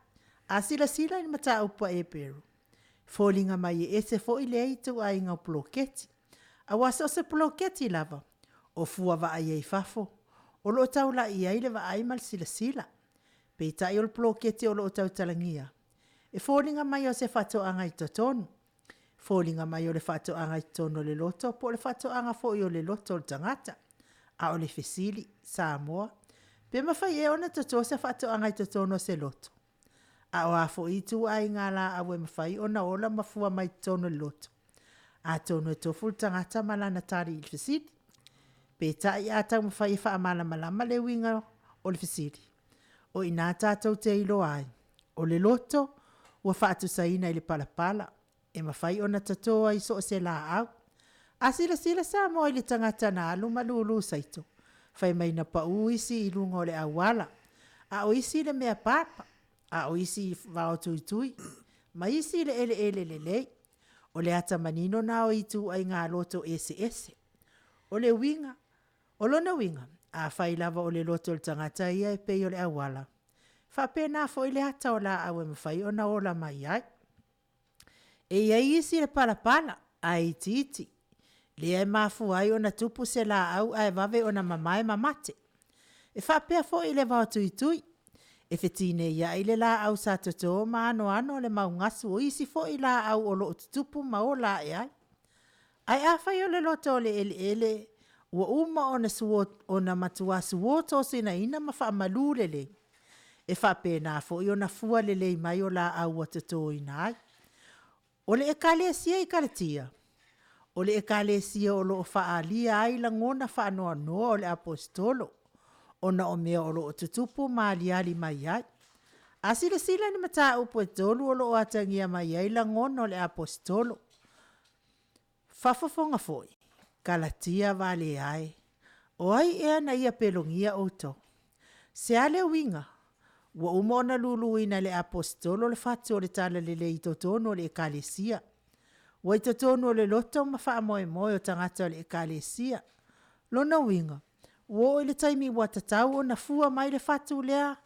a silasila i le mataupu a Eperu, e foliga mai e ese foi lea ituaiga o poloketi. Aua so o se poloketi lava, o fua vaaia i fafo, o lo o taulai i ai le vaai ma le silasila. Peitai o le poloketi o lo o tautalagia, e foliga mai o se faatoaga i totonu. Foliga mai o le faatoaga i totonu o le loto po o le faatoaga foi o le loto o le tagata. A o le fesili, Samoa, pe mafai ea ona toto se faatoaga i totonu o se loto? A o a foi ituaiga laau e mafai ona ola ma fua mai totonu o le loto? Atonu e tofu le tagata ma lana tali i le fesili. Peitai a taumafai e faamalamalama le uiga o le fesili, o i ina tatou te iloa ai, o le loto ua faatusaina i le palapala, e mafai ona toto ai so o se laau. A silasila Samoa i le tagata na alu ma lulu saito, fai mai na pau isi i luga o le auala, a o isi i le mea papa, a o isi i vao tuitui, ma isi i le eleele lelei. O le ata manino na o ituaiga loto eseese. O le uiga, o lona uiga, afai lava o le loto o le tagata ia e pei o le auala, e faapena foi le ata o laau e mafai ona ola mai ai. E i ai isi e palapala ae itiiti, lea e mafua ai ona tupu se laau ae vave ona mamae ma mate. E faapea foi i le vao tuitui, e fetineiai le laau sa toto ma anoano le mau gasu o isi foi laau o lo o tutupu ma ola ae ai. Ae afai o le loto o le eleele ua uma ona ona matua suo tosinaina ma faamalu lelei, e faapena foi ona fua lelei mai o laau ua totoina ai. O le Ekalesia i Kalatia, o le Ekalesia o lo o faaalia ai lagona faanoanoa o le Aposetolo, ona o mea o lo o tutupu ma aliali mai ai. A silasila i ni mataupu e tolu o lo o atagia mai ai lagona o le Aposetolo, faafofoga foi, Kalatia valea e, o ai ea na ia pelogia outou? Se a le uiga? Ua uma ona luluina e le Aposetolo le fatu o le Talalelei i totonu o le Ekalesia. Ua i totonu o le loto ma faamoemoe o tagata o le Ekalesia. Lona uiga, ua oo i le taimi ua tatau ona fua mai le fatu lea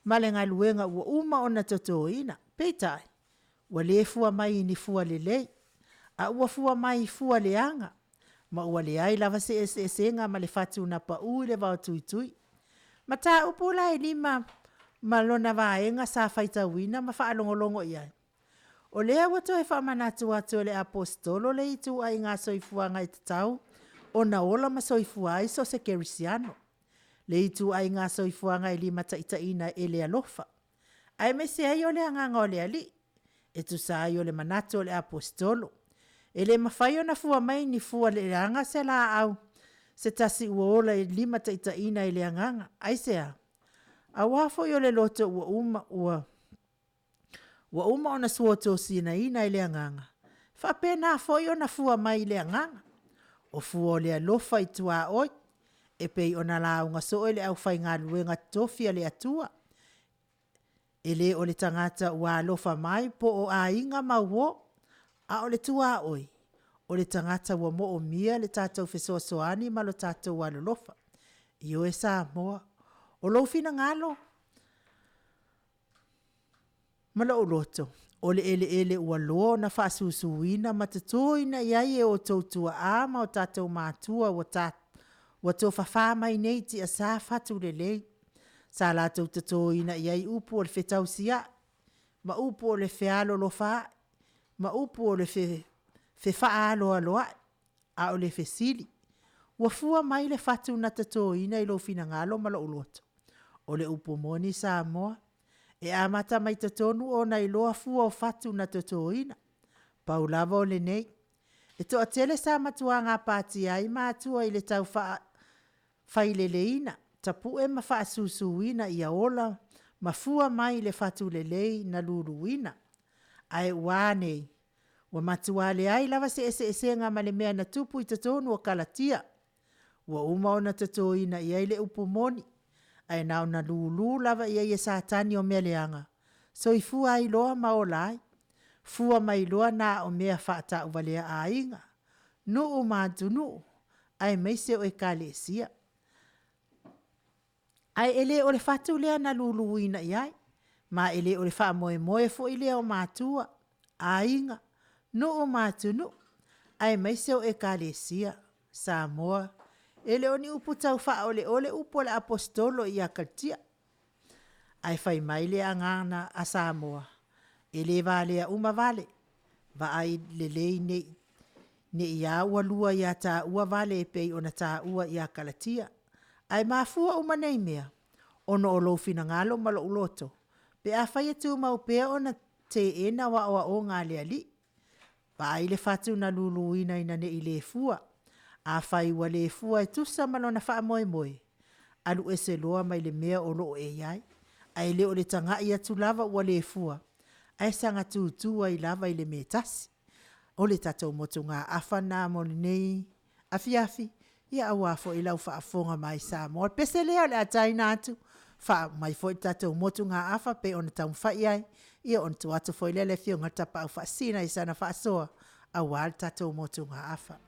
ma le galuega ua uma ona totoina. Peitai, ua le fua mai i ni fua lelei, a ua fua mai i fua leaga, ma ua leai lava se eseesega ma le fatu na pau i le vaotuitui. Mataupu la e 5 ma lona vaega sa faitauina ma faalogologo i ai. O lea ua toe faamanatu atu e le Aposetolo le ituaiga soifuaga e tatau ona ola ma soifua ai so o se kerisiano. Le ituaiga soifuaga e limataitaiina e le alofa, aemaise ai o le agaga o le Alii, e tusa ai o le manatu o le Aposetolo. E le mafai ona fua mai ni fua leaga se laau se tasi ua ola e limataitaiina e le agaga. Aisea? Aua foi o le loto ua uma ona suatosinaina e le agaga, e faapena foi ona fua mai i le agaga. O fua o le alofa i tuaoi, e pei ona lauga soo le aufaigaluega totofi a le Atua. E le o le tagata ua alofa mai po o aiga ma uo, a o le tuaoi, o le tagata ua moomia le tatou fesoasoani ma lo tatou alolofa. Ioe Samoa, o lou finagalo ma lou loto, o le eleele ua loa ona faasusuina ma totoina i ai e outou tuaa ma o tatou matua ua tofafa mai nei tiasa fatu lelei, sa latou totoina i ai upu o le fetausiai ma upu o le fealolofaai ma upu o le fefaaloaloai. A o le fesili, ua fua mai le fatu na totoina i lou finagalo ma lou loto? O le upu moni Samoa, e amata mai totonu ona iloa fua o fatu na totoina. Pau lava o lenei, e toatele sa matua gapatia ai matua i le tau faafaileleina, tapue ma faasusuina ia ola ma fua mai le fatu lelei na luluina. Ae ua a nei? Ua matua leai lava se eseesega ma le mea na tupu i totonu o Kalatia. Ua uma ona totoina i ai le upu moni, ae na ona lulu lava i ai e Satani o mea leaga, soifua ai loa ma ola ai. Fua mai loa na o mea faatauvalea aiga, nuu ma atunuu, aemaise o ekalesia. Ae e le o le fatu lea na luluina i ai, ma e le o le faamoemoe foi lea o matua, aiga, nuu ma atunuu, aemaise o ekalesia. Samoa, e le o ni upu tau faaoleole upu a le Aposetolo ia Kalatia. Ae fai mai le agaga a Samoa, e le valea uma vale, vaai lelei ne i a ua lua ia taua vale e pei ona taua ia Kalatia. Ae mafua uma nei mea, ona o lou finagalo ma lou loto, pe afai e tumau pea ona teena o aoaoga a le Alii. Vaai le fatu na luluina ina ne i le fua. Afai ua le fua e tusa ma lona faamoemoe, alu ese loa mai le mea o lo o e i ai. Ae le o le tagai atu lava ua le fua, ae saga tutu ai lava i le mea e tasi. O le tatou motugaafa lena mo lenei afiafi, ia aua foi lau faafofoga mai Samoa. O le pese lea o le a taina atu, faauma ai foi le tatou motugaafa pei ona taumafai i ai, ia ona tuu atu foi lea i le Afioga i le Tapaau Faasisina i sana faasoa aua le tatou motugaafa.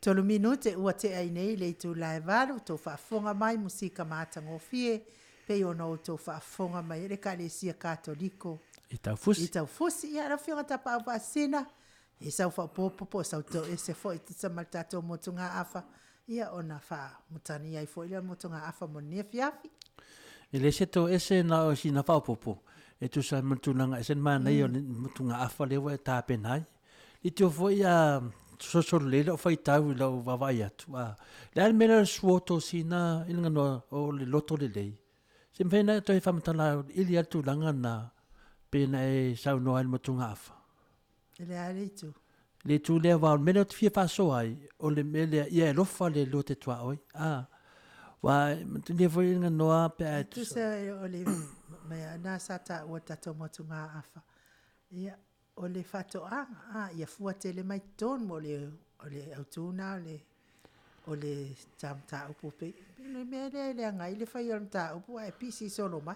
Tolu minute ua tea i nei le itula e 8, tou faafofoga mai musika matagofie pei ona outou faafofoga mai ai le Ekalesia Katoliko i Taufusi. I Taufusi. Ia, lau Afioga Tapaau Faasisina, e sau faaopoopo po o sau toese foi e tusa ma le tatou motugaafa, ia ona faamutani ai foi lea o le motugaafa mo lenei afiafi. E le se toese na o sina faaopoopo e tusa ai ma le tulaga ese le manaia o le motugaafa lea ua e tapena ai. I tio foi a soso lelei lau faitau i lau vaavaai atu, a le a le mea lea o le suoto sina i le ganoa o le loto lelei. Se mafai ona e toe faamatala ili lava le tulaga lena pe na e saunoa ai i le motugaafa. E le a le itu? Le itu lea aua o le mea lea ou te fia faasoa ai, o le mea lea ia e alofa le lua te tuaoi. A, aua e manatua foi le ganoa pe a e tusa. Tusa o le mea na sa taua i le tatou motugaafa. Ia, o le faatoaga, a, ia fua tele mai totonu, o le, o le autu lena o le, o le ta mataupu pei, o le mea lea e leaga ai le fai o le mataupu ae pisi solo mai.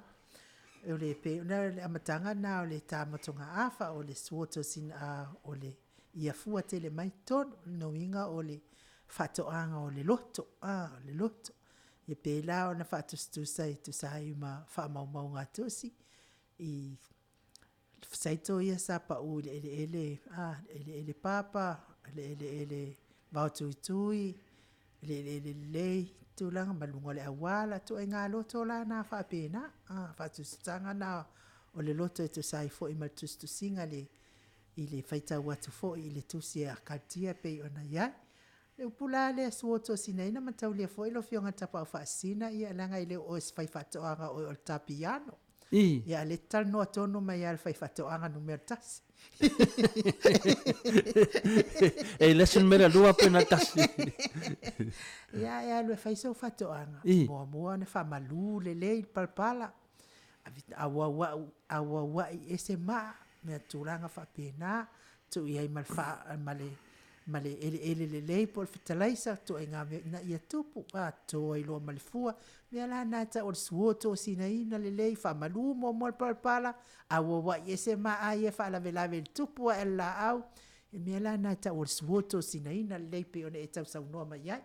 O le pei ona o le amataga lena o le ta motugaafa, o le suoto sina, o le ia fua tele mai totonu, lona uiga o le faatoaga o le loto, a, o le loto. Ia pei la ona faatusatusa e tusa ai ma faamaumauga a tusi i saito ia sa pau i le eleele, a, le eleele papa, le eleele vaotuitui, le eleele lelei, tulaga ma luga o le auala, ituaiga loto la na faapena, a, faatusatusaga na o le loto e tusa ai foi ma le tusitusiga i le, i le faitau atu foi i le tusi a Kalatia e pei ona i ai. Le upu la lea suotosinaina ma taulia foi lau Afioga Tapaau Faasisina, ia leaga e le o oe o se faifaatoaga o oe o le tapiano. I. Ia a o lea e te talanoa tonu mai lava i le faifaatoaga numera tasi. E le se numera lua pe na tasi. Ia e alu e fai sou faatoaga. I. Muamua ona faamalu lelei le palapala, auauai, auauai ese maa, mea tulaga faapena, tuu i ai ma le faa, ma le ma le eleele lelei po o le fetalaisa, ituaiga mea ina ia tupu, a, toto ai loa ma le fua. Mea la na e tau o le suotosinaina lelei, faamalu muamua le palapala, auauai ese maa ia e faalavelave i le tupu ae o le laau. E mea la na e tau o le suotosinaina lelei pei ona e tausaunoa mai ai.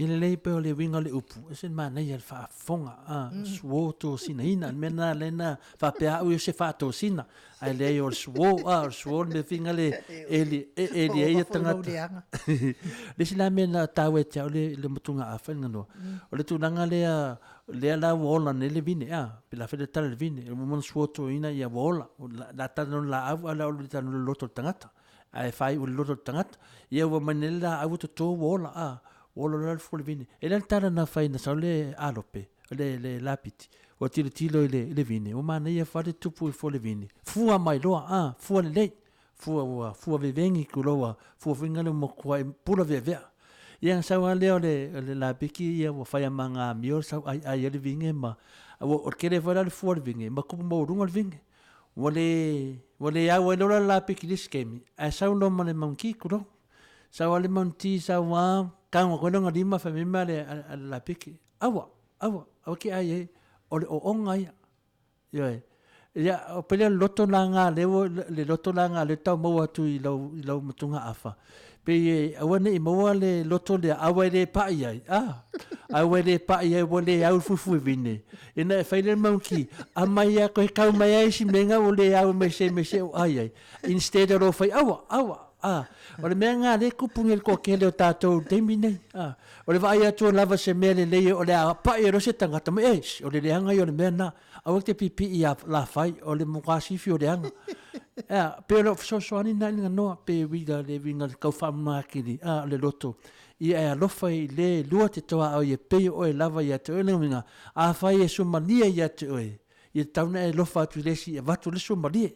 Ia lelei pei o le uiga o le upu, e ese le manaia le faafofoga, a, suo tosinaina, le mea lena lea na faapea au ia o se faatosina, ae leai o le suo, a, o le suo le mea finga le eli, e eli ai ia tagata. Le isi la mea na taua ia te au le, le motugaafa i le ganoa, o le tulaga lea, lea la ua ola nei le vine, a, pe la fai le tala i le vine, ua uma ona suotoina ia ua ola, o le a talanoa i le laau ae o le a ou le talanoa i le loto o le tagata. Ae faaiu i le loto o le tagata, ia ua mai nei le laau ua toto ua ola, a, ua ola loa le fua o le vine. E le o le tala na fai na sau le alope, le, le lapiti, ua tilotilo i le, i le vine, ua manaia fale tupu i le fua o le vine, fua mai loa, a, fua lelei, fua ua fua veveni tulou a fua foi na le matua pula veavea. Ia na sau lava lea o le, o le lapiki ia ua fai a ma ga amio sau aiai ai le vine ma, ua, o le tele foi la o le fua o le vine, ma tupu maualuga le vine. Ua le, ua le au ai loa la le lapiki i le isi taimi, ae sau loa ma le maunti, tulou. Sau lava le maunti, sau lava tago atu ai lona lima fai mai ma le, a le lapiki, aua, aua, aua e te ai ai, o le oona ia. Ioe. Ia, o pele o le loto la na lea ua, le loto la na lea ua tau maua atu i lau, i lau motugaafa, pei e aua ne i maua le loto lea, a ua e le pai ai, a, a ua e le pai ai ua le au le fuifuivine, ina e fai le maunki, aumai lava toe tau mai lava isi mea na ua le au mai se mea se o ai ai, instead o lou fai aua, aua, a. O le mea lena o lea e tupu nei i le toatele o tatou i le taimi lenei, a. O le vaai atu lava o se mea lelei o le a pai ai loa se tagata, mai eish, o le leaga ia o le mea lena. Aua e te piipii ia Lafai, o le matua sifi o leaga. Ea, pei o lau fesoasoani lena i le ganoa, pe uiga le uiga tau faamama atili, a, o le loto, ia e alofa i le lua te toaoi e pei o oe lava ia te oe le uiga, afai e suamalie ia te oe, ia tatau ona e alofa atu i le isi e avatu le suamalie.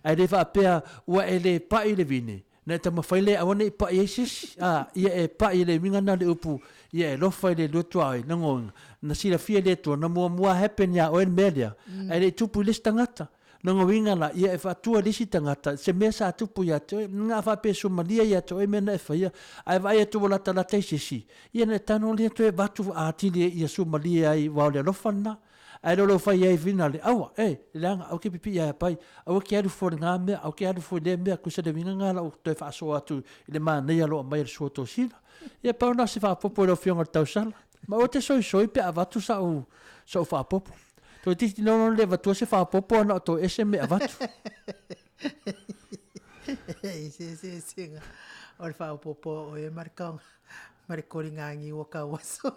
Ae le faapea ua e le pai i le vine, Na e taumafai lea aua ne i pai ai se isi, a, ia e pai i le uiga lena o le upu, ia e alofa i le lua tuaoi, lagona, na silafia e le Atua, na muamua happen ia oe le mea lea, ae le i tupu i le isi tagata. Lona uiga la, ia e faatua i le isi tagata se mea sa tupu ia te oe, na a faapea e suamalie ia te oe mea na e faia, ae vaai atu ua latalata i se isi, ia na e tago lea toe avatu atili ia suamalie ai, aua o le alofa lena. Ae le o lou fai ai fina le aua, e, leaga, aua ke pipii ai pai, aua ke alu fua i lena mea, aua ke alu fua i lea mea, tusa le uiga lena o lau toe faasoa atu i le manaia o lo o aumai e le sua tosina. Ia pau lena o se faaopoopo i lau Afioga i le tausala. Ma aua te soisoi pe a avatu sau, sau faaopoopo. Toeitiiti loa le avatua se faaopoopo ae na o toese mea e avatu. E se eseesega o le faaopoopo a oe ma le kaoga ma le koliga niu o Tauaso.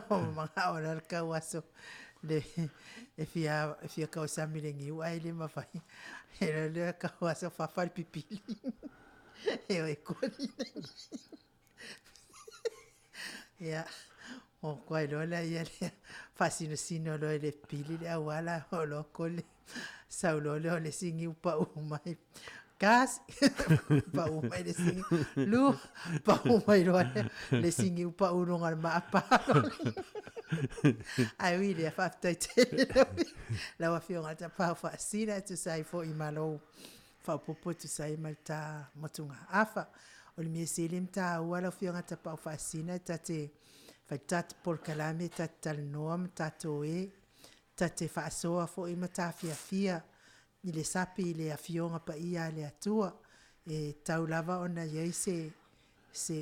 Ua manao la le Tauaso le e fia e fia tausami i le niu ae le mafai. E alu lea Tauaso fafa le pipili e o e koli. Ia, ua matua iloa lea le faasinosino loa e le pipili le auala oo loa koli, sau loa lea o le isi niu pau mai. Tasi, pau mai le isi niu, lua, pau mai loa le isi niu pau i luga o le maa pa loa. Ae ui i lea, faafetai tele lau Afioga i le Tapaau Faasisina e tusa ai foi ma lou faaopoopo e tusa ai ma le ta motugaafa. O le mea sili ona taua lau Afioga Tapaau Faasisina e ta te fai le tatou polokalame ta te talanoa ma tatou e ta te faasoa foi ma tafiafia i le sapi i le Afioga Paia a le Atua e tatau lava ona i ai se se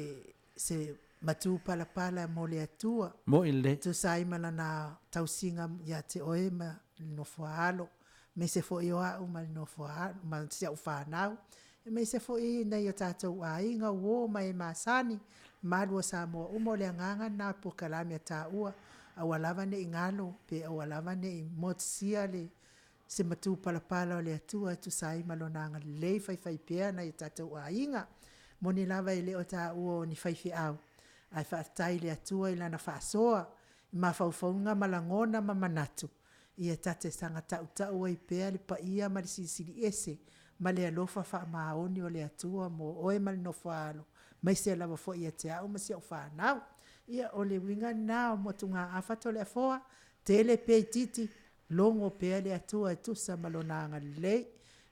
se matupalapala mo le Atua. Mo'i lelei. Tusa ai ma lana tausiga ia te oe ma le nofoaalo, aemaise foi o au ma le nofoaalo ma si au fanau, aemaise foi nai o tatou aiga, uo ma e masani, malu o Samoa uma. O le agaga lena o le polokalame a taua, aua lava ne i galo pe aua lava ne i motusia le se matupalapala o le Atua e tusa ai ma Lona agalelei faifaipea nai o tatou aiga. E moni lava e le o taua o ni faifeau, ae faafetai i le Atua i Lana faasoa i mafaufauga ma lagona ma manatu, ia ta te saga tautau ai pea le paia ma le Silisili Ese ma le alofa faamaoni o le Atua mo oe ma le nofo a alo, aemaise lava foi ia te au ma si au fanau. Ia, o le uiga lena o motugaafa Toleafoa, tele pe itiiti, logo pea le Atua e tusa ma Lona agalelei.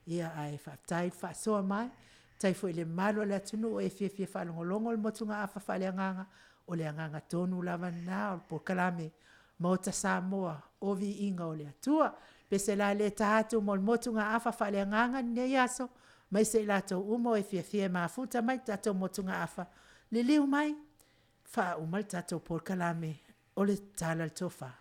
Ia ae faafetai le faasoa mai, faafetai foi i le mamalu o le atunuu o e fiafia e faalogologo i le motugaafa faaleagaga, o le agaga tonu lava lena o le polokalame Maota Samoa, o Viiga o le Atua. O le pese la lea e ta atu mo le motugaafa faaleagaga i lenei aso, aemaise i latou uma o e fiafia e mafuta mai i le tatou motugaafa, liliu mai, faauma le tatou polokalame o le Tala i le Tofa.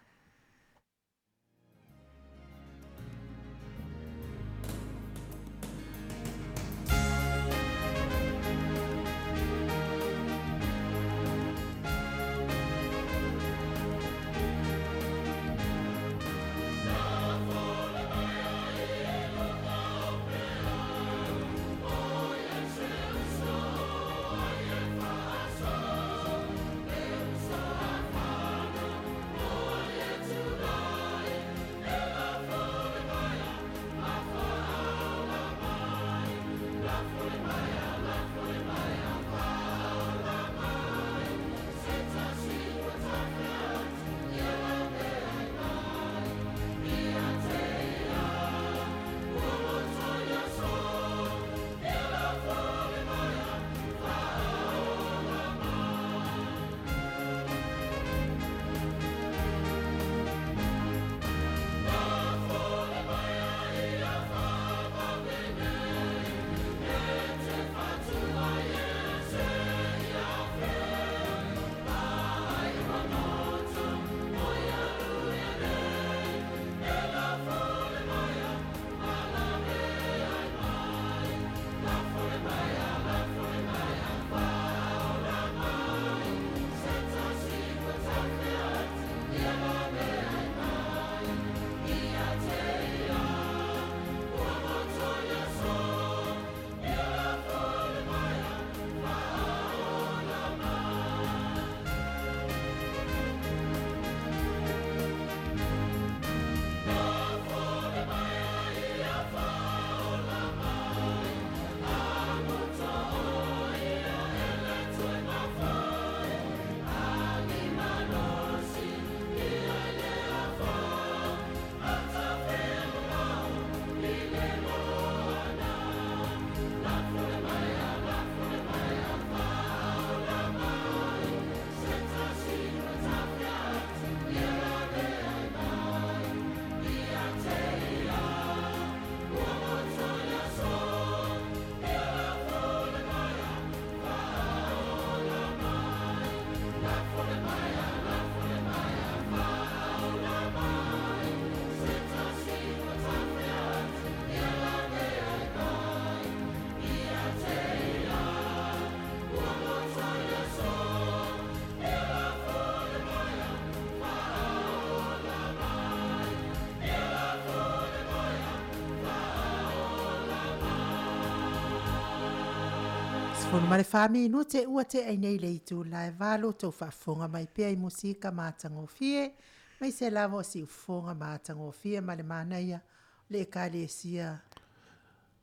14 minute ua tea i nei le itula e 8 tou faafofoga mai pea i musika matagofie aemaise lava o siufofoga matagofie ma le manaia o le Ekalesia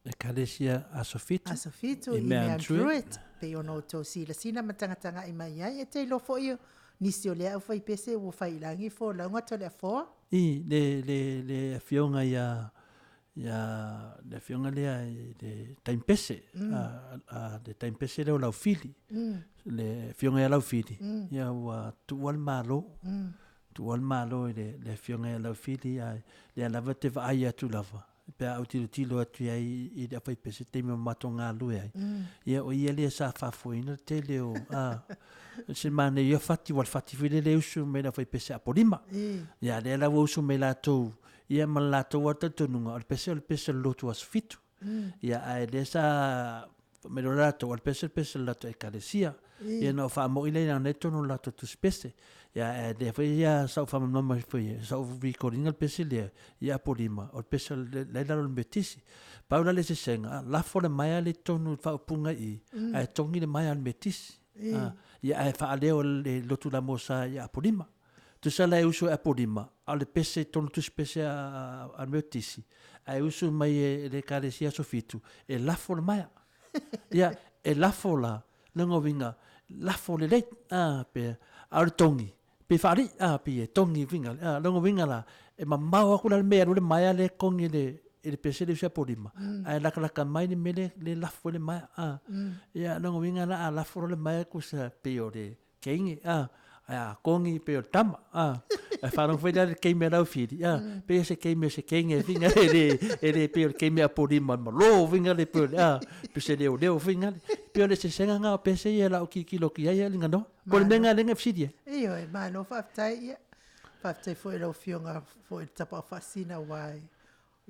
Ekalesia Aso Fitu. Aso Fitu i Mount Druitt. Pei ona outou silasila ma tagatagai mai ai, e te iloa foi o nisi o lea aufaipese ua fai i lagi folauga Toleafoa. I, le, le, le afioga ia, ia, le afioga lea i le Taimpese, a, a, le Taimpese lea o Laufili, le afioga ia Laufili, ia ua tuua le Malo, tuua le Malo i le, le afioga ia Laufili, ae lea lava e te vaai atu lava, pe a ou tilotilo atu i ai i le aufaipese i le taimi o matou galulue ai, ia o ia lea sa faafoeina le tele o, a, se manaia ia fati, ua le fati foi lele e usu mai le aufaipese Apolima. Ia lea la ua usu mai latou, ia ma le latou lava talitonuga, o le pese o le pese o le lotu aso fitu. Ia ae lea sa fai mai loa latou, o le pese o le pese o le latou ekalesia. Ia ona ou faamo'i lea i totonu o le latou tusi pese. Ia ae lea foi ia sa ou faamalamalama ai foi, sa ou record ina le pese lea i Apolima, o le pese la e i lalo o le Metisi. Pau la le eseesega, lafo le maea lea i totonu i le faaupuga i i, ae togi le maea a le Metisi. Ia ae faaleo e le lotu lamosa i Apolima. Tusa la e usu e Apolima, a o le pese i totonu o le tusi pese a le Metisi, ae usu mai e le Ekalesia Aso Fitu, e lafo le maea. Ia, e lafo la, lona uiga, lafo lelei, a, pe, a o le togi, pe faalii, a, pei e togi uiga, a, lona uiga la, e mamao atu la le mea e alu ai le maea lea e togi e le, e le pese lea e usu ia Apolima, ae latalata mai le mea lea e lafo ai le maea, a. Ia, lona uiga la, a lafo loa le maea, tusa pei o le Keini, a, ae a kongi pei o le tama, a. Ae faalogo foi lea i le keimi a Laufili, a, pei o se keimi o se keine e whiga e le, e le pei o le keimi a Apolima malo whiga le pei o le, a, pei o se leoleo whiga le. Pei o le eseesega na o pese ia la o tilotilo atu i ai le ganoa. Po o le mea lena lea na fesili ai. Ioe, malo faafetai, ia, faafetai foi i lau Afioga foi i le Tapaau Faasisina aua e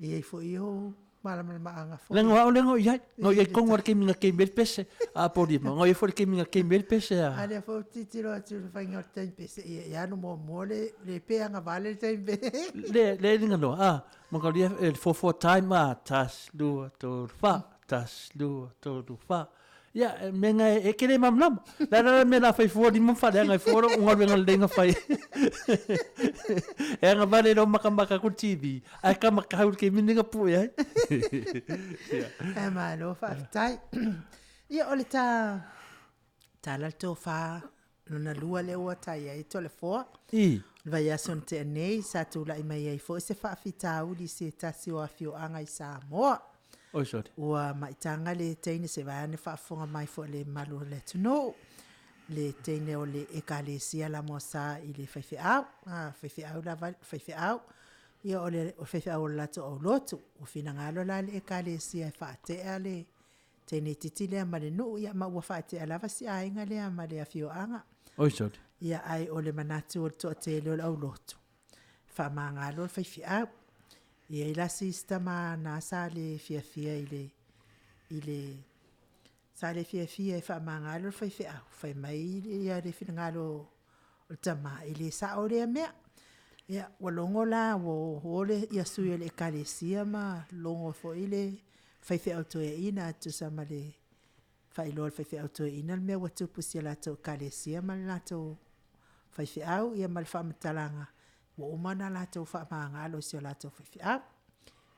E i ai foi ou malamalamaaga foi. Leaga o au lea na oo i ai. Na oo i ai tonu lava le taimi na kemi ai le pese a Apolima. Na oo i ai foi le taimi na kemi ai le pese a. A lea foi ou te tilotilo atu i le faiga o le taimi pese, ia e alu muamua le, le pe agavale le taimi pese. Le, le liganoa, a, Mongolia e le 4-4 time, a, tasi, lua, tolu, fa, tasi, lua, tolu, fa. Ia, e mea na e te le malamalama. Le a la le mea o le a fai fua lima ma faaleaga ai fua lou galuega lelei na fai. E agavale loa makamaka atu le TV, ae kamakau i le taimi lenei na pue ai. Ia. Malo faafetai. Ia, o le ta tala le tofa lona lua lea ua ta i ai Toleafoa. I. O le vaiaso na tea nei, sa tulai mai ai foi se faafitauli i se tasi o afioaga i Samoa. Oi sole. Ua maitaga le teine se vaeane faafofoga mai foi le mamalu o le atunuu, le teine o le Ekalesia Lamosa i le faifeau, a, faifeau lava, faifeau, ia o le faifeau o le latou aulotu. Ua finagalo la le Ekalesia e faatea le teine itiiti lea ma le nuu, ia ma ua faatea lava si aiga lea ma le afioaga. Oi sole. Ia, ae o le manatu o le toatele o le aulotu, faamagalo le faifeau. E i ai la si isi tama na sa le fiafia i le, i le, sa le fiafia e faamagalo le faifeau, fai mai ia le finagalo o le tama, e le sao lea mea. Ia, ua logo la, ua o le, ia sui o le Ekalesia ma logo foi le faifeau toeaina tusa ma le faailoa e le faifeau toeaina le mea ua tupu i si a latou Ekalesia ma le latou faifeau, ia ma le faamatalaga ua uma ona latou faamagalo i si o latou faifeau.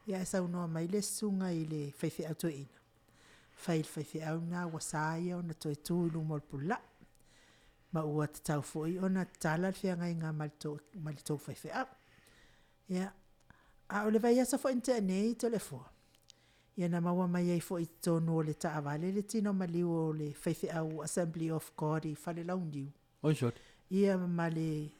Ia ae saunoa mai le susuga i le faifeau toeaina, fai i le faifeau lena ua sa ia ona toe tu i luma o le pulaa, ma ua tatau foi ona tatala le feagaiga ma le tou faifeau. Ia, a o le vaiaso foi na tea nei Toleafoa, ia na maua mai ai foi i totonu o le taavale le tino maliu o le faifeau Assembly of God i Falelauniu. Oi sole. Ia ma le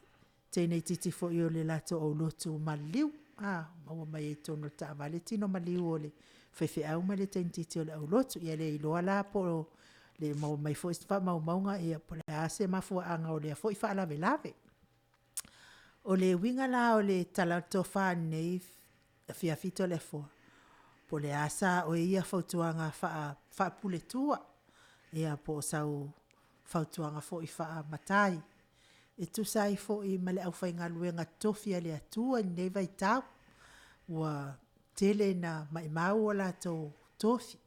teine itiiti foi o le latou aulotu maliliu, a, maua mai ai i totonu o le taavale tino maliu o le faifeau ma le teine itiiti o le aulotu. Ia le iloa la po o le maua mai foi se faamaumauga ia po o le a se mafuaaga o lea foi faalavelave. O le uiga la o le tala o le tofa lenei afiafi Toleafoa, po o le a sa oe ia fautuaga faa-Puletua, ia po o sau fautuaga foi faa-matai, e tusa ai foi ma le aufaigaluega totofi a le Atua i lenei vaitau, ua tele ina maimau o latou tofi.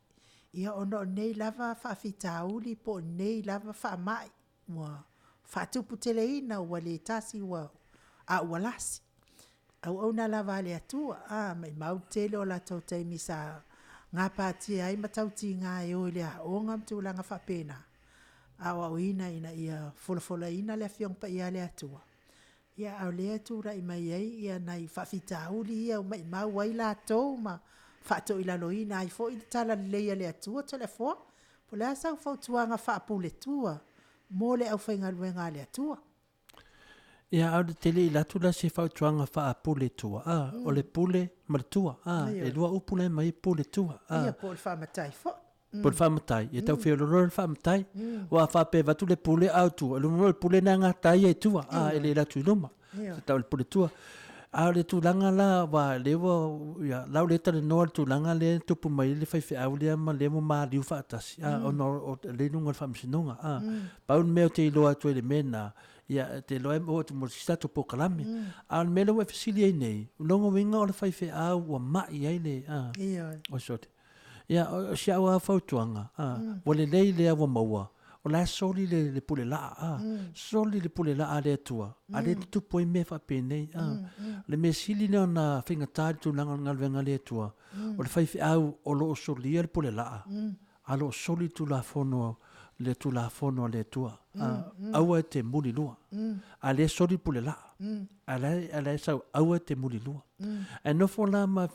Ia ona o nei lava faafitauli po o nei lava faamai ua faatuputeleina ua le tasi ua, a ua lasi. Auauna lava a le Atua, a, maimau le tele o latou taimi sa gapatia ai ma tautiga e o i le aoga ma tulaga faapena, aoaoina ina ia folafolaina le Afioga Paia a le Atua. Ia a o lea e tulai mai ai ia nai faafitauli ia ua maimau ai latou ma faatoilaloina ai foi le talalelei a le Atua Toleafoa. Po o le a sau fautuaga faapuletua mo le aufaigaluega a le Atua? Ia, ae ou te le i alu atu la se fautuaga faapuletua, a, o le pule ma le tua, a, e lua upu la e aumai ai puletua, a. Ia, po o le faamatai foi. Po o le faamatai, ia tau feoloolo le faamatai. Aua a faapea e avatu le pule a o tua, lona uiga o le pule lena e gata ai ia i tua, a, e le alu atu i luma. E tau o le pule tua. A o le tulaga la, aua o lea ua, ia, la ua le talanoa i le tulaga lea e tupu mai ai le faifeau lea ma lea ua maliu faatasi, a, ona o lea e i luga o le faamasinoga, a. Pau le mea ou te iloa atu ai i le mea lena, ia, ou te iloa e oo atu mo le isi tatou polokalame. A o le mea lea ua e fesili ai nei, o lona uiga o le faifeau ua mai ai le, a. Ioe. Oi sole. Ia, o si au lava fautuaga, a, ua lelei lea ua maua, o la e soli le, le pule laa, a, soli le pule laa a le Atua, a lea e tutupu ai mea faapenei, a. O le mea sili lea ona faigata i le tulaga o le galuega a le Atua, o le faifeau o lo o solia le pule laa, a o lo o soli le Tulafono, le Tulafono a le Atua, a, aua e te mulilua. A lea e soli le pule laa, a la e, a la e sau, aua e te mulilua. Ae nofo la ma,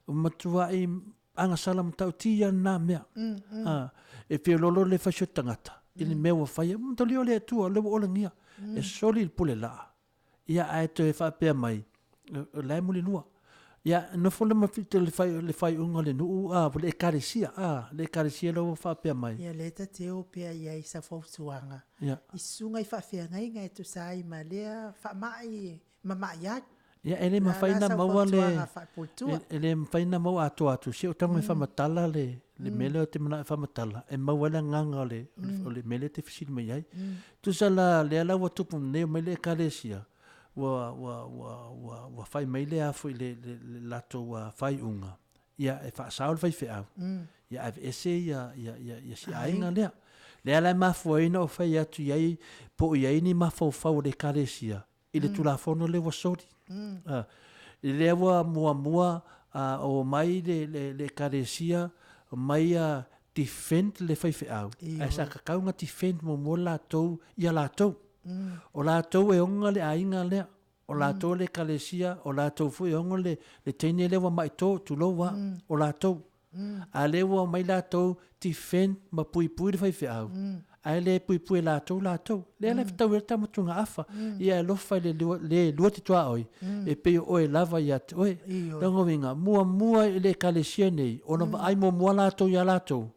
matuai agasala matautia lena mea. A, e feoloolo le fai o le tagata i le mea ua faia. Mataulia o le Atua, o lea ua olagia. E soli le pule laa, ia ae toe faapea mai, o la e mulilua. Ia, nofo la ma le faaiuga o le nuu, a, le ekalesia, a, le ekalesia la ua faapea mai. Ia, lea ta te o pea i ai i sau fautuaga i susuga i faafeagaiga e tusa ai ma lea faamai mamai ai. Ia, e le mafai ona maua le, e le mafai ona maua atoa atu, se o tago e faamatala le, le mea lea ou te manao e faamatala, e maua ai le agaga o le, o le mea lea e te fesili mai ai. Tusa la, lea la ua tupu nei, omai le Ekalesia, ua, ua, ua, ua, ua fai mai le a foi le, le, le latou faaiuga, ia e faasao le faifeau, ia aveese ia, ia, ia, ia si aiga lea. Lea la e mafua ai ona ou fai atu i ai, po o i ai ni mafaufau o le Ekalesia, i le Tulafono lea ua soli. I lea ua muamua omai le, le, le Ekalesia mai a defend le faifeau, ae sa tatau ona defend muamua latou ia latou. O latou e ona le aiga lea, o latou le Ekalesia, o latou foi e ona le, le teine lea ua mai to, tulou a, o latou. A lea ua omai latou defend ma puipui le faifeau, ae le puipui e latou latou. Lea la e fetau ai le taumatugaafa, ia e alofa i le le lua te tuaoi, e pei o oe lava ia te oe. Lona uiga, muamua i le Ekalesia nei, ona vaai muamua latou ia latou,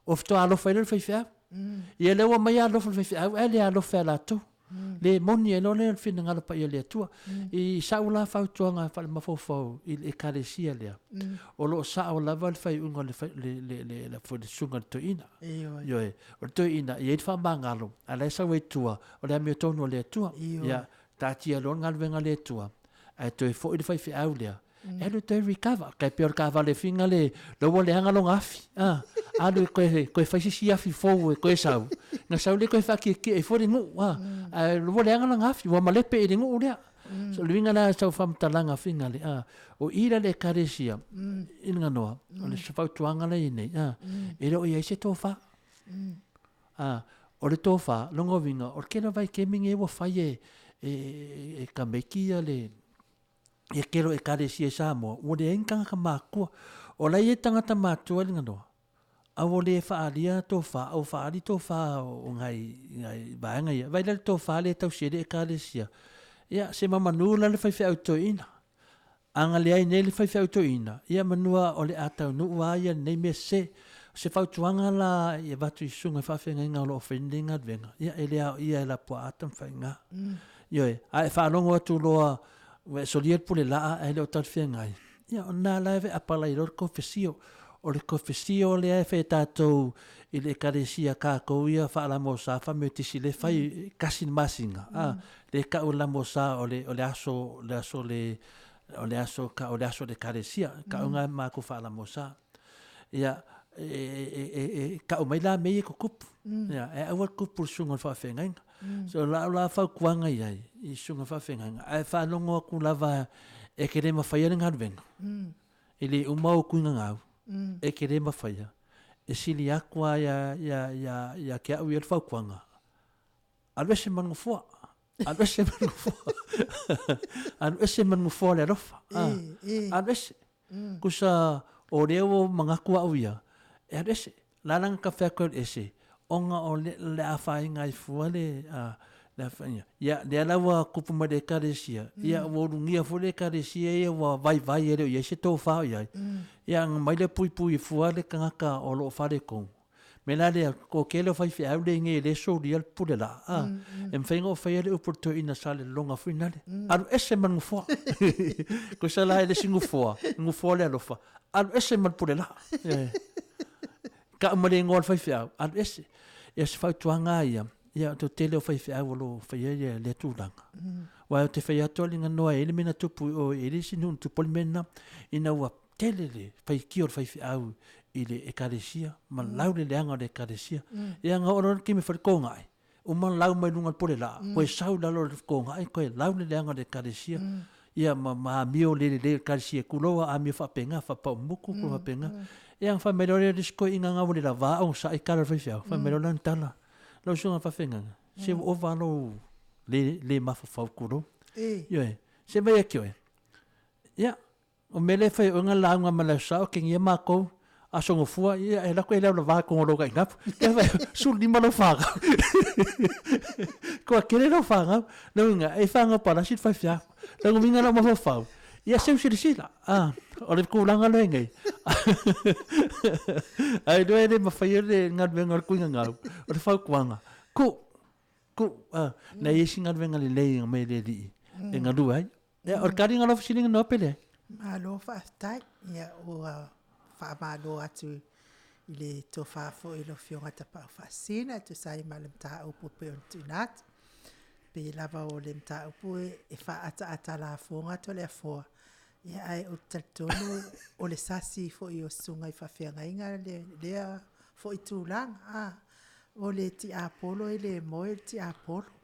o faatoa alofa ai lea i le faifeau. Ia lea ua omai alofa i le faifeau ae le alofa ia latou. Le moni ai loa lea o le finagalo paia o le Atua. I sa'u la fautuaga faalemafaufau i le Ekalesia lea, o lo o sao lava le faaiuga o le le le le foi le susuga i le toeaina. Ioe. O le toeaina e i ai le faamagalo, a o la e sau ai i tua, o le amiotonu a le Atua. Ia, taatia loa le galuega a le Atua, ae toe foi le faifeau lea, e alu e toe recover. Tai pei o le taavale figa le, la ua leaga lona afi, a, alu e toe, toe fai se isi afi fou e toe sau, na sau lea toe faatietie ai foi le nuu, a, ae ua leaga lana afi, ua malepe i le nuu lea. So, o le uiga lena o sau faamatalaga figa le, a, o i la i le Ekalesia, i le ganoa, o le fautuaga la e i ai nei, a, e le o i ai se tofa. A, o le tofa, lona uiga, o le tele o vaekemi nei ua fai e, e, e tamaiti ia le, ia tele o Ekalesia i Samoa, ua leai ni tagata matutua. O la e i ai tagata matutua i le ganoa, a ua le faaalia tofa, a ua faaali tofa o nai, nai vaega ia. Vaai la i le tofa lea e tausi ai le Ekalesia. Ia, se mamanu la le faifeau toeaina. A na leai nei le faifeau toeaina, ia manua o le a taunuu lava ia lenei mea sese. O se fautuaga la i avatu i susuga i faafeagaiga o lo o fai lenei galuega, ia e le aoia e Lapuaa Tamafaiga. Ioe, a e faalogo atu loa ua e solia le pule laa ae le o talafeagai, ia o lena la e apalai loa le kofesio. O le kofesio lea e fai e tatou i le Ekalesia tatou ia faalamosa faametisi lea e fai tasi le masina, a, lea e tau e le lamosa o le, o le aso, le aso le, o le aso, o le aso o le Ekalesia, tau lena e matou faalamosa. Ia, e, e, e, e kau mai la mea ia e tutupu. Ia, e aua le tupu i le susuga o le faafeagaiga. So, o lau la fautuaga i ai i susuga faafeagaiga, ae faalogo atu lava e te le mafaia le galuega, e le uma ou tuiga gau, e te le mafaia, e sili atu lava ia, ia, ia, ia te au ia le fautuaga, alu ese ma le nofoa, alu ese ma le nofoa, alu ese ma le nofoa o le alofa, alu ese. Tusa o lea ua manatu au ia, e alu ese. La la na ta fai atu e alu ese, ona o le, le afaina ai fua le, a, le afaina. Ia, lea la ua tupu mai le Ekalesia, ia ua ulugia foi le Ekalesia ia ua vaivai e le o i ai se tofa o i ai. Ia, ona mai lea puipui fua le tagata o lo o faaletonu. Mea la lea, ko tele o faifeau le nei e le solia le pule la, a, e mafai ona ou faia le upu a le toeaina sa lelona foi nale, alu ese ma le nofoa. Kosa la e le isi nofoa, nofoa le alofa, alu ese ma le pule la. Kau ma le igoa o le faifeau, alu ese. Ia se fautuaga ia, ia o te tele o faifeau o lo o faia ia lea tulaga. Aua ou te fai atu alii noa e i ai le mea na tupu i o, e i ai le isi nuu na tupu ai le mea lena, ina ua tele le faitio o le faifeau i le ekalesia ma lau le leaga o le ekalesia. Ia na oo loa le taimi e fai le kogae, uma lau mai luga o le pule laa, toe sau i lalo o le kogae toe lau le leaga o le ekalesia. Ia ma ma amio le lelei o le ekalesia, tulou a amio faapena, faapaumutu mm. faapena. Ia na fai mai loa le isi toeaina na ua le lavā onosai tala o le faifeau, fai mai loa lana tala, lau susuga faafeagaiga, se ua ova lou le, le mafaufau tulou. Ioe, se vai ake oe. Ia, O mea lea e fai o oe lauga ma le aso Sa, otegia matou, aso gofua, ia e alu atu e le aulava i totonu o lou tainapu. Ia fai, 15 lou fanau. Toatele lou fanau. Lona uiga, e fanau palasi le faifeau. Lona uiga lau mafaufau, ia seu silasila, a, o le tulaga lea nei. Ae iloa e le mafaia le galuega o le tuigagau, o le fautuaga, tuu, tuu, a, na i ai se galuega lelei mai le Alii e galue ai. Ia, o le taliga o lau fesiliga noa pe leai? Malo faafetai. Ia, ua faamalo atu i le tofa foi i lau Afioga Tapaau Faasisina e tusa ai ma le mataupu e pei ona tuuina atu. E pei lava o le mataupu e faaataata lafoga atu le afoa, ia ae ou te talitonu o le sasi foi o susuga i faafeagaiga lea foi tulaga. O le tiapolo e le moe le tiapolo.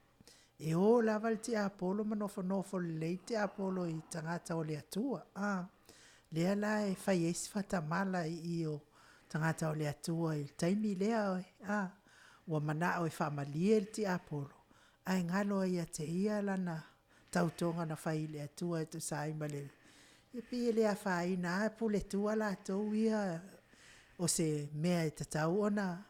E o lava le tiapolo ma nofonofo lelei le tiapolo i tagata o le Atua. A, lea la e fai ai si faatamala i i o tagata o le Atua i le taimi lea, a, ua manao e faamalie le tiapolo, ae galo ai ia te ia lana tautoga na fai i le Atua e tusa ai ma le, e pei e le afaina lava, e pule tua latou ia o se mea e tatau ona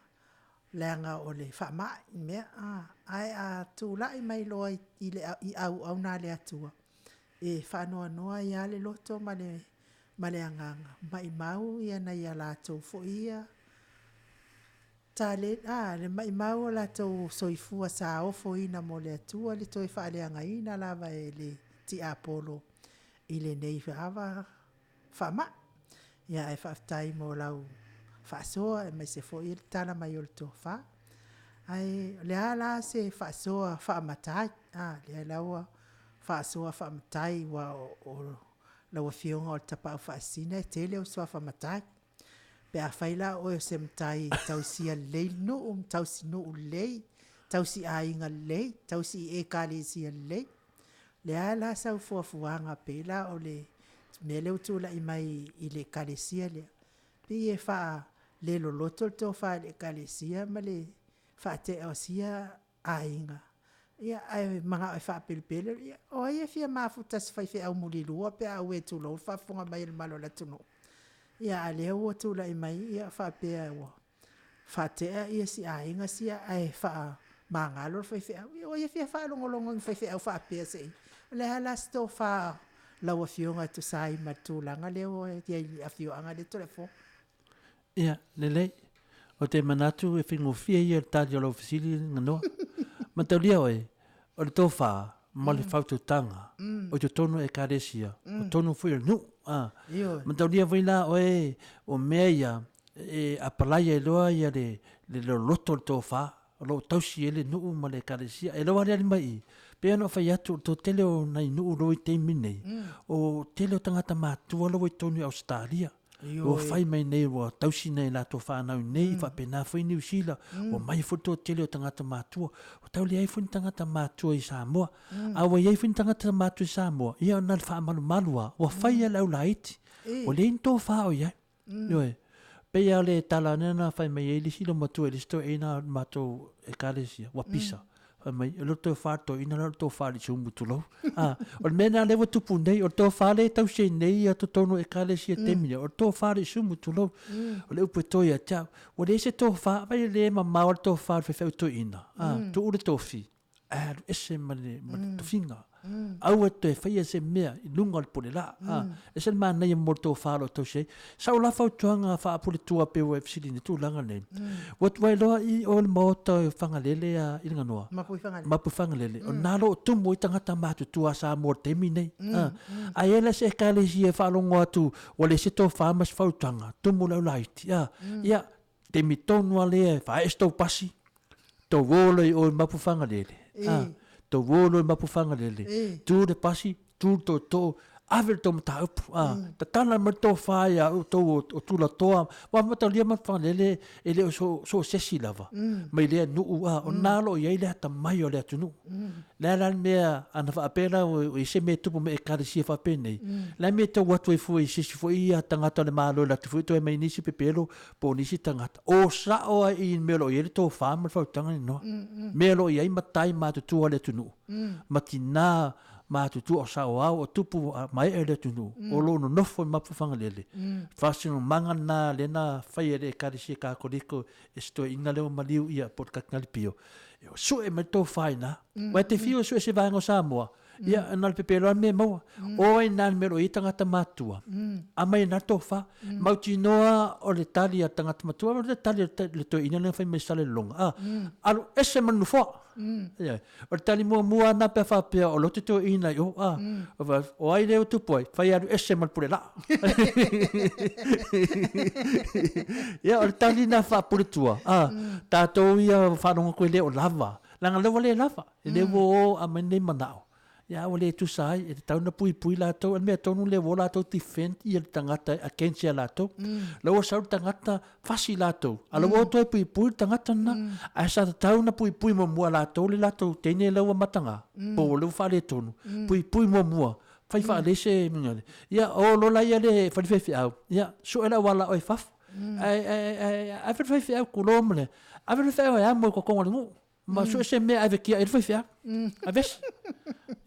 leaga o le faamai mea a, ae a tulai mai loa i le i auauna a le Atua, e faanoanoa ai lava le loto ma le ma le agaga, maimau ia nai a latou foi ia tale a le maimau o latou soifua sa ofoina mo le Atua le toe faaleagaina lava e le tiapolo i lenei ava faamai. Ia ae faafetai mo lau faasoa aemaise foi le tala mai o le tofa. Ae o le a la se faasoa faamatai? A, lea la ua faasoa faamatai aua o lau Afioga o le Tapaau Faasisina e tele ou suafa matai. Pe afai la o oe o se matai e tausia lelei le nuu, tausi nuu lelei, tausi aiga lelei, tausi Ekalesia lelei, Le a la sau fuafuaga pei la o le mea lea ua tulai mai i le Ekalesia lea, pei e faaleloloto le tofa i le Ekalesia ma le faatea o sia aiga, ia ae manao e faapelepele, ia o ai e fia mafuta i se faifeau mulilua pe a auē tulou le faafofoga mai a le mamalu o le atunuu. Ia a o lea ua tulai mai ia faapea ua faatea ia si aiga sia ae faamagalo le faifeau. Ia o ai e fia faalogologo i ni faifeau faapea se i… O le a la se tofa a lau Afioga e tusa ai ma le tulaga lea ua i ai i le afioaga lea Toleafoa? Ia, lelei. Ou te manatu e faigofie ia le tali o lau fesili Ganoa. Mataulia oe, o le tofa ma le faautautaga o totonu o Ekalesia, o totonu foi o le nuu. Mataulia foi la oe, o mea ia e apalai ai loa ia le loloto o le tofa o lo o tausi ai le nuu ma le Ekalesia. E loa aliali mai i i, pei ona ou fai atu, o le toatele o nai nuu o lo o i taimi nei, o tele o tagata matutua la ua i totonu i Ausetalia. Ua fai mai nei ua tausi nai latou fanau nei, faapena foi Niu Sila, ua mai foi le toatele o tagata matua. Ua tau leai foi ni tagata matua i Samoa. A ua i ai foi ni tagata matua i Samoa, ia na o le faamalumalu lava, ua fai e le au laiti. Ua leai ni tofa o i ai. Ioe. Pei lava o le tala lea na fai mai ai le isi loomatua i le isi toeaina o le matou Ekalesia, ua pisa. Fai mai, e le o toe fa toeaina la o le tofa i le sumu, tulou. A, o le mea lena lea ua tupu nei, o le tofa lea e tausi ai nei ia totonu o Ekalesia i le taimi nei, o le tofa i le sumu, tulou. O le upu e to ia te au. Ua leai se tofa, vaai e le mamao le tofa a le faifeau toeaina, a, tuu le tofi, ae alu ese ma le, ma le tofiga. Aua e toe faia se mea i luga o le pule laa. E ese le manaia mo le tofa o lo o tausi ai. Sau la fautuaga faapuletua pei ua e fesili i le tulaga lenei. Ua tuai loa i o le maota o Fagalele a i Leganoa. Mapuifagalele. O lena o lo o tumu ai tagata matutua a Samoa i le taimi lenei. A i ai la se Ekalesia e faalogo atu ua leai se tofa ma se fautuaga, tumu le aulaiti. Ia, taimi tonu lava lea e faaee se tou pasi, tou o loa i o i Mapuifagalele, a, tou o loa i Mapuifagalele, tu le pasi, tu le tootoo, ave le tou mataupu, a, tatala mai le tofa ia outou o tulatoa, aua mataulia Mapuifagalele e le o so o se isi lava mai lea nuu, a, o lena o lo o i ai le atamai o le atunuu. O le a la le mea, ana faapea la ua i ai se mea e tupu mai Ekalesia faapenei, o le a le mea e tau atu ai fua i se isi foi tagata o le Malo e alu atu foi toe aumai nisi pepelo po o nisi tagata, o sao lava i le mea o lo o i ai le tofa ma le faautaga le noa. Mea o lo o i ai matai matutua o le atunuu, ma tina matutua o saoao, o tupu ma ee o le atunuu, o lo o nonofo i Mapuifagalele. Faasinomaga lena lea na faia e le Ekalesia Katoliko e se toeaina lea ua maliu ia po o le Katinali Pio, e sue mai le tofa i ina. Aua e te fiu e sue se vaega o Samoa, ia na o le pepelo lava le mea e maua. O ai ina le mea o lo o i ai tagata matutua, aumai ina le tofa. Mautinoa o le tali a le tagata matua, o le tali a le toeaina lea na fai mai i Salelologa, a, alu ese ma le nofoa. Ioe. O le tali muamua lava lena pe a faapea o lea ou te toeaina i o, a, o ai lea ua tupu ai? Fai alu ese ma le pule laa. Ia, o le tali lena faapuletua, a, tatou ia faalogo atu e le o lava, leaga o lea ua le lava, e le ua o aumai lenei manao, ia a ua le tusa ai, e tatau ona puipui latou, o le mea tonu lea ua o latou defend ia le tagata against ia latou. O la ua sau le tagata fasi latou, a o la ua o toe puipui le tagata lena, ae sa tatau ona puipui muamua e latou le latou teine la ua mataga, po o lea ua faaletonu, puipui muamua, fai faalese, ia o loa la ia le fale faifeau, ia sue le auala oe i fafo, ae ave le faifeau, tulou ma le, ave le faifeau e amo i totonu o le nuu. Ma sue se mea ave tiai le faifeau. Aveese.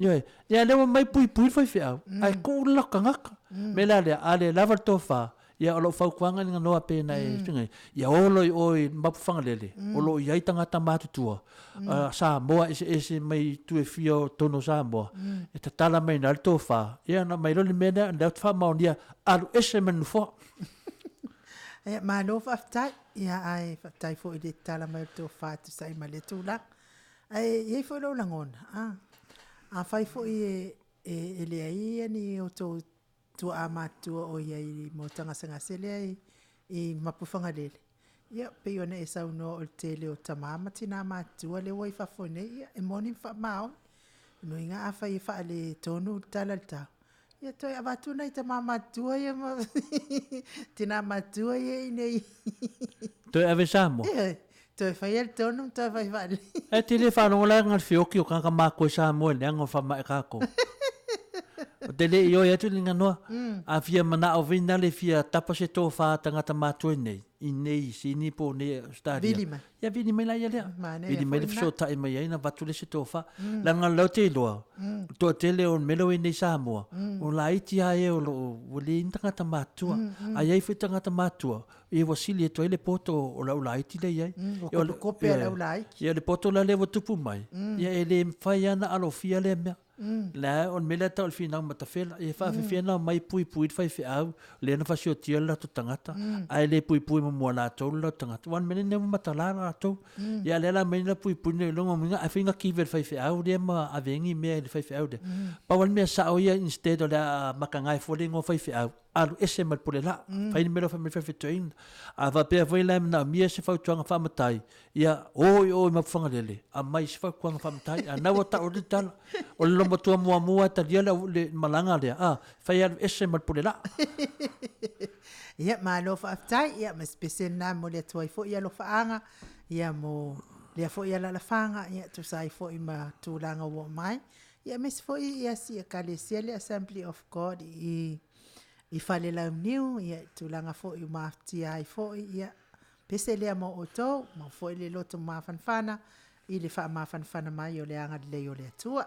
Ioe. Ia lea ua mai puipui le faifeau, ae tuu le latou tagata. Mea la lea, a le lava le tofa, ia o lau fautuaga i Noa pe na e mm. ia olo i oe i Mapuifagalele, o lo o i ai tagata matutua, Samoa eseese mai itu e fia o totonu o Samoa, e tatala mai ina le tofa, ia ona aumai loa le mea lea, lea ou te faamaonia, alu ese ma le nofoa. Ia, malo faafetai. Ia, ae faafetai foi i le tatala mai o le tofa e tusa ai ma lea tulaga. Ae i ai foi lou lagona, a, afai foi e, e, e leai ni outou tuaa matutua o i ai i le maota gasegase lea i, i Mapuifagalele, ia, pei ona e saunoa o le tele o tama ma tina matutua lea ua i fafo nei, ia, e moni ma faamaoni. Lona uiga afai e faaletonu le tala i le tau, Ia toe avatu nai tama matutua ia ma tina matutua ia i inei. Toe ave i Samoa? Ioe, toe faia le tonu ma toe fai faalelei. Ae te le faalogo la i le feoki o tagata matutua i Samoa i le leaga o faamai tatou. Ou te le i ioe atu i le Ganoa. A fia manao foi nale fia tapa se tofa a tagata matutua i inei, i inei i Sini po o inei i Ausetalia. Vili mai. Ia vili mai la ia lea. Vili mai le fesootai mai ai na avatu le isi tofa. Leaga o lea ou te iloa, o le toatele o le mea lea ua i ai nei i Samoa, o laiti lava e o lo o ua leai ni tagata matutua. A i ai foi tagata matutua, ia ua sili atu ai le poto o le au laiti lea e i ai. Ua kopekope lava le au laiti. Ia o le poto la lea ua tupu mai, ia e le mafai lava ona alofia lea mea. La, o le mea lea e tau o le finau matafela. E faafefea ona omai puipui le faifeau, lea na fasiotia le latou tagata, ae le puipui muamua latou le latou tagata. Aua o le mea lenei ua matala latou. Ia a o lea o le a aumai le puipui lenei i lona uiga, ai foi na give e le faifeau lea ma ave ai ni mea i le faifeau lea. Pau lava le mea sao ia instead o le a mataga ai fua le igoa faifeau, alu ese ma le pule laa. Fai le mea lea o fai mai le faifetuaina. A faapea foi la e manaomia se fautuaga faamatai, Ia, o i o i Mapuifagalele, aumai se fautuaga faamatai, a o lena ua tau atu le tala. O le lau matua muamua e talia le malaga lea, a, fai alu ese ma le pule laa. Ia, malo faafetai, ia ma se pese lena e momoli atu ai foi alofaaga, ia mo lea foi alaalafaga, ia tusa ai foi ma tulaga ua oo mai. Ia aemaise foi ia si ekalesia lea Assembly of God i i Falelauniu, ia i tulaga foi ua mafatia ai foi, ia pese lea mo outou, maua foi le loto mafanafana i le faamafanafana mai o le agalelei o le Atua.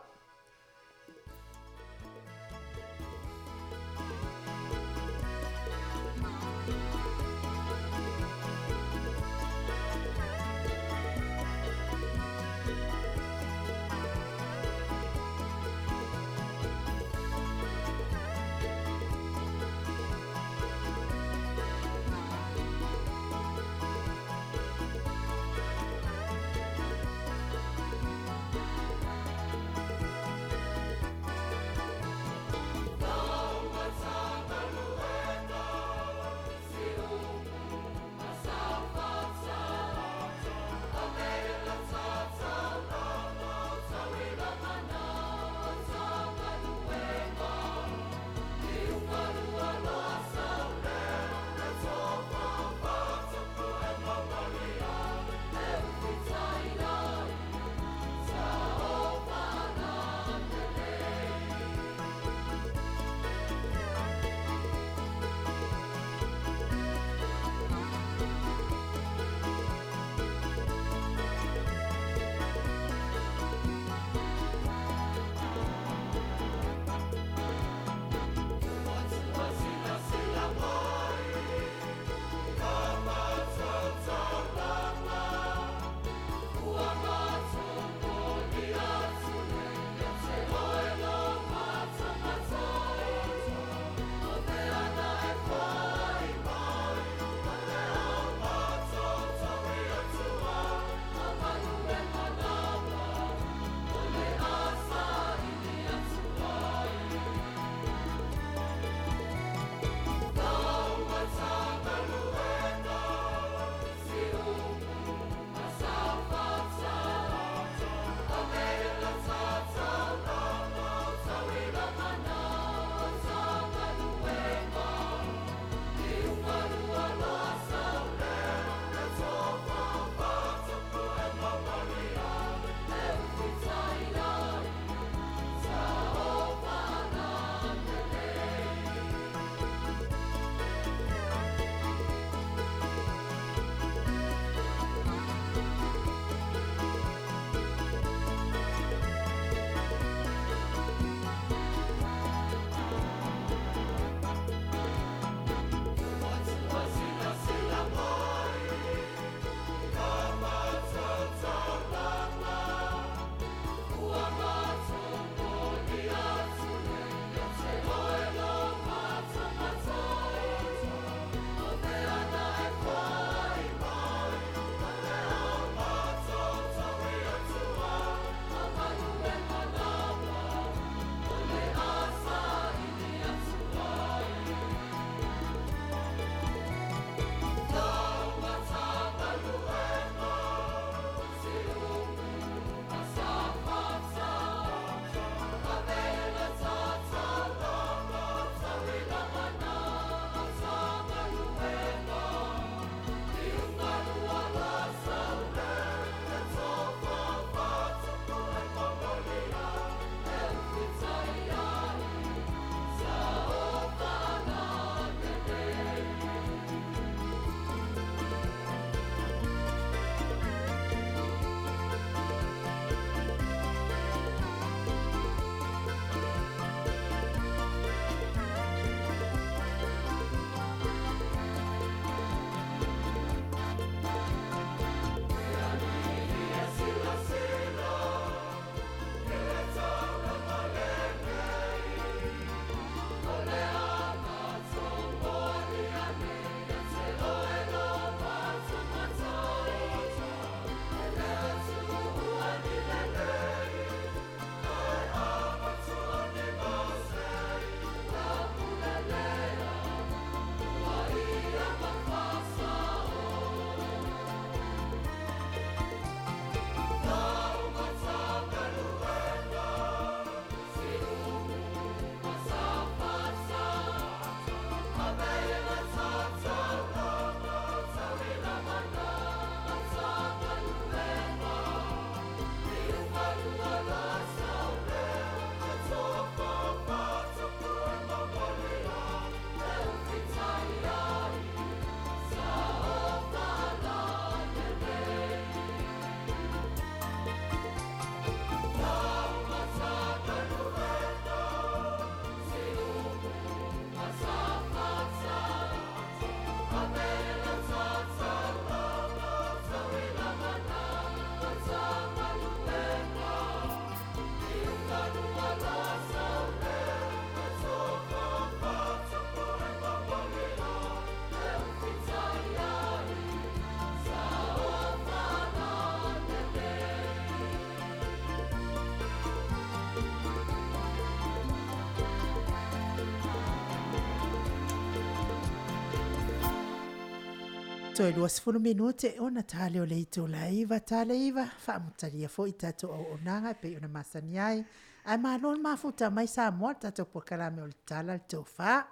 Toe 20 minute ona ta lea o le itula e 9, ta le 9, faamutalia foi tatou auaunaga e pei ona masani ai. Ae malo le mafuta mai Samoa le tatou polokalame o le Tala le Tofa.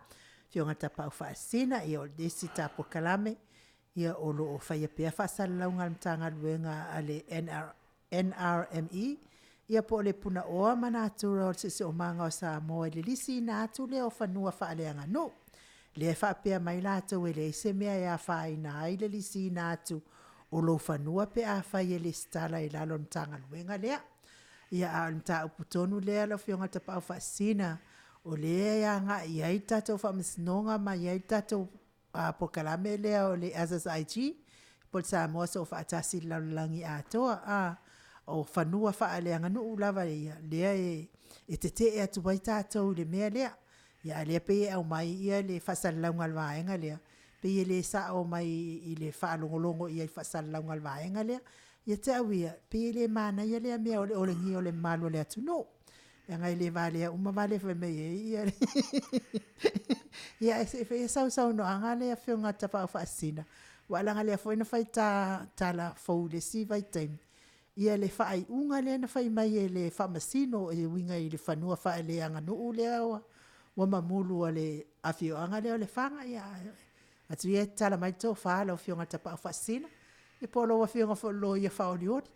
Afioga Tapaau Faasina, ia o le isi ta polokalame, ia o lo o faia pea faasalalauga a le Matagaluega a le NR, NRME, ia po o le Punaoa ma Natura o le Siosiomaga o Samoa i le lisiina atu lea o fanua faaleaganuu. Lea e faapea mai latou e leai se mea e afaina ai le lisiina atu o lou fanua pe afai e lesitala i lalo o le Matagaluega lea. Ia a o le mataupu tonu lea lau Afioga i le Tapaau Faasisina, o lea e agai i ai le tatou Faamasinoga ma i ai le tatou polokalame lea o le SSIG, po o le Samoa Soofaatasi i le Lalolagi Atoa, a, o fanua faaleaganuu lava ia, lea e tetee atu ai tatou i le mea lea. Ia a o lea e pei e aumai ia le faasalalauga a le vaega lea, pei e le sao mai i le faalogologo i ai i faasalalauga a le vaega lea. Ia te au ia, pei e le manaia lea mea o le olegia o le mamalu o le atunuu. Leaga e le valea uma vale fai mai ai ia Ia ae se i faia sau saunoaga le Afioga Tapaau Faasisina, aua leaga o lea foi na fai ta tala fou i le isi vaitaimi, ia le faaiuga lea na fai mai e le Faamasino e uiga i le fanua faaleaganuu lea ua mamulu a le afioaga lea o Lefaga. Ia atu ia e tatala mai le tofa lau Afioga i le Tapaau Faasisina, ia po o lau Afioga foi o le Loia Faaolioli.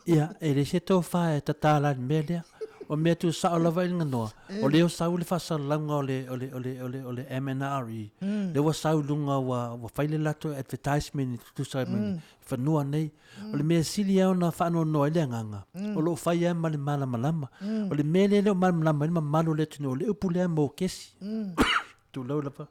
Ia, e leai se tofa e tatala ai le mea lea. O mea tuusao lava i le ganoa, o lea ua sau le faasalalauga o le, o le, o le, o le, o le MNRE, lea ua sau i luga ua, ua fai le latou advertisement e tutusa ai ma le fanua nei. O le mea sili lava ona faanoanoa ai le agaga, o lo o fai lava ma le malamalama. O le mea lea e le o malamalama ai le mamalu o le atunuu, o le upu lea mokesi. Tulou lava.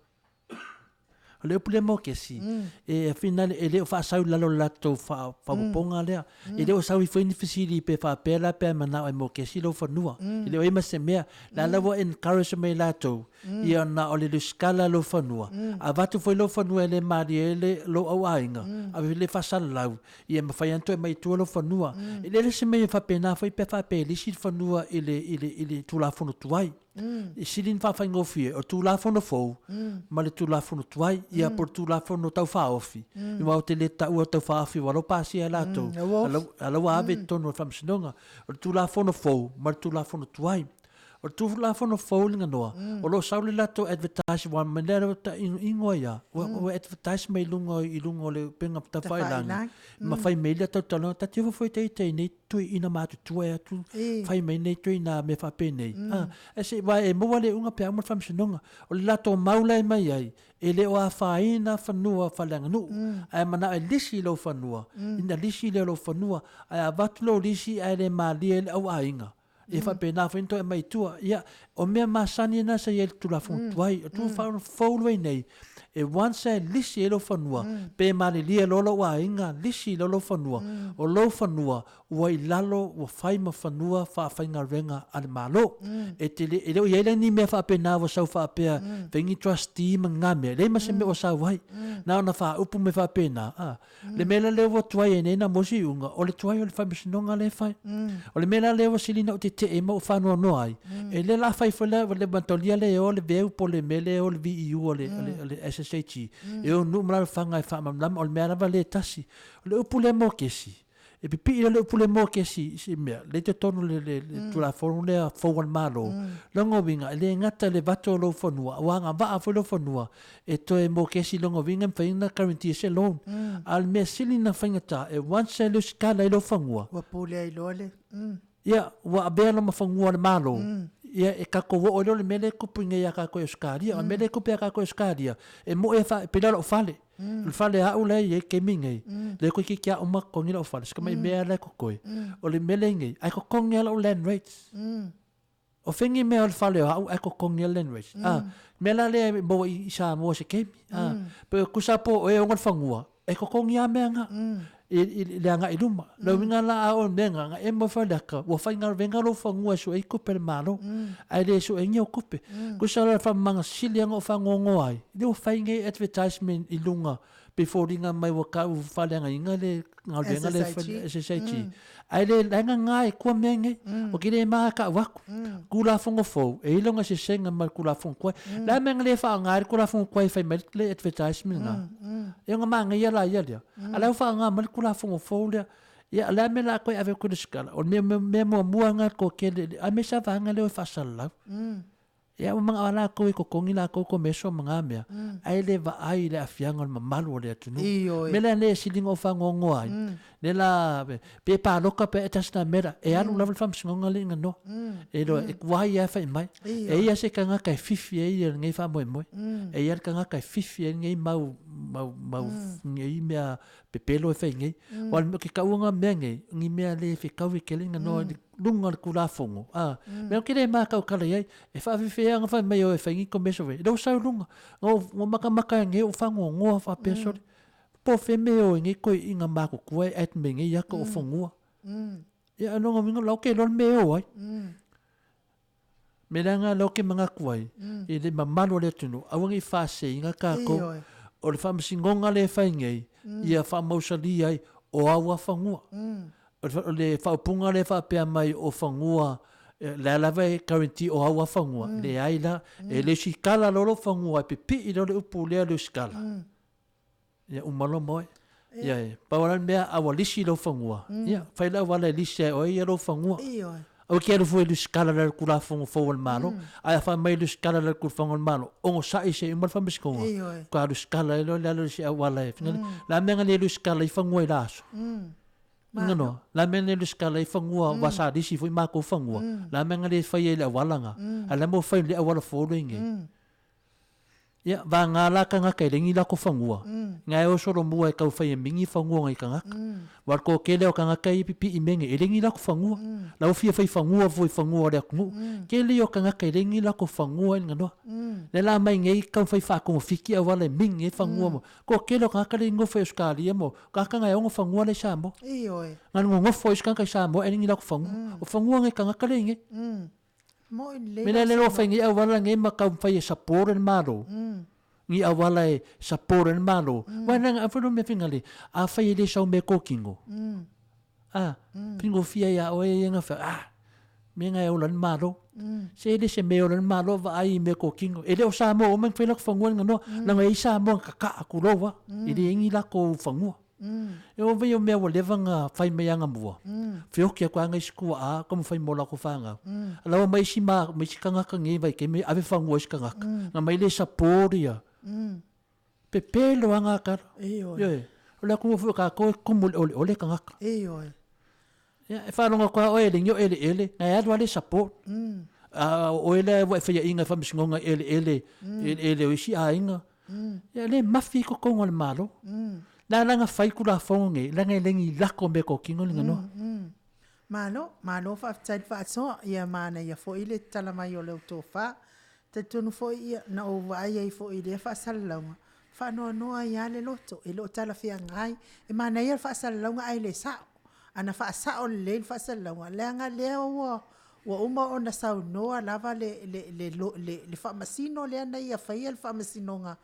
O le upu lea mokesi, e finale e le o faasau i lalo o le latou faaopoopoga lea. E le o sau ifo ai ni fesili pe faapea la pe a e manao e mokesi lou fanua. E le o i ai ma se mea. La la ua encourage mai latou, ia na o le lusikala lou fanua. Avatu foi lou fanua e le malie ai le lou auaiga, ave le faasalalau, ia mafai lava ona toe aumai i tua lou fanua. E le o se mea e faapena foi pe a faapea e lisi le fanua i le, i le, i le Tulafono tuai. E sili ona faafaigofie o le Tulafono fou ma le Tulafono tuai, ia po o le Tulafono Tau Faaofi, aua ou te le taua Tau Faaofi ua la ua pasia e latou, a la ua ave i totonu o le Faamasinoga. O le Tulafono fou ma le Tulafono tuai. O le Tulafono fou i le ganoa, o lo o sau le latou advertise aua mai lea ua tainoino ai lava, ua advertise mai luga i luga o le upega tafailagi, ma fai mai le talatalanoa, ta te ofo foi ita i nei toeaina matutua e atu fai mai nei toeaina mea faapenei. Ae se aua e maua le iuga pe a uma le faamasinoga. O le latou mau la e mai ai, e le o afaina fanua faaleaganuu, ae manao e lisi lou fanua, ina lisi lea o lou fanua, ae avatu lou lisi ae le malie ai le auaiga. Ia faapena foi ona toe aumai i tua. Ia, o mea masani na sa i ai i le Tulafono tuai. O le Tulafono fou lenei nei, e once e lisi ai lou fanua, pe malilie loa lou aiga, lisi loa lou fanua, o lou fanua ua i lalo, ua fai ma fanua faafaigaluega a le Malo. E te le, e le o i ai la ni mea faapena ua sau faapea, fai ni trustee ma ni mea, e leai ma se mea ua sau ai. Na ona faaupu mai faapena, a. Le mea la lea ua tuai ai nei nā mosi iuga, o le tuai o le faamasinoga lea e fai. O le mea la lea ua sili ona ou tetee ma ou faanoanoa ai, e le la fai foi la, le matalia lea e o le veu po o le mea lea e o le VEU o le, o le, SSHG, e o nuu ma alaalafaga e faamalamalama, o le mea lava lea e tasi. O le upu lea mokesi, E pipii loa le upu lea mokesi i se mea, lea i totonu o le, le, le Tulafono lea fou a le Malo, lona uiga, e le gata i le avatu o lou fanua, ua agavaa foi lou fanua e toe mokesi lona uiga e mafai ona guarantee e se loan. A o le mea sili ona faigata, e once e lusitala ai lou fanua, Ua pule ai loa le, Ia, ua avea loma fanua a le Malo, ia e tatou oo ai loa i le mea lea e tupu i inei ia tatou i Ausetalia. O le mea lea e tupu ia tatou i Ausetalia, e moi e faa, pei la o lou fale. O le fale a au la e i ai i le taimi lenei, lea toeitiiti lava uma totogi lou fale, si tamai mea lava la e totoe. O le mea lea e i nei, ae totogi lava lau land rates. O fea ni mea o le fale o au ae totogi lava le land rates? A, mea la lea e maua i Samoa i se taimi. A, pe tusa po o oe e ona le fanua, e totogi lava mea na i le agai i luma. Le uiga la a oo i le mea lena, na emo ifo le ata, ua faigaluega lou fanua e sue ai tupe a le Malo, ae le sue ai ni au tupe. Tusa la o le faamamaga sili lava ona ou faanoanoa ai, lea ua fai nei advertisement i luga pei foliga mai ua tau faaleagaina le galuega lea e fai SSIG. Ae le la e gaga ai tua mea nei. Ou te le ma tau atu. Tulafono fou, e i ai lona eseesega ma le Tulafono tuai. O le a le mea na le faaaoga ai le Tulafono tuai e fai mai ai le advertisement lena? E ona manaia la ia lea. A la ua faaaoga mai le Tulafono fou lea. Ia, o le a le mea o le a toe ave atu i lesitala? O le mea muamua lena toatele, aemaise lava vaega lea o e faasalalau. Ia ua manao lava latou e totogi latou komeso ma na mea, ae le vaai i le aafiaga o le mamalu o le atunuu. O le mea lea e sili ona ou faanoanoa ai, lea la, pe palota pe it does not matter, e alu lava le faamasinoga lea i ganoa. E iloa, e tuai lava fai mai. E i ai se tagata e fifi ai lenei faamoemoe. E i ai le tagata e fifi ai lenei mau, mau, mau, nei mea pepelo e fai nei. Aua o ke taua na mea nei, o ni mea le fetaui tele ganoa i luga o le Tulafono, a, mea ou te le matautala i ai, e faafefea ona fai mai o e fai ni komeso fai, lea ua sau i luga, na ou matamata ai nei ou faanoanoa faapea, sole, po o fea le mea e o ai nei toeaiina matutua e add mai nei ata o fanua. Ia o lona uiga o la ou te iloa le mea e o ai. Mea lena lea ou te manatu ai, i le mamalu o le atunuu, aua ne i faaseseina tatou. O le faamasinoga lea e fai nei, ia faamausali ai o au lava fanua. O le faaupuga lea e faapea mai o fanua, o lea lava e guarantee o au lava fanua, leai la, e lesitala loa lou fanua e pipii loa le upu lea lesitala. Ia uma loa ma oe. Ia e pau lava le mea a ua lisi lou fanua, ia fai le auala e lisi ai e oe ia lou fanua. Ioe. Aua e te alu fua e lusitala i lalo o le Tulafono fou a le Malo, ae a fai mai e lusitala i lalo o le Tulafono a le Malo, onosai se i uma le faamasinoga, Ioe. faatoa lusitala ai loa i lalo o se auala e finagalo. O le a le mea na le lusitala ai fanua i la aso? Inga noa, o le a le mea na le lusitala ai fanua aua sa lisi foi matou fanua, o le a le mea na le fai ai i le auala lena? A o le a le mea ua fai i le auala fou lea i inei? Ia, vagana la tagata e leai ni lako fanua, na e o solomua e tau fai e mingi fanua o nai tagata. Aua o le toatele o tagata ia e pipii i mea nei, e leai ni lako fanua. La ua fia fai fanua foi i fanua o le atunuu. Tele ia o tagata e leai ni lako fanua i Nanoa. Lea la aumai nei taumafai faatogafiti auala e mingi ai fanua mo. Toatele o tagata lea e nofo i Ausetalia mo tagata na e ono fanua la i Samoa. Na nonofo ai isi tagata i Samoa ae leai ni lako fanua. O fanua o nai tagata lea i inei. Moi lelei Mea lea fai nei auala nei ma taumafai e support e le Malo. Ni auala e support e le Malo. Wai nanga a fai mea finga a fai e le sau mea kōkino. A, faigofie ia oe ia nga fai, ah, mea nga e ola le Malo. Se le se mea e ola le Malo vaai i mea kōkino. E le o Samoa uma fai lako fanua nga noa. Langa e i Samoa kaka'a kulou a. E le ingi lako fanua. E o vai o mea ua leva na fai mai anamua, feoki atu lava isi tuaa taumafai mo latou fanau. A laua mai isi ma isi tagata nei vaitaimi ave fanua i isi tagata, na mai le support ia. Pepelo lava na tala. Ioe. O le atunuu foi o tatou e tumu i le oleole tagata. Ioe. Ia, e faalogo atu lava oe e le ni o eleele, na e alu lava le support. A o oe lea ua e faiaina i le faamasinoga i eleele, eleele o isi aiga. Ia, e le mafi i totonu o le Malo. Le a la na fai Tulafono nei, leaga e le ni lako meatotino le ganoa. Malo, malo faafetai le faasoa, ia manaia foi le tala mai o lau tofa. Talitonu foi ia, na ou vaai ai foi i lea faasalalauga, faanoanoa ai lava le loto, e le o talafeagai. E manaia le faasalalauga ae le sao. Ana faasao lelei le faasalalauga, leaga lea ua ua uma ona saunoa lava le, le, le, le, le faamasino lea na ia faia le faamasinoga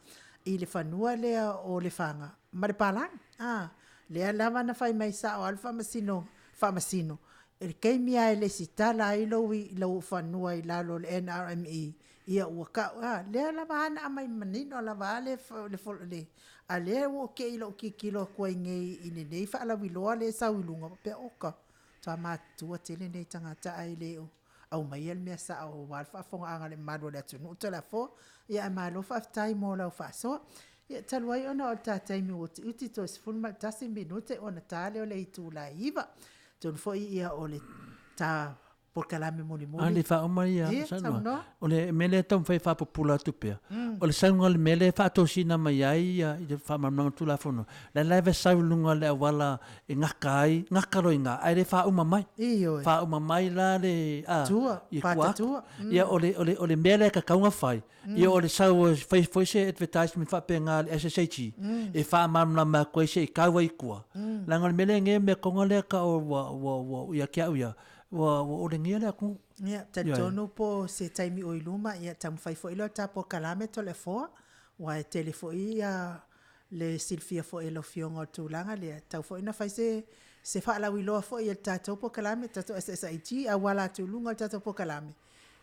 i le fanua lea o Lefaga ma le palagi. A, lea lava na fai mai sao lava le faamasino, faamasino, i le taimi lava e lesitala ai lou, lou fanua i lalo o le NRME, ia ua tau, a, lea lava na aumai manino lava le, le, le, a lea ua te i lou tilotilo atu ai nei i lenei faalauiloa lea e sau i luga, faapea, oka, matua matutua tele nei tagata ae le o aumaia le mea sao aua le faafofogaaga a le mamalu o le atunuu Tolafoa. Ia ae malo faafetai mo lau faasoa. Ia talu ai ona o le ta taimi ua utiuti toe 11 minute ona ta lea o le itula e 9. Atonu foi ia o le ta polokalame mulimuli. A le faauma ia saunoa. O le mea lea e taumafai e faapupula atu pea, o le sauga o le mea lea e faatosina mai ai ia i le faamalamalamaga o le Tulafono, la e lava e sau i luga o le auala e gata ai, gata loa i ina, ae le faauma mai. Ioe. Faauma mai la le, a, Tua, i tua atu. Ia, o le, o le, o le mea lea e tatau ona fai, ia o le sau e fai foi se advertisement faapena a le SSIG, e faamalamalama atu ai se i tau ai i tua. Leaga o le mea lea nei, o le mea tonu lava lea e tau ua, ua, ua, ia te au ia, ua, ua olegia le atunuu. Ia, talitonu po o se taimi o i luma, ia taumafai foi lea o le ta polokalame Toleafoa, aua e tele foi ia le silafia foi e lau Afioga o le tulaga lea, e tatau foi ona fai se se faalauiloa foi a le tatou polokalame, le tatou SSIG e auala atu i luga o le tatou polokalame,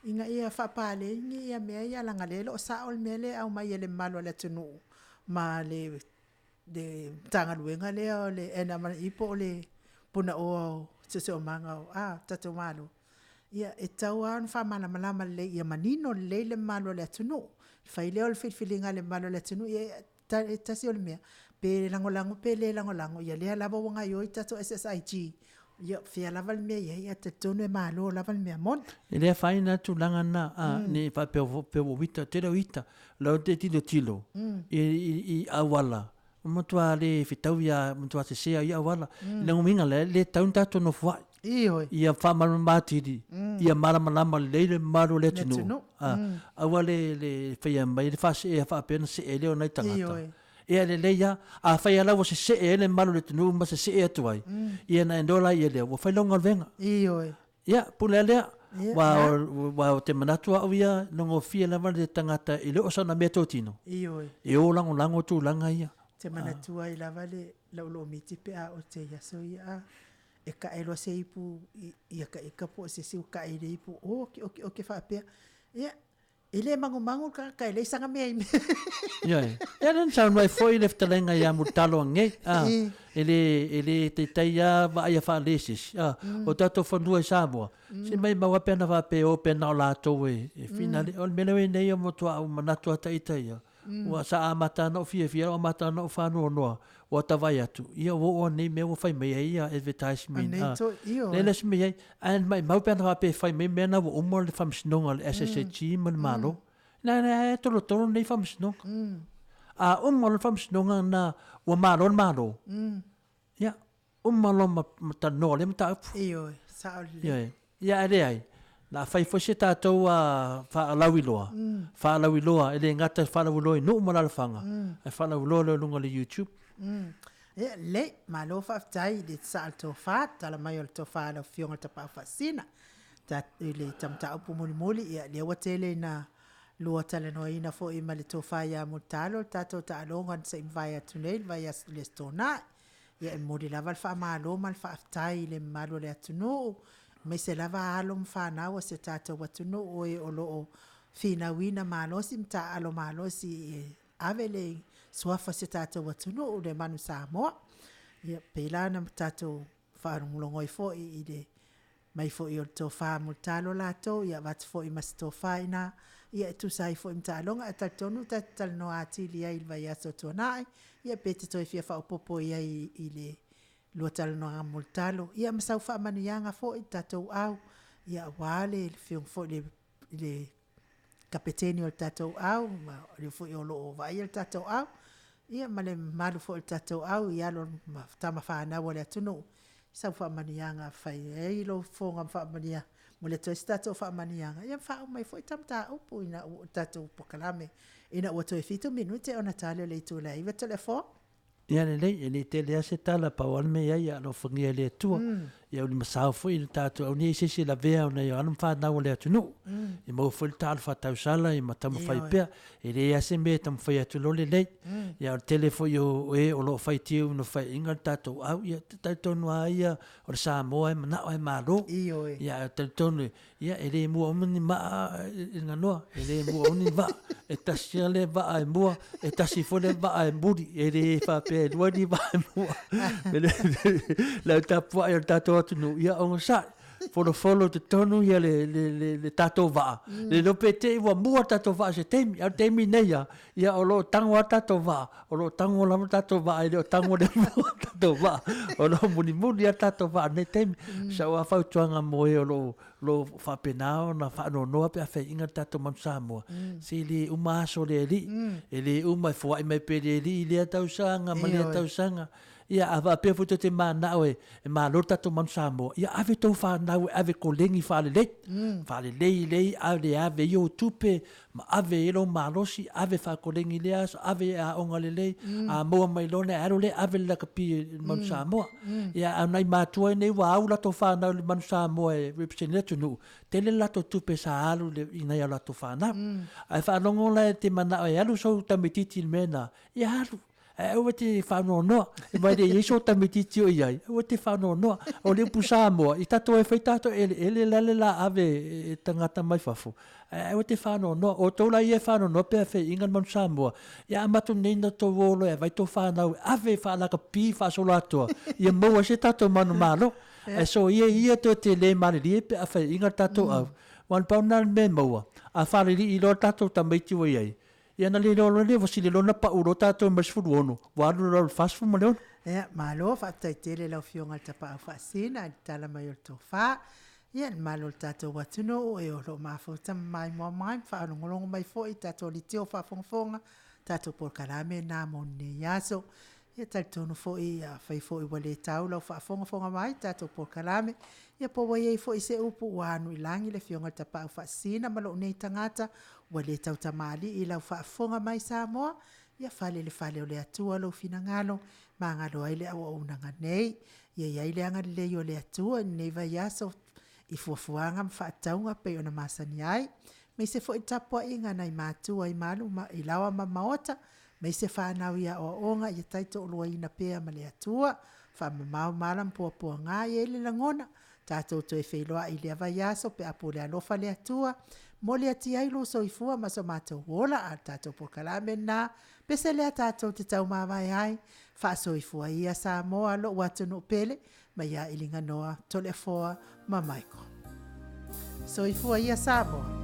ina ia faapaleni ia mea ia leaga o lea e le o sao le mea lea e aumai e le mamalu o le atunuu ma le. Le Matagaluega lea o le NMRE po o le Punaoa o Siosiomaga o a tatou Malo, ia e tatau lava ona faamalamalama lelei ia manino lelei le mamalu o le atunuu. Fai lea o le filifiliga a le mamalu o le atunuu, ia e tasi o le mea, pe lagolago pe le lagolago, ia lea lava ua gaoioi le tatou SSIG, ia o fea lava le mea e i ai, ae talitonu e malo lava le mea moni. E le afaina lava tulaga na, ne i faapea ua ou ita, tele o ita, o lau te tilotilo i auala, ua matua le fetaui lava, ua matua sese lava ia auala. I le uiga lea, e le tatau ona tatou nofoai. Ioe. Ia faamalamalama atili, ia malamalama lelei le mamalu o le atunuu. Aua le faia mai le faasee faapea ona see lea o nai tagata. Ioe. Ia lelei lava. Afai lava la ua sesee ai le mamalu o le atunuu ma sesee atu ai, ia ona e iloa lea ua fai lau galuega. Ioe. Ia, pule lava lea. Aua ou te manatu au ia, e gofie lava le tagata e le o sana meatotino. Ioe. E o lagolago tulaga ia. Ou te manatua ai lava le lau lomiti pe a ou te i aso ia a e kae loa se ipu ia ka ika po o se isi ua kae i le ipu, oki oki oki faapea. Ia, E le magumagu le tagata, e leai sana mea i mea. Ioe. Ia lea na saunoa ai foi le fetalaiga ia Mulitalo anei, a, e le, e le taitai lava vaaia faalelei e se isi, a, o tatou fanua i Samoa, se maimau lava pe ana faapea e o pea na o latou e finale. O le mea lea ua i ai nei, ua matua ou manatu lava ita ia, ua sa amata lava ona ou fiafia, ua amata lava ona ou faanoanoa, ua ta vaai atu, ia ua oo nei mea ua fai mai ai ia advertisement, a, lea la se mea i ai, ae maimau pe ana faapea e fai mai mea na ua uma le faamasinoga a le SSHG ma le Malo. Na na e tolotolo nei faamasinoga. A uma loa le faamasinoga na ua malo le Malo, ia, uma loa ma ma talanoa lea mataupu. Ioe, sao lelei. Ioe. Ia ae leai, o le a fai foi se tatou faalauiloa, faalauiloa, e le gata i faalauiloa i nuu ma alaalafaga, ae faalauiloa loa i luga o le YouTube. Ia, lelei, malo faafetai i le sasaa o le tofa, tala mai o le tofa a lau Afioga i le Tapaau Faasisina i le mataupu mulimuli, ia lea ua tele ina lua talanoaina foi ma le tofa ia Mulitalo le tatou taaloga na se i mavae atu nei le vaiaso i le Aso Toonai. Ia e momoli lava le faamalo ma le faafetai i le mamalu o le atunuu, aemaise lava alo ma fanau a si o tatou atunuu o e o lo o finauina malosi ma taaalo malosi e ave le suafa o si o tatou atunuu, le Manu Samoa. Ia, pei la ona tatou faalogologo ai foi i le mai foi o le tofa mulitalo latou, ia avatu foi ma se tofa i ina, ia e tusa ai foi ma taaloga. Ae talitonu ta te talanoa atili ai i le vaiaso ua tuanai, ia pe te toe fia faaopoopo i ai i le lua talanoaga mulitalo, ia ma sau faamanuiaga foi i le tatou au, ia aua le Afioga foi i le Kapeteni o le tatou au, ma o le foi o lo o vaaia le tatou au, ia ma le mamalu foi o le tatou au i alo ma tama fanau a le atunuu, sau faamanuiaga fai ai lou fofoga ma faamanuia, momoli atu ai se tatou faamanuiaga, ia ma faauma ai foi ta mataupu ina ua tatou polokalame ina ua toe 7 minute ona tali o le itula e 9 Toleafoa. Ia lelei, e le tele lava se tala, pau lava le mea i ai, ia alofagia e le Atua, ia ulimasao foi le tatou au nei i se isi e lavea ona i alo ma fanau a le atunuu. Ia maua foi le talofa tausala ia ma taumafai pea. E leai lava se mea e taumafai atu loa lelei. Ia o le tele foi o e o lo o faitio i Nofoaiga le tatou au, ia e talitonu lava ia o le Samoa e manao ae malo. Ia ae talitonu Ia, e le mua uma ni maa i le ganoa, e le mua uma ni vaa. E tasi lava le vaa e mua, e tasi foi le vaa e muli. E le faapea e lua ni vaa e mua. Le au tapuai o le tatou atunuu, ia onosai, folofolo i totonu ia le, le, le, le tatou vaa. Le iloa pe te i ua mua le tatou vaa i se taimi, a o le taimi nei lava, ia o lo o tago lava le tatou vaa, o lo o tago lava le tatou vaa, e le o tago le mua le tatou vaa, o lo o mulimuli lava le tatou vaa i lenei taimi. Sau lava fautuaga mo e o lo o lo o faapena ona faanoanoa pe a faiaina le tatou Manu Samoa, se le uma aso o le Alii, e le uma e foai mai pea le Alii i lea tausaga ma lea tausaga. Ia, a faapea foi tou te mananao e malo le tatou Manu Samoa, ia ave tou fanau e ave koleni faalelei, faalelei lelei, ave ave i ou tupe ma ave i ai lou malosi, ave faakoleni i lea aso, ave i aoga lelei, a maua mai loa ona e alu lea ave le lakapi i le Manu Samoa. Ia, a o nai matua nei ua au latou fanau i le Manu Samoa e represent i le atunuu, tele le latou tupe sa alu i nai a latou fanau. Ae faalogo la e te manao e alu sou tamaitiiti i le mea lena, ia alu. Ae aua e te faanoanoa, aua e le i ai sou tamaitiiti o i ai, aua e te faanoanoa. O le upu Samoa, i tatou e fai tatou eleele la le la ave e tagata mai fafo, ae aua e te faanoanoa. O outou la ia e faanoanoa pe a feiina le manu Samoa, ia a matou nei na tou o loa e avai tou fanau e ave faalakapi faasoloatoa, ia maua ai se tatou manumalo. Ae soia ia toe te le malilie pe a faiaina le tatou au, aua na pau lena o le mea e maua, a faalelii loa le tatou tamaiti ua i ai, Ia ona le iloa loa lea ua sili loa ona pau loa tatou mai le 16, ua alu loa i le 46. Ia, malo, faafetai tele i lau Afioga i le Tapaau Faasina i le tala mai o le tofa. Ia, le mamalu o le tatou atunuu e o lo o mafuta ma maimoa mai ma faalogologo mai foi i tatou leitio faafogafoga, tatou polokalame na mo lenei aso. Ia talitonu foi afai foi ua le tau lau faafogafoga mai i tatou polokalame, ia po ua i ai foi se upu ua anu i lagi le Afioga i le Tapaau Faasisina ma lou nei tagata ua le tautamalii i lau faafofoga mai Samoa, ia fale i le fale o le Atua lou finagalo, magalo ai le auaunaga nei. Ia i ai le agalelei o le Atua i lenei vaiaso i fuafuaga ma faatatauga pei ona masani ai, aemaise foi le tapuaiga a nai matua i malu ma i laoa ma maota, aemaise fanau i aoaoga ia taitoaluaina pea ma le Atua. Faamamao mala ma puapuaga, e i ai le lagona, tatou toe feiloai i lea vaiaso pe a pule alofa le Atua, momoli atu ai lou soifua ma so matou ola, a o le tatou polokalame lena, pese lea tatou te taumavae ai, faasoifua ia Samoa lou atunuu pele, mai ia Iliganoa, Toleafoa ma Michael. Soifua ia Samoa.